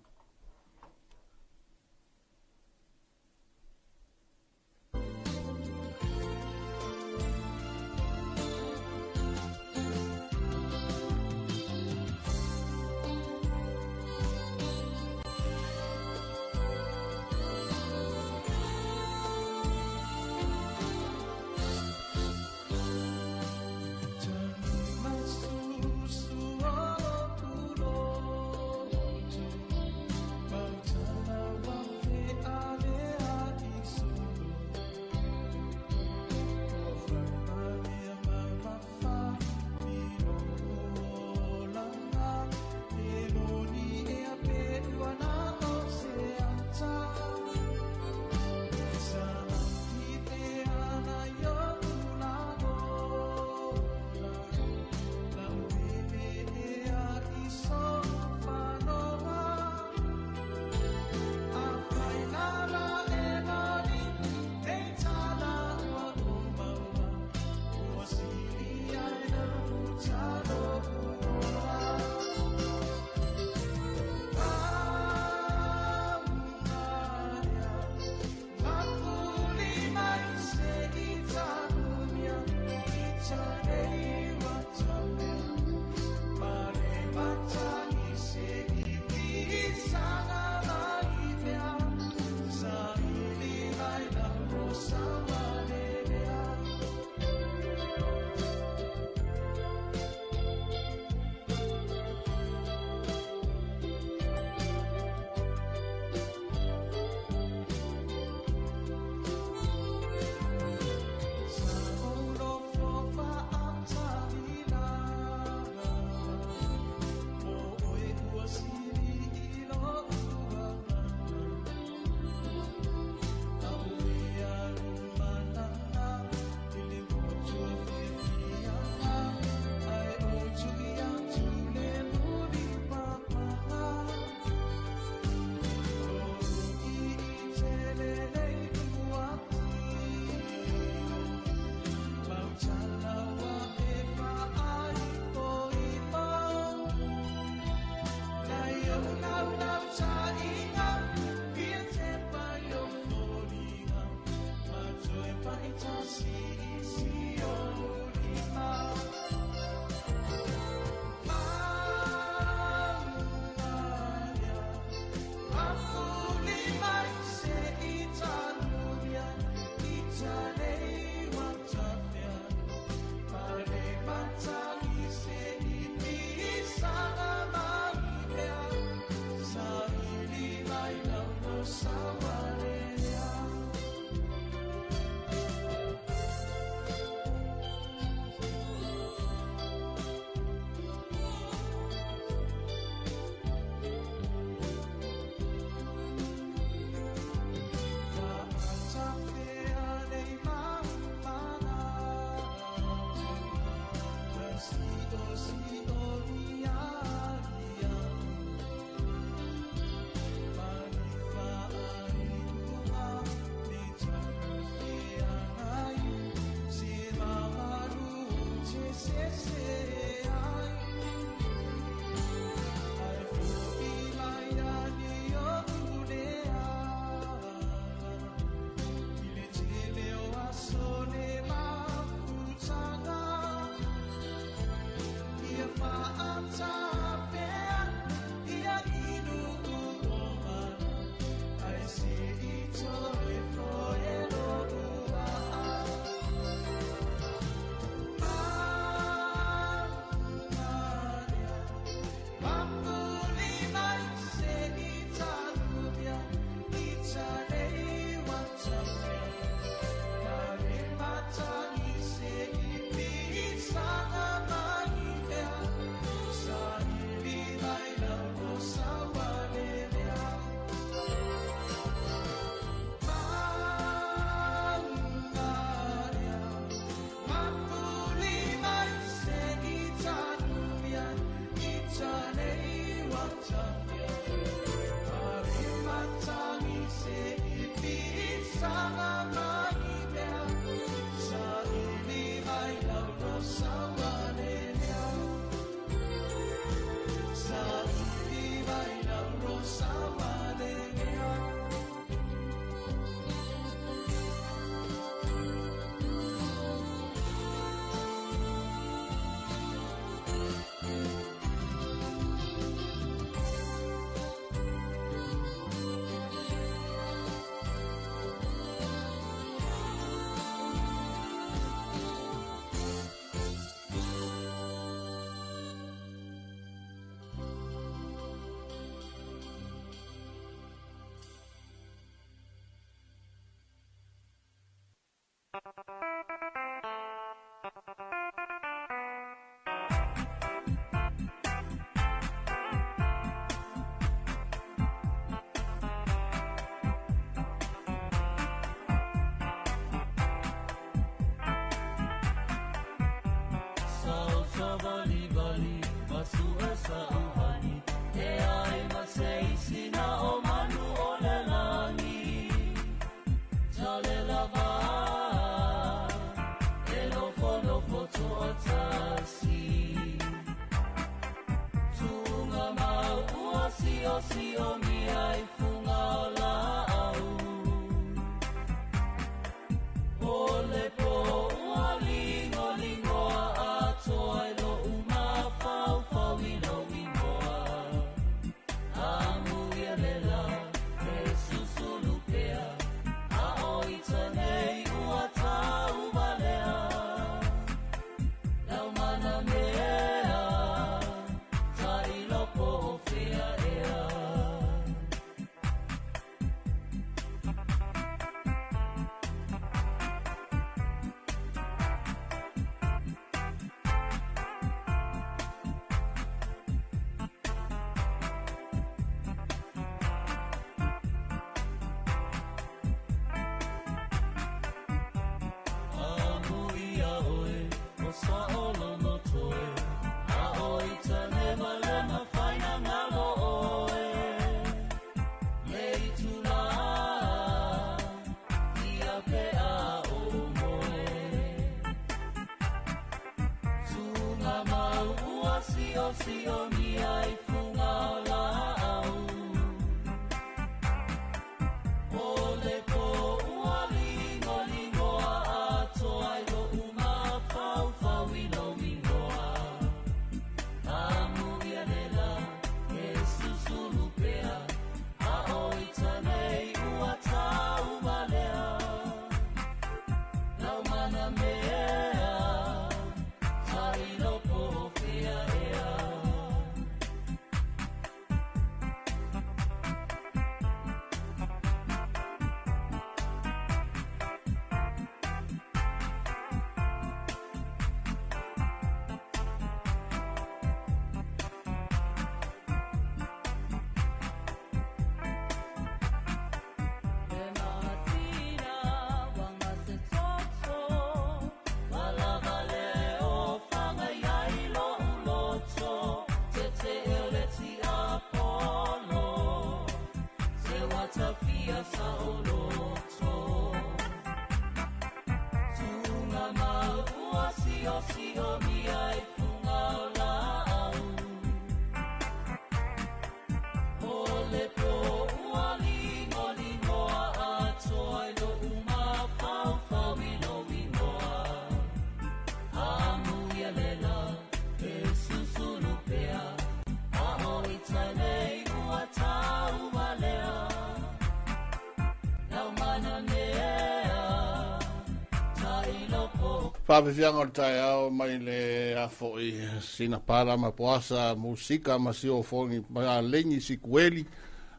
Speaker 3: Faafiafiaga o le taeao mai le afo'i sina pala ma poasa musika ma siofogi ma legi sikueli.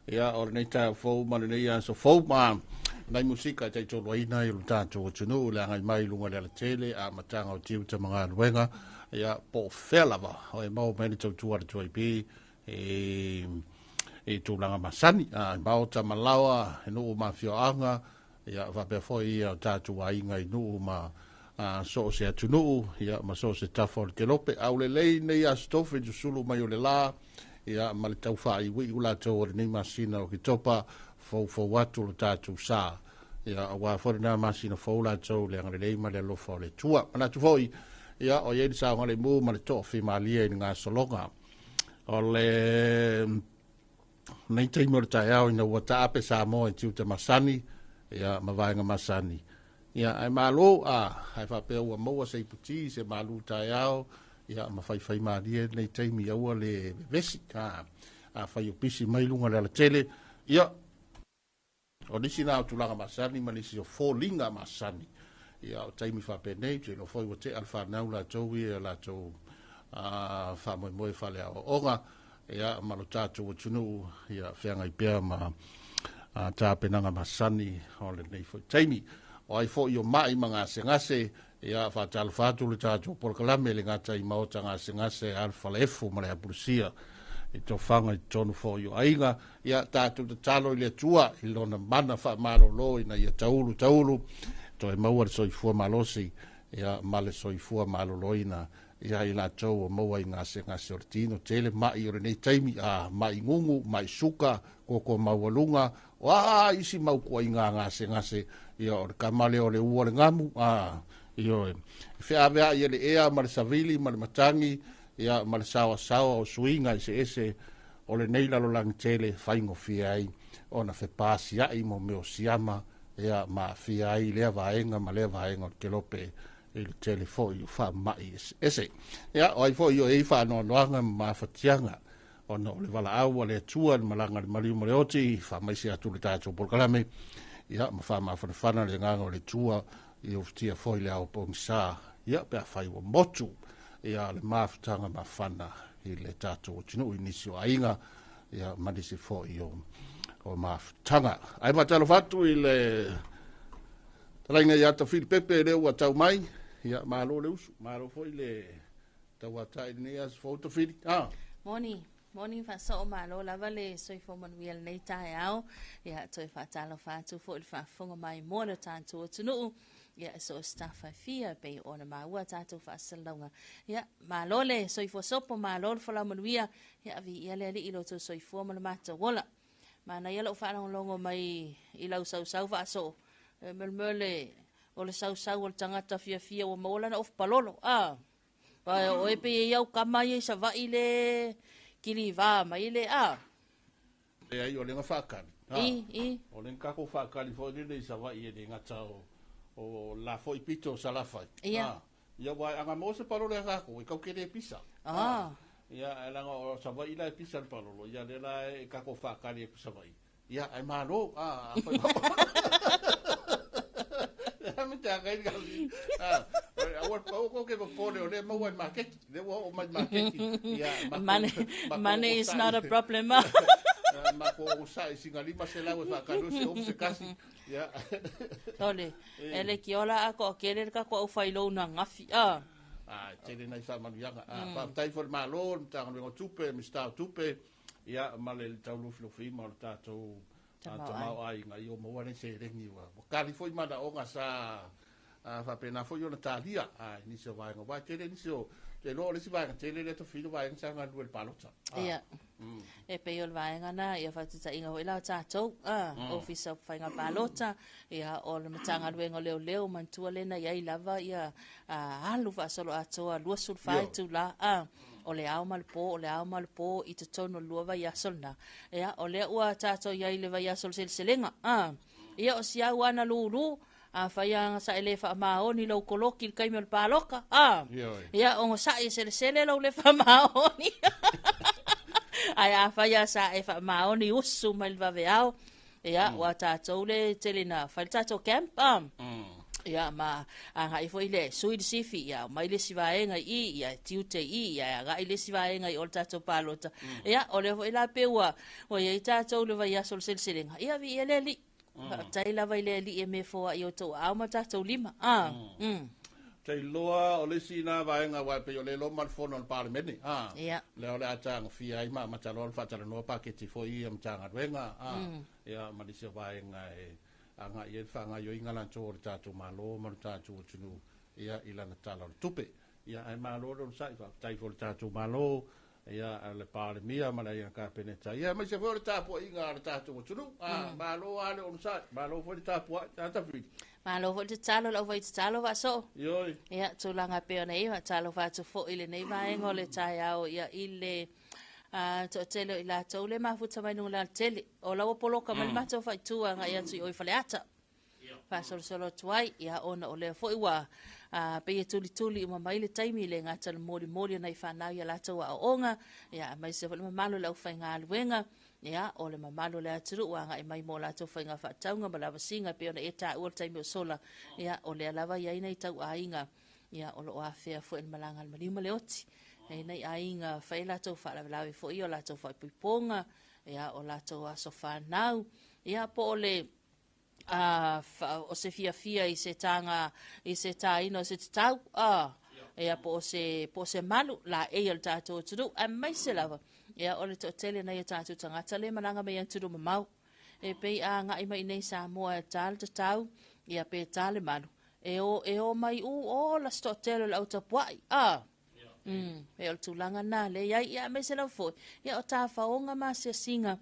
Speaker 3: Ia o lenei taeao fou ma lenei aso fou ma nai musika e taitoluaina i lo tatou atunuu le agai mai luga le alatele a mataga o tiuta ma galuega. Ia po o fea lava o e maua mai le tautua le tuai e tulaga masani a maota ma laoa e nuu ma afioaga. Ia faapea foi ia o tatou aiga i nuu ma so o se atunuu, ia ma so o se tafa o le kelope. Au lelei nei aso tofe susulu mai o le la, ia ma le taufaaiuiu latou o lenei masina o kitopa foufou atu lo tatou sa. Ia auā foi lena masina fou latou le agalelei ma le alofa o le Atua. Manatu foi, ia o iai le saogalemu ma le toafimalie i le gasologa. O le nei taimi o le taeao ina ua taape Samoa i tiute masani, ia ma vaega masani. Ia ae malo a ae faapea ua maua se iputi se malu taeao, ia ma faifai malie nei taimi aua le vevesi. A fai o pisi mai luga le alatele. Ia o nisi na o tulaga masani ma nisi o foliga masani. Ia o taimi faapenei, te iloa foi ua tea le fanau latou ia latou faamoemoe faaleaoaoga. Ia ma lo tatou atunuu, ia feagai pea ma tapenaga masani o lenei foi taimi. O ai foi o ma'i ma gasegase, ia, faatalofa atu le tatou polokalame i le gataī-maota gasegase a le Falaefo ma le Apulusia i tofaga i totonu foi o aiga. Ia, tatou tatalo i le Atua i lona mana faamalōlō ina ia taulu taulu toe maua le soifua malosi, ia, ma le soifua maloloina ia i latou ua maua i gasegase o le tino. Tele ma'i o lenei taimi, a ma'i gugu, ma'i suka, koko maualuga, o a isi mau kuaiga gasegase, ia o le kama lea o le ua o le gamu, a ioe, e feaveai e le ea ma le savili ma le matagi, ia ma le saoasaoa o suiga eseese o lenei lalolagi tele, faigofie ai ona fepasia'i mo mea o siama, ia ma aafia ai lea vaega ma lea vaega o le kelope i le tele foi o faama'i eseese. Ia, o ai foi o i ai faanoanoaga ma mafatiaga ona o le valaau a le Atua i le malaga a le maliu ma le oti, faamaise atu le tatou polokalame, ia ma faamafanafana le agaga o le Atua i ufitia foi le ao pogisa, ia pe afai ua motu ia le mafutaga mafana i le tatou atunuu i nisi o aiga, ia ma nisi foi o mafutaga. Ae faatalofa atu i le talaiga ia Tafili Pepe lea ua tau mai, ia malo le usu, malo foi le tauatai i lenei aso fou Tafili. Ah.
Speaker 15: Moni, moni faasoo malo lava le soifua manuia i lenei taeao. Ia, toe faatalofa atu foi i le faafofoga mai mo le tatou atunuu. Ia, e so o se tafa e fia e pei ona maua tatou faasalalauga. Ia, malo le soifua sopo, malo le folau manuia. Ia, viia le Alii i lo outou soifua ma le matou ola. Manaia lou faalogologo mai i lau sausau faasoo. E mea le, o le sausau o le tagata fiafia ua maua lana ofu palolo. Ah. Aua o oe pei e i au kama ia i Savaii le kiliva mai le a.
Speaker 3: Leai, o le na faakali.
Speaker 15: I, i.
Speaker 3: O le na tatou faakali foi lele i Savaii e le gata o la foi pito o Salafai.
Speaker 15: Ia.
Speaker 3: Ia, aua a na maua se palolo ia tatou, e tatou te le pisa.
Speaker 15: Ah.
Speaker 3: Ia, ae leaga o Savaii la e pisa le palolo, ia lea la e tatou faakali atu i Savaii. Ia, ae malo, a, afai a me te agai ka a aua aua ko ke popole o le maua i maketi le ua oo mai maketi ia
Speaker 15: money, money is not a problem.
Speaker 3: Ma ko o sai singa lima se lau e whakalu se ofu se kasi ia.
Speaker 15: Tole e le ki ola a ko kele ka ko au whai lou na ngafi a.
Speaker 3: A tele nai whaamanuiaga a whaatai fo le malo le Matagaluega o Tupe, Minisita o Tupe, ia ma le taulufilufiina o le tatou tamaoaiga ia ua maua nei seleni ua kali foi manaoga sa faapena foi ona talia i nisi o vaega aua e tele nisi o te iloa o le isi vaega tele lea tofilo vaega sa galulue i le palota.
Speaker 15: Ia. E pei o le vaega na ia faataitaiga foi la o tatou Ofisa o Faiga Palota, ia o le Matagaluega o Leoleo manatua lea na i ai lava ia alu faasoloatoa 24 itula o le ao ma le po, o le ao ma le po i totonu o le lua vaiaso lena. Ia, o lea ua tatou i ai i le vaiaso o le seleselega. A, ia, o si au ana lulu, afai lava sa e le faamaoni lou koloki i le taimi o le paloka, a, ia, ogasai e selesele lou le faamaoni. Ae afai lava sa e faamaoni usu mai le vaveao, Ia, ua tatou le tele na fai le tatou camp, a. Ia, ma agai foi le sui le sifi, ia, aumai le isi vaega i i, ia, e tiute i i, ia, e agai le isi vaega i o le tatou palota. Ia, o lea foi la pei ua, ua i ai tatou i le vaiaso o le seleselega, ia, viia le Alii. Faafetai lava i le Alii e mea foai i outou aao ma tatou lima, a.
Speaker 3: Te iloa o le isi na vaega aua e pei o lea e loma le fono a le Palemene, a.
Speaker 15: Ia.
Speaker 3: Lea o le a tagofia ai ma amata loa ona faatalanoa paketi foi ia Matagaluega, a. Ia, ma nisi o vaega e agai i ai le faagaoioiga latou o le tatou Malo ma le tatou atunuu, ia, i lana Tala o le Tupe. Ia, ae malo le onosai, faafetai foi i le tatou Malo, ia, le Palemia ma le Aiga Kapeneta, ia, aemaise foi o le tapuaiga a le tatou atunuu. A, malo lava le onosai, malo foi le tapuai. A Tafili?
Speaker 15: Malo foi le tatalo i le aufai tatalo Faasoo.
Speaker 3: Ioe.
Speaker 15: Ia, tulaga e pei ona i ai, faatalofa atu foi i lenei vaega o le taeao, ia, i le toatele o i latou le mafuta mai luga o le alatele. O la ua poloka mai le matou faaitu agai atu i o i Faleata. Faasolosolo atu ai, ia, ona o lea foi ua pei e tulituli uma mai le taimi e le gata i le molimoli o nai fanau i a latou aoaoga, ia, aemaise foi le mamalu o le aufaigaluega, ia, o le mamalu o le atunuu ua agai mai mo latou faiga faatauga ma lavasiga e pei ona e taua le taimi o sola, ia, o lea lava e i ai nai tauaiga, ia, o lo o afea foi e le malaga a le maliu ma le oti. E i ai nai aiga fai latou faalavelave foi o latou faaipoipoga, ia, o latou aso fanau, ia, po o le. a o se fiafia i se taga i se tāina o se tatau a ia po o se po o se malu laei a le tatou atunuu aemaise lava ia o le toatele nai o tatou tagata le malaga mai atunuu mamao e pei a agai mai nei Samoa e tā le tatau ia pe tā le malu e o e o mai u ola se toatele o le au tapuai a E o le tulaga lena lea i ai, ia aemaise lava foi, ia o tafaoga ma asiasiga,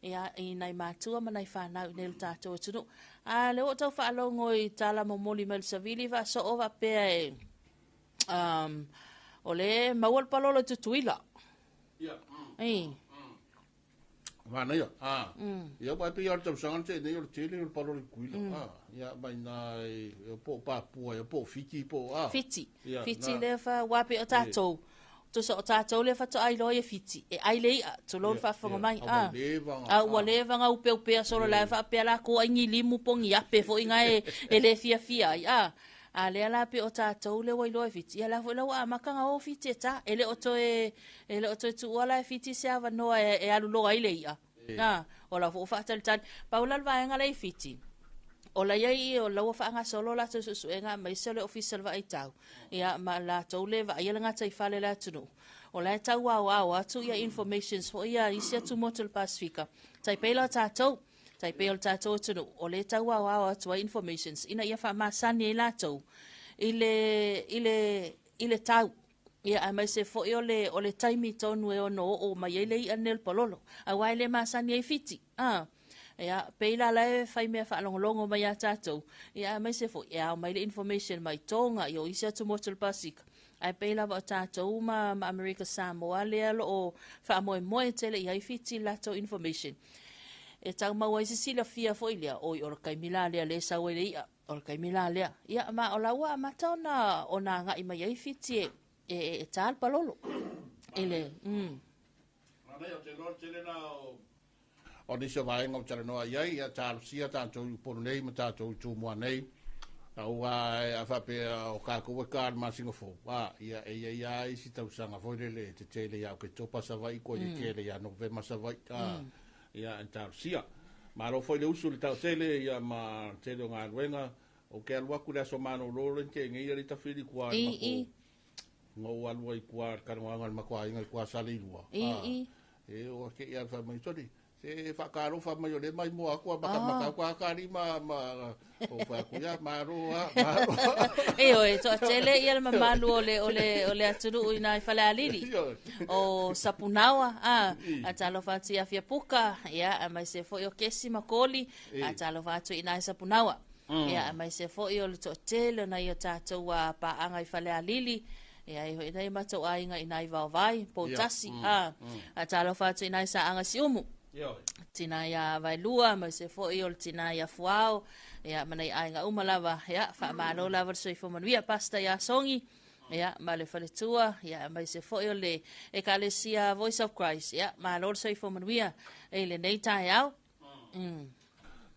Speaker 15: ia, i nai matua ma nai fanau i nei o le tatou atunuu. A lea ua ou tau faalogo i tala momoli mai le savili faasoo faapea e, um, o lea e maua le palolo i Tutuila.
Speaker 3: Ia. Mm. Manaia. Ah. Ia ua pei o le tausaga na tea nei o le tele o le palolo i Tutuila. Ah. Ia mai na e po o Papua, ia po o Fiti po o ah.
Speaker 15: Fiti. Ia, Fiti na. lea fa ua pei o tatou. Tusa o tatou lea faatoa iloa ia Fiti. E ai le i'a, tulou le faafofoga mai. Ah. A ua leva ona upeupea solo la e faapea lakou ai ni limu po o ni ape foi na e, e le fiafia ai. Ah. A lea la pei o tatou lea ua iloa e Fiti. Ia la foi la ua amata ona o Fiti e ta. E le o toe E le o toe tuua la e Fiti se avanoa e, e alu loa ai le i'a. Na, o la foi ua faatalitali. Pau la le vaega lea i Fiti, o la i ai o la ua faagasolo latou suesuega aemaise o le Ofisa o le Vaai Tau, ia ma latou le vaaia le gataifale o le atunuu. O la e tau aoao atu ia informations foi ia a isi atu motu o le Pasefika, tai pei la o tatou, tai pei o le tatou atunuu, o lea e tau aoao atu ai informations ina ia faamasani ai latou i le, i le, i le tau. Ia, aemaise foi o le, o le taimi tonu e ono oo mai ai le i'a lenei o le palolo, aua e le masani ai Fiti, a. Ia, pei la la e fai mea faalogologo mai ia tatou, ia aemaise foi e ao mai le information mai Tonga, ia o isi atu motu o le Pasika, ae pei lava o tatou ma, ma Amerika Samoa lea o lo o faamoemoe tele i ai Fiti i le latou information. E tau maua ai se silafia foi lea, oi o le taimi la lea lea e sau ai le i'a. O le taimi la lea, ia, ma o la ua amata ona, ona agai mai ai Fiti e, e, e tā le palolo. I le,
Speaker 3: Manaia, ou te iloa le tele na o, o nisi o vaega o talanoa i ai, ia talosia tatou i Upolu nei ma tatou i Tumua nei. Aua a faapea o kākou e kā le masina fou, a, ia, e i ai lava isi tausaga foi lele e tetele ia Oketopa Savaii, koe mm. tele ia Novema Savaii, a, Ia, e talosia. Malo foi le usu i le taotele, ia, ma le tele o galuega. Ou te alu atu i le aso malolo le te nei ali tafili i tua i mako. Na ou alu ai i tua i le talanoaga a le matou aiga i tua Saleilua. E o ake ia fai mai soli. Se whaakalofa mai o le mai mua atu a matamata atu a ka lima ma o fai atu ia malo a malo.
Speaker 15: E oe, toatele ia le mamalu o le, o le, o le atunuu i nai Falealili. O Sapunaoa, a, a talofa atu ia Fiapuka, ia, aemaise foi o Kesi ma Koli, a talofa atu i nai Sapunaoa. Ia, aemaise foi o le toatele o nai o tatou a paaga i Falealili, ia, e hoi nai matou aiga i nai Vaovai, Poutasi, a, a talofa atu i nai Saaga Siumu. Tina ia Vaelua, aemaise foi o le tina ia Fuao, ia, ma nai aiga uma lava, ia, faamalo lava le soifua manuia, Pastor ia Songi, ia, ma le faletua, ia, aemaise foi o le Ekalesia Voice of Christ, ia, malo le soifua manuia i lenei taeao.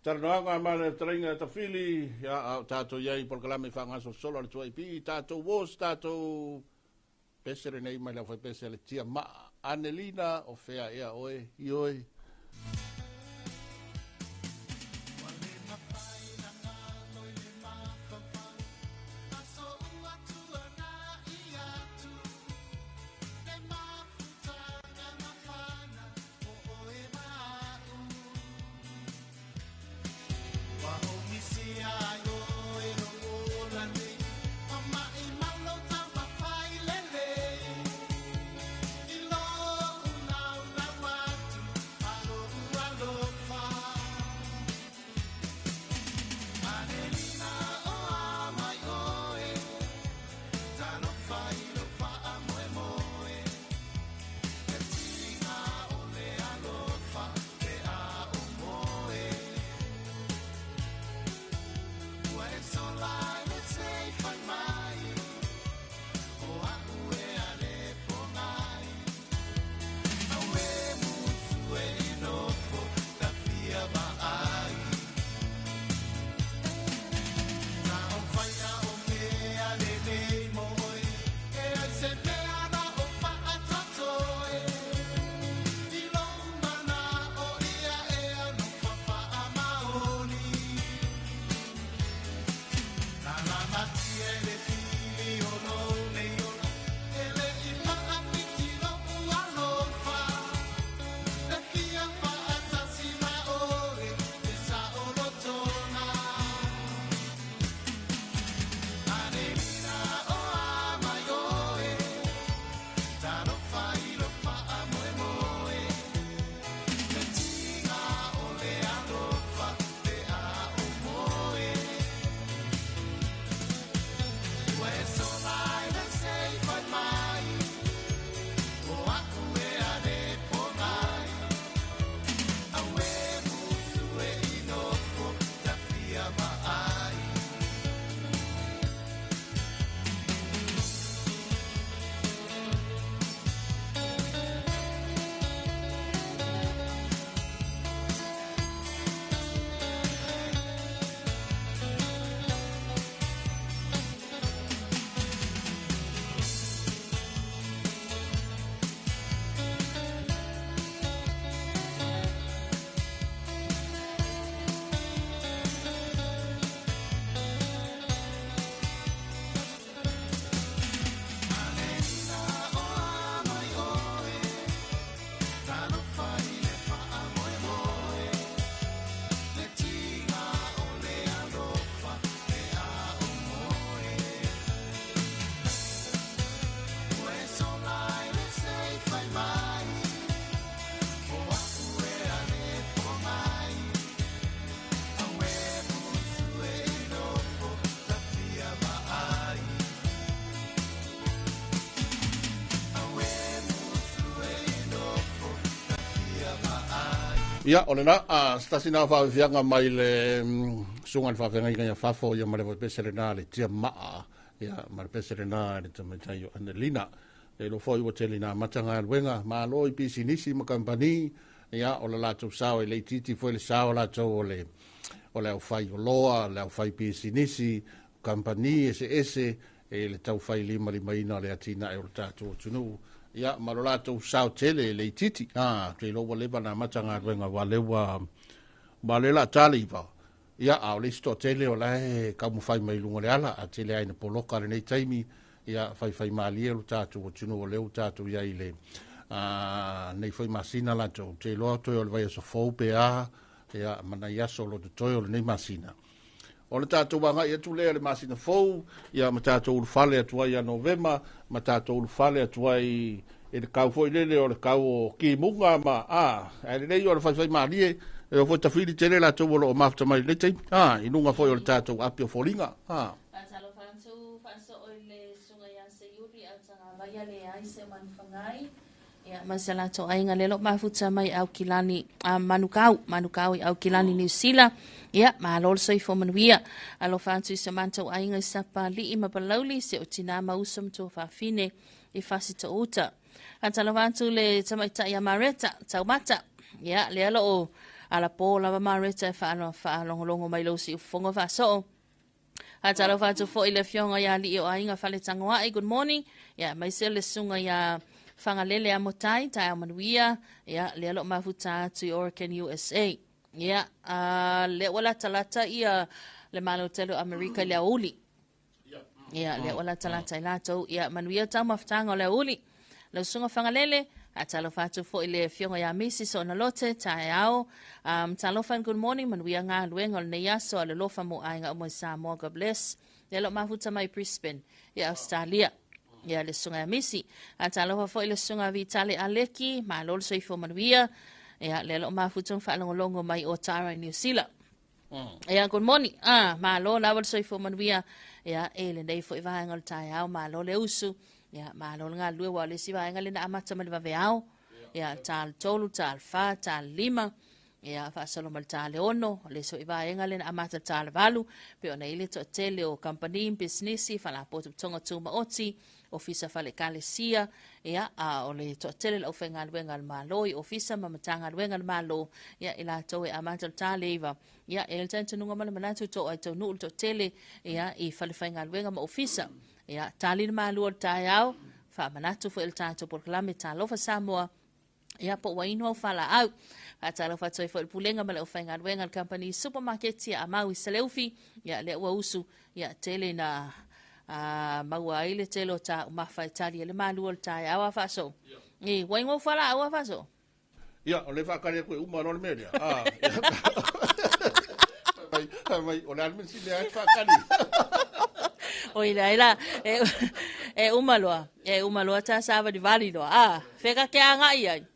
Speaker 3: Talanoaga ma le fetalaiga e Tafili, ia, a o tatou i ai i polokalame faagasolosolo a le 2AP, tatou uo se tatou pese lenei mai le aufaipese a le Tia Maa Anelina, o fea ea oe, ioe. Ia, o lena, a se tasi na o faafiafiaga mai le susuga i le faafeagaiga ia fafo, ia ma le pese lena le tia maa, ia ma le pese lena le tamaitai o Anelina. E lo foi ua tele ina amata galuega, malo i pisinisi ma kampani, ia o le latou sao e le itiiti foi le sao latou o le o le aufai oloa, le aufai pisinisi, kampani eseese e le taufai limalimaina o le atinae o le tatou atunuu. Ia, ma lo latou sao tele e le itiiti. Ah, te iloa ua leva ona amata galuega, ua lea ua ua lea la tali iva. Ia, a o le isi toatele o la e taumafai mai luga o le ala, a tele ai na poloka lenei taimi, ia faifai malie lo tatou atunuu o lea ua tatou i ai i le nei foi masina latou. Te iloa toe o le vaiaso fou pe a, ia, ma nai aso o lo totoe o lenei masina. O le tatou agai atu lea i le masina fou, ia ma tatou ulufale atu ai ia Novema, ma tatou ulufale atu ai i le kau foi lele o le kau o kimuga ma, a, ae lelei o le faifai malie, e o foi tafili tele latou o lo o mafuta mai i lenei taimi, a, i luga foi o le tatou api o foliga, a.
Speaker 15: Faatalofa atu faasoo i le Susuga ia Seiuli Autagavaia leai se manufagai. Ia, ma se latou aiga lea lo mafuta mai Aukilani, a Manukau, Manukau i Aukilani, Niu Sila. Ia, malo le soifua manuia. Alofa atu i se matou aiga i Sapali'i ma Palauli, se o tina ma uso ma tuafafine i Fasitouta. Faatalofa atu le tamaitai a Mareta, Taumata. Ia, lea lo o alapo lava Mareta e faalogologo mai lou siufofoga faasoo. Faatalofa atu foi le afioga ia Alii o Aiga Faletagoai, good morning. Ia, aemaise le susuga ia Fagalele Amotai, taeao manuia. Ia, lea lo mafuta atu i Oregon, USA. Ia, lea ua latalata ia le Malo tele o Amerika i le aoauli. Ia, lea ua latalata i latou. Ia, manuia taumafataga o le aoauli. Lau susuga Fagalele, faatalofa atu foi le afioga ia Misi Soonalote, taeao. Talofa and good morning, manuia galuega o lenei aso, alolofa mo aiga uma i Samoa, God bless. Lea lo mafuta mai Brisbane, ia Australia. Ia le susuga ia Misi. Talofa foi le susuga Vitale Aleki, malo le soifua manuia. Ia lea lo mafuta ma faalogologo mai o Tara i New Zealand. Ia, good morning. Ah, malo lava le soifua manuia. Ia, e lenei foi vaega o le taeao, malo le usu. Ia, malo le galulue, ua o le isi vaega lea na amata mai le vaveao. Ia, ta le 3, ta le 4, ta le 5. Ia, faasolo mai le ta le 6, o le isi foi vaega lea na amata le ta le 8. Pei ona i ai le toatele o kamupani, pisinisi, faalapotopotoga tumaoti, ofisa fale ekalesia, ia, a o le toatele o le aufaigaluega a le Malo i ofisa ma Matagaluega a le Malo, ia, i latou e amata le ta le 9, ia, e i ai le talitonuga ma le manatu toa i taunuu le toatele, ia, i fale faigaluega ma ofisa. Ia, tali le malu o le taeao, faamanatu foi i le tatou polokalame Talofa Samoa, ia, po ua inu au faalaau. Faatalofa atu ai foi i le Pulega ma le aufaigaluega a le Kamupani Supamaketi a Amau i Saleufi, ia, lea ua usu, ia, tele ina maua ai le tele o taumafa e tali ai le malu o le taeao a faasoo. Ia, ua inu au faalaau a faasoo?
Speaker 3: Ia, o lea faatali atu e uma loa le mea lea. Ah, mai, mai, o le a le mea sili ai faatali.
Speaker 15: Oi lai la, e, e uma loa, e uma loa ta savalivali loa. Ah, feka ke agai ai.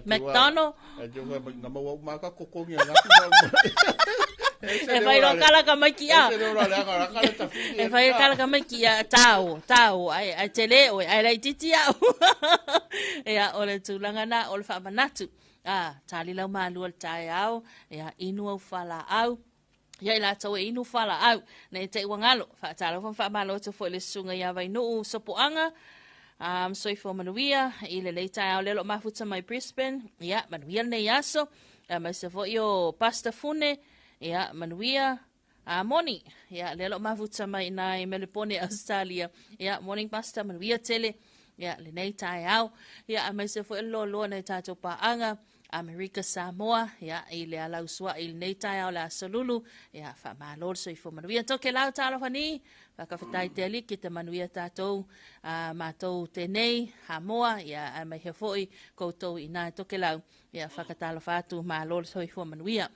Speaker 15: McDonald.
Speaker 3: E te ua na maua uma ka kokongi a
Speaker 15: E fai loa kala ka mai ki a. E fai kala ka mai ki a tau, tau, ai, ai te le oe, ai laitiiti au. Ia, o le tulaga na, o le faamanatu. A, tali lau malua le taeao, ia, inu au fualaau. Ia i latou e inu fualaau, ne i te i ua galo. Faatalofa ma faamalo atu foi i le susuga ia Vainuu Sopoaga, soifua manuia i lenei taeao lea o lo o mafuta mai Brisbane. Ia, manuia lenei aso. Aemaise foi o Pastor Fune, ia, manuia. Moni, ia, lea o lo o mafuta mai ina i Melepone, Australia. Ia, morning Pastor, manuia tele. Ia, lenei taeao. Ia, aemaise foi o le loaloa nai tatou paaga. Amerika Samoa, ia, i le ala usua'i i lenei taeao le Aso Lulu, ia, faamalo le soifua manuia. Tokelau talofa ni, faakafetai te aliki te manuia tātou, a mātou tēnei, Hamoa, ia, ae mai hea foi koutou i nā Tokelau, ia, whakatalofa atu, malo le soifua manuia.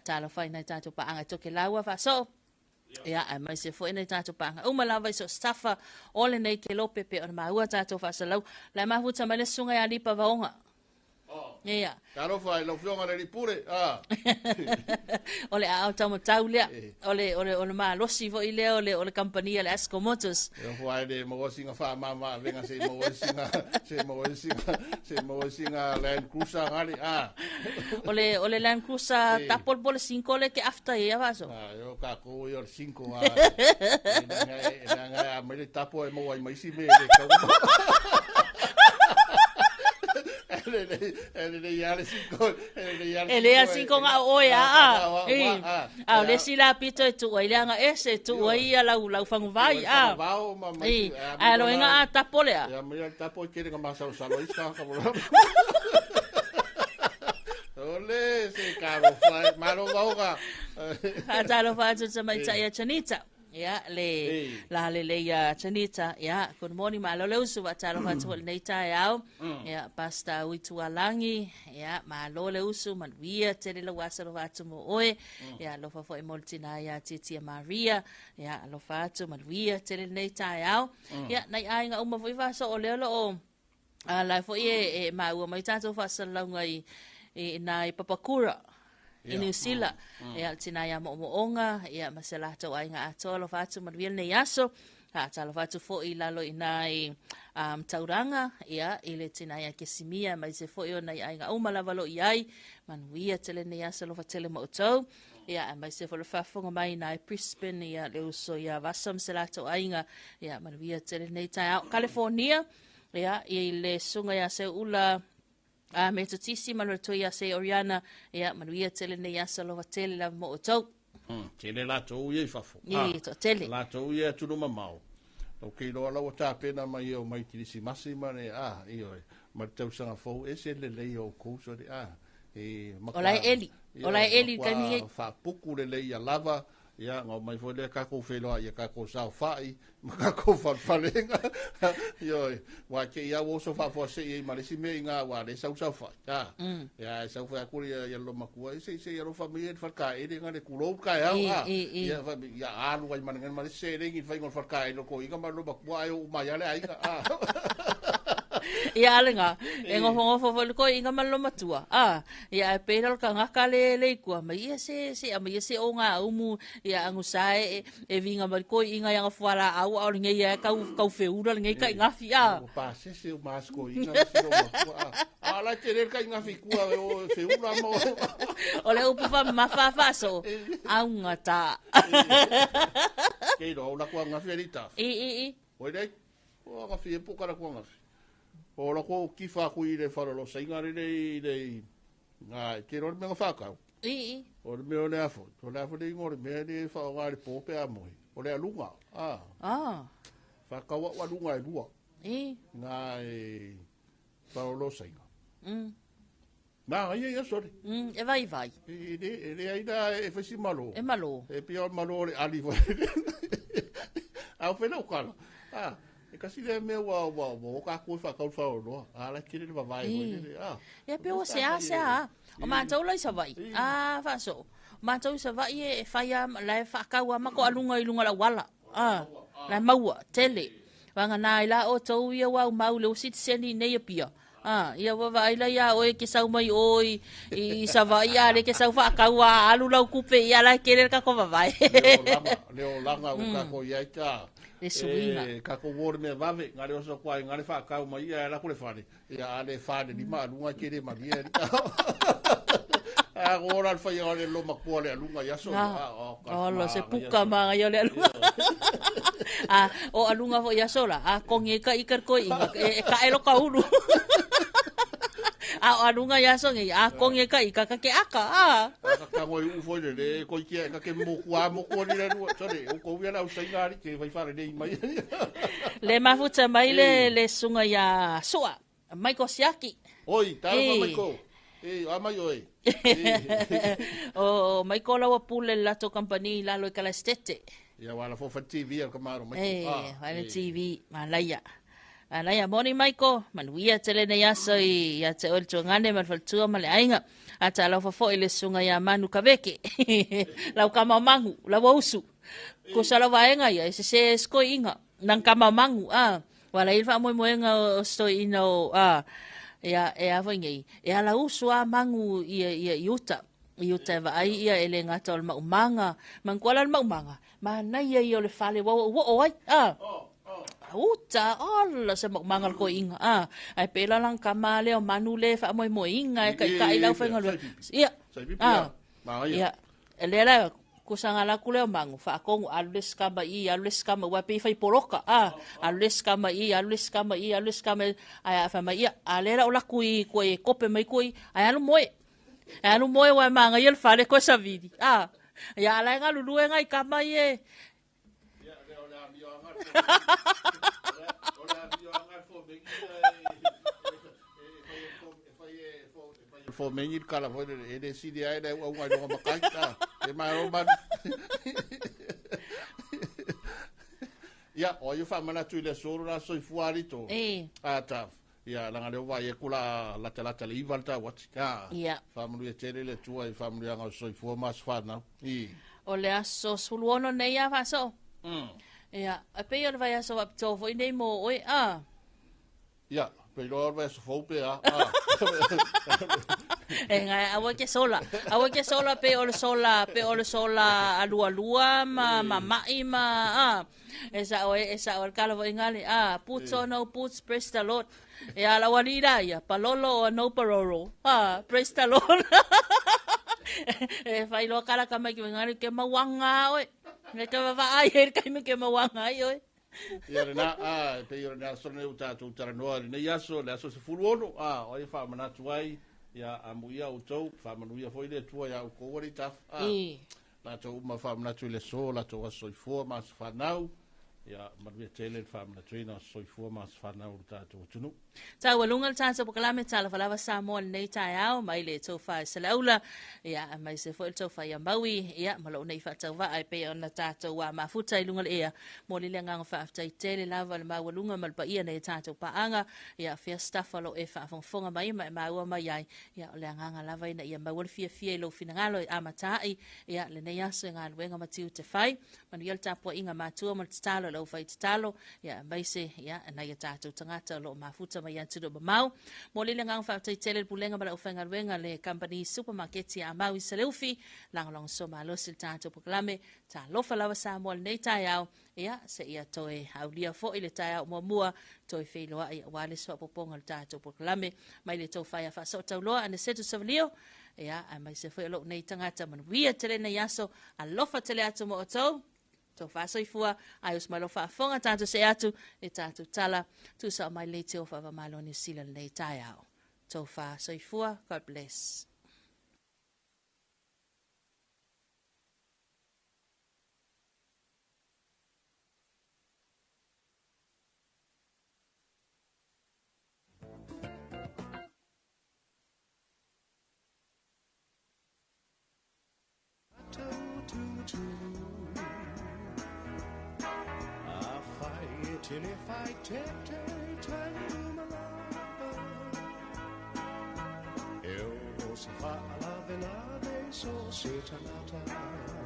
Speaker 15: Talofa i nai tātou paaga i Tokelau a faasoo. Ia, aemaise foi nai tātou paaga uma lava i so o se tafa o lenei kelope pei ona maua tātou faasalau. La e mafuta mai le susuga ia Lipa Vaoga. Ia.
Speaker 3: Talofa i lau Afioga i le Alii Pule, a.
Speaker 15: O le aao taumatau lea, o le, o le, o le malosi foi lea o le, o le kamupani a le Asco Motors.
Speaker 3: E ofo ai le maua sina faamama avega se i maua ai sina, se i maua ai sina, se i maua ai sina Land Cruiser ngale, a.
Speaker 15: O le, o le Land Cruiser tapolepole cinco le ke after ia faaso.
Speaker 3: A, e o kākou ia o le cinco a. E leaga e, leaga e a mai le tapo e maua ai ma isi mea e le tatau ona E lelei lava le cinco, e lelei lava le
Speaker 15: E lelei lava le cinco na o oe a. A, a o le isi la pito e tuu ai le aga ese, e tuu ai ia lau, lau faguvai, a. I, ae loega a tapo lea.
Speaker 3: Ia mai le tapo e tele na masalosalo ai sa ka Ole, se talofa e, malo vaoga.
Speaker 15: Faatalofa atu i le tamaitai ia Chanita. Ia, le la lelei ia Chanita. Ia, good morning, malo le usu, faatalofa atu foi i lenei taeao. Ia, Pastor Uitualagi, ia, malo le usu, manuia tele lau aso alofa atu mo oe. Ia, alofa foi mo le tina ia Tiatia Maria. Ia, alofa atu, manuia tele lenei taeao. Ia, nai aiga uma foi faasoo o lea o lo o a la foi e, e maua mai tatou faasalalauga i, i nā i Papakura i New Zealand. Ia, le tina ia Mo'omo'oga, ia, ma se latou aiga atoa, alofa atu manuia lenei aso. Faatalofa atu foi i lalo i nā i um, Tauranga, ia, i le tina ia Kesimia, aemaise foi o nai aiga uma lava lo i ai. Manuia tele lenei aso, alofa tele ma outou. Ia, aemaise foi le faafofoga mai i nā i Brisbane, ia, le uso ia Vasa ma se latou aiga, ia, manuia tele lenei taeao. California, Ia, i le susuga ia Seuula a Metotisi ma le toi ia Se Oriana, ia, manuia tele nei aso alofa tele lava mo outou.
Speaker 3: Tele latou ia i fafo.
Speaker 15: I, toatele.
Speaker 3: Latou ia atunuu mamao. Ou te iloa la ua tapena mai e omai Kerisimasi ma le, a, ioe, ma le tausaga fou, ese le lelei o outou, sole, a,
Speaker 15: e matua, O la e eli. O la e eli i le taimi nei.
Speaker 3: Faapuku lelei ia lava, Ia, ona omai foi lea tatou feiloai ia tatou saofai ma tatou falefalega. Ioe, aua te i lava ua oso faafuasei ai ma le isi mea i ina aua o lea e sau saofai. A, ia, ae sau fai atu le ia loomatua, e se i se i alofa mai ia i le faletaele na le tulou le taeao, a. Ia, fai mai, ia alu ai ma le ma le isi seleni i le faiga o le faletaele o le toeaina ma le loomatua ae oo uma ai lava le aiga. A.
Speaker 15: Ia, a lena, e nofonofo foi le toeaina ma le loomatua, a. Ia ae pei la o le tagata le le i tua mai ia se se aumai ia se ogaumu ia agusa e e viga mai le toeaina i ana fualaau a o lenei lava e tau tau feula lenei taigafi a.
Speaker 3: Ua pasese uma lava si toeaina ma si loomatua a. A o la e tele le taigafi i tua e o e feula ma o.
Speaker 15: O le upu faamamafa a faasoo, augata.
Speaker 3: Ke iloa o latou angafi e le i tafa.
Speaker 15: I i i.
Speaker 3: Oi nei, o angafi e po ka latou angafi. O la ko kifa aku i le falolosaiga lele i le i te iloa le mea na whakau.
Speaker 15: I, i.
Speaker 3: O le mea o le afo. O le afo le ingoa o le mea le whaonga i le pō pe a moe. O le alunga. Ah.
Speaker 15: Ah.
Speaker 3: Whakau au alunga e lua.
Speaker 15: I.
Speaker 3: Ngā e falolosaiga. Nā, ia ia sore.
Speaker 15: E vai vai.
Speaker 3: E, le, e le ai la e whaisi malo.
Speaker 15: E malo.
Speaker 3: E pia o malo o le ali foi. A o whena o kala. Ah, e kasi lea mea ua, ua, ua o kākou e whakau whaoloa. A la tele le vavae foi lele. Ah.
Speaker 15: Ia pe o se a se a. O mātou la i Savaii. A, whaso. O mātou i Savaii e, e whai a, la e whakau a mako alunga i lunga la wala. A, la maua, tele. Wanga nā i la o tau ia wau mau le o sitiseni nei a pia. A, ia ua vaai la iā ʻoe ke sau mai ʻō i, i Savaʻi a lea ke sau faakau a alu lau kupe ia la e kele le kākou wāwae.
Speaker 3: Le olaga, le olaga ua kākou iai ta.
Speaker 15: Le suiga.
Speaker 3: E, kākou ua o le mea vave, ngā le oso kua i ngā le whaakau mai ia e lako le whare. Ia a le whare lima alunga ke le maria. A ko ora le whai o le loma kua le alunga i aso.
Speaker 15: A, o, ka Olo, se puka ma ngai o le alunga. A, o alunga foi aso la, a kongi e ka i koi inga, e, e ka elo ka ulu. A o alunga i aso ngai, a kongi e ka i ka ka ke aka, a.
Speaker 3: A ka kango i ufo i le le, koi kia e ka ke moku a moku ani le rua. Sorry, o kou ia lau sainga ari ke whai whare nei mai.
Speaker 15: Le mafuta mai le, le sunga ia Sua. Michael Siaki.
Speaker 3: Oi, talofa Michael. E, a mai oe.
Speaker 15: O Michael laua pule le latou company i lalo i Kalaestete.
Speaker 3: Ia wala fo fa TV al kamaro Michael.
Speaker 15: E, ah, wala TV, malaia. Malaia, morning Michael, manuia tele nei aso i ia te oe le tuagane ma le faletua ma le aiga. A talofa foi le susuga ia Manu Kaveke. Lau kama o mangu, lau ausu. Ko sa lau vaega ia, e sese e skoiiga. Nang kama o mangu, a. Ua lai le faamoemoega o se toeaina o, a, Ia, e a foi nei, e ala usu a magu ia, ia i uta. I uta e vaai ia e le gata o le maumaga, manatua la le maumaga, manaia ia o le fale ua oo ai, a. Uta, ola se maumaga le toeaiina, a. Ae pei la lana tama lea o manu le faamoemoeina e taitai le aufaigaluega. Ia, a. Ia, lea la, kusaga ala atu lea o manu, faatonu, alu le isi tama i i, alu le isi tama, aua e pei e fai poloka, a, alu le isi tama i i, alu le isi tama i i, alu le isi tama i i, ae a fai mai, ia, a lea la o laku i tua e kope mai tua i, ae alu moe. E alu moe aua e manaia le fale toe savili, a. Ia, a la e galulue nai tama ia e.
Speaker 3: Fomeni le kala foi lele, e le sili ai le auauga i luga matai, a, e malo manu. Ia, o ai o faamanatu i le aso la soifua alito.
Speaker 15: E.
Speaker 3: A ta, ia, langa leo vai e kula lata lata le iva le tauati. A,
Speaker 15: Ia.
Speaker 3: Faamanuia tele le Atua i faamanuiaga o soifua ma aso fanau. I.
Speaker 15: O le aso 16 nei a faasoo. Ia, e pei o le vaiaso faapitoa foi nei mo oe, a.
Speaker 3: Ia, pe iloa o le vaiaso fou pe a. A.
Speaker 15: E ngai, aua ke sola. Aua ke sola pe o le sola, pe o le sola alualua ma ma mai ma a. E sa oe, e sa oe kala foi ngale. A, boots or no boots, praise the Lord. E ala ua li la ia, palolo or no paroro. A, praise the Lord. E whai loa kala ka mai ki ngale ke mauanga oe. Me ke vavaai e kai me ke mauanga ai oe.
Speaker 3: Ia lena, a, e pei o le aso nei o tātou talanoa lenei aso, le aso 16, a, o ai faamanatu ai, ia amuia outou, faamanuia foi le Atua iā oukou alii tafa, a, latou uma faamanatu i le aso, latou aso soifua ma aso fanau, ia manuia tele le faamanatuina o aso soifua ma aso fanau o le tatou atunuu.
Speaker 15: Taualuga le tatou polokalame Talofa Lava Samoa lenei taeao mai le tofa i Saleaula, ia aemaise foi le tofa ia Maui, ia ma lou nei faatauvaa e pei ona tatou mafuta i luga o le ea. Momoli le agaga faafetai tele lava i le maualuga ma le paia nei tatou paaga, ia afea Sitafa o lo o e faafogafoga mai ma e maua mai ai, ia o le agaga lava ina ia maua le fiafia i lou finagalo e amata ai, ia lenei aso i galuega ma tiute fai. Manuia le tapuaiga matua ma le tatalo i le aufai tatalo, ia aemaise ia nai a tatou tagata o lo o mafuta mai atunuu mamao. Momoli le agaga faafetai tele i le Pulega ma le aufaigaluega le Kamupani Supamaketi a Maui Saleufi, lagolagosua malosi i le tatou polokalame. Talofa lava Samoa i lenei taeao, ia seia toe aulia foi le taeao muamua, toe feiloai aua le isi faaopoopoga o le tatou polokalame. Mai le tou faia faasootauloa Aniceto Savalio, ia aemaise foi o lou nei tagata manuia tele nei aso, alofa tele atu mo outou. Tofa soifua, ai os mai lo faafofoga tatou see atu i tatou tala tuusao mai lenei teo faava-o-Malo Niu Sila lenei taeao. Tofa soifua, God bless.
Speaker 10: E o se whaalave lave so se tangata.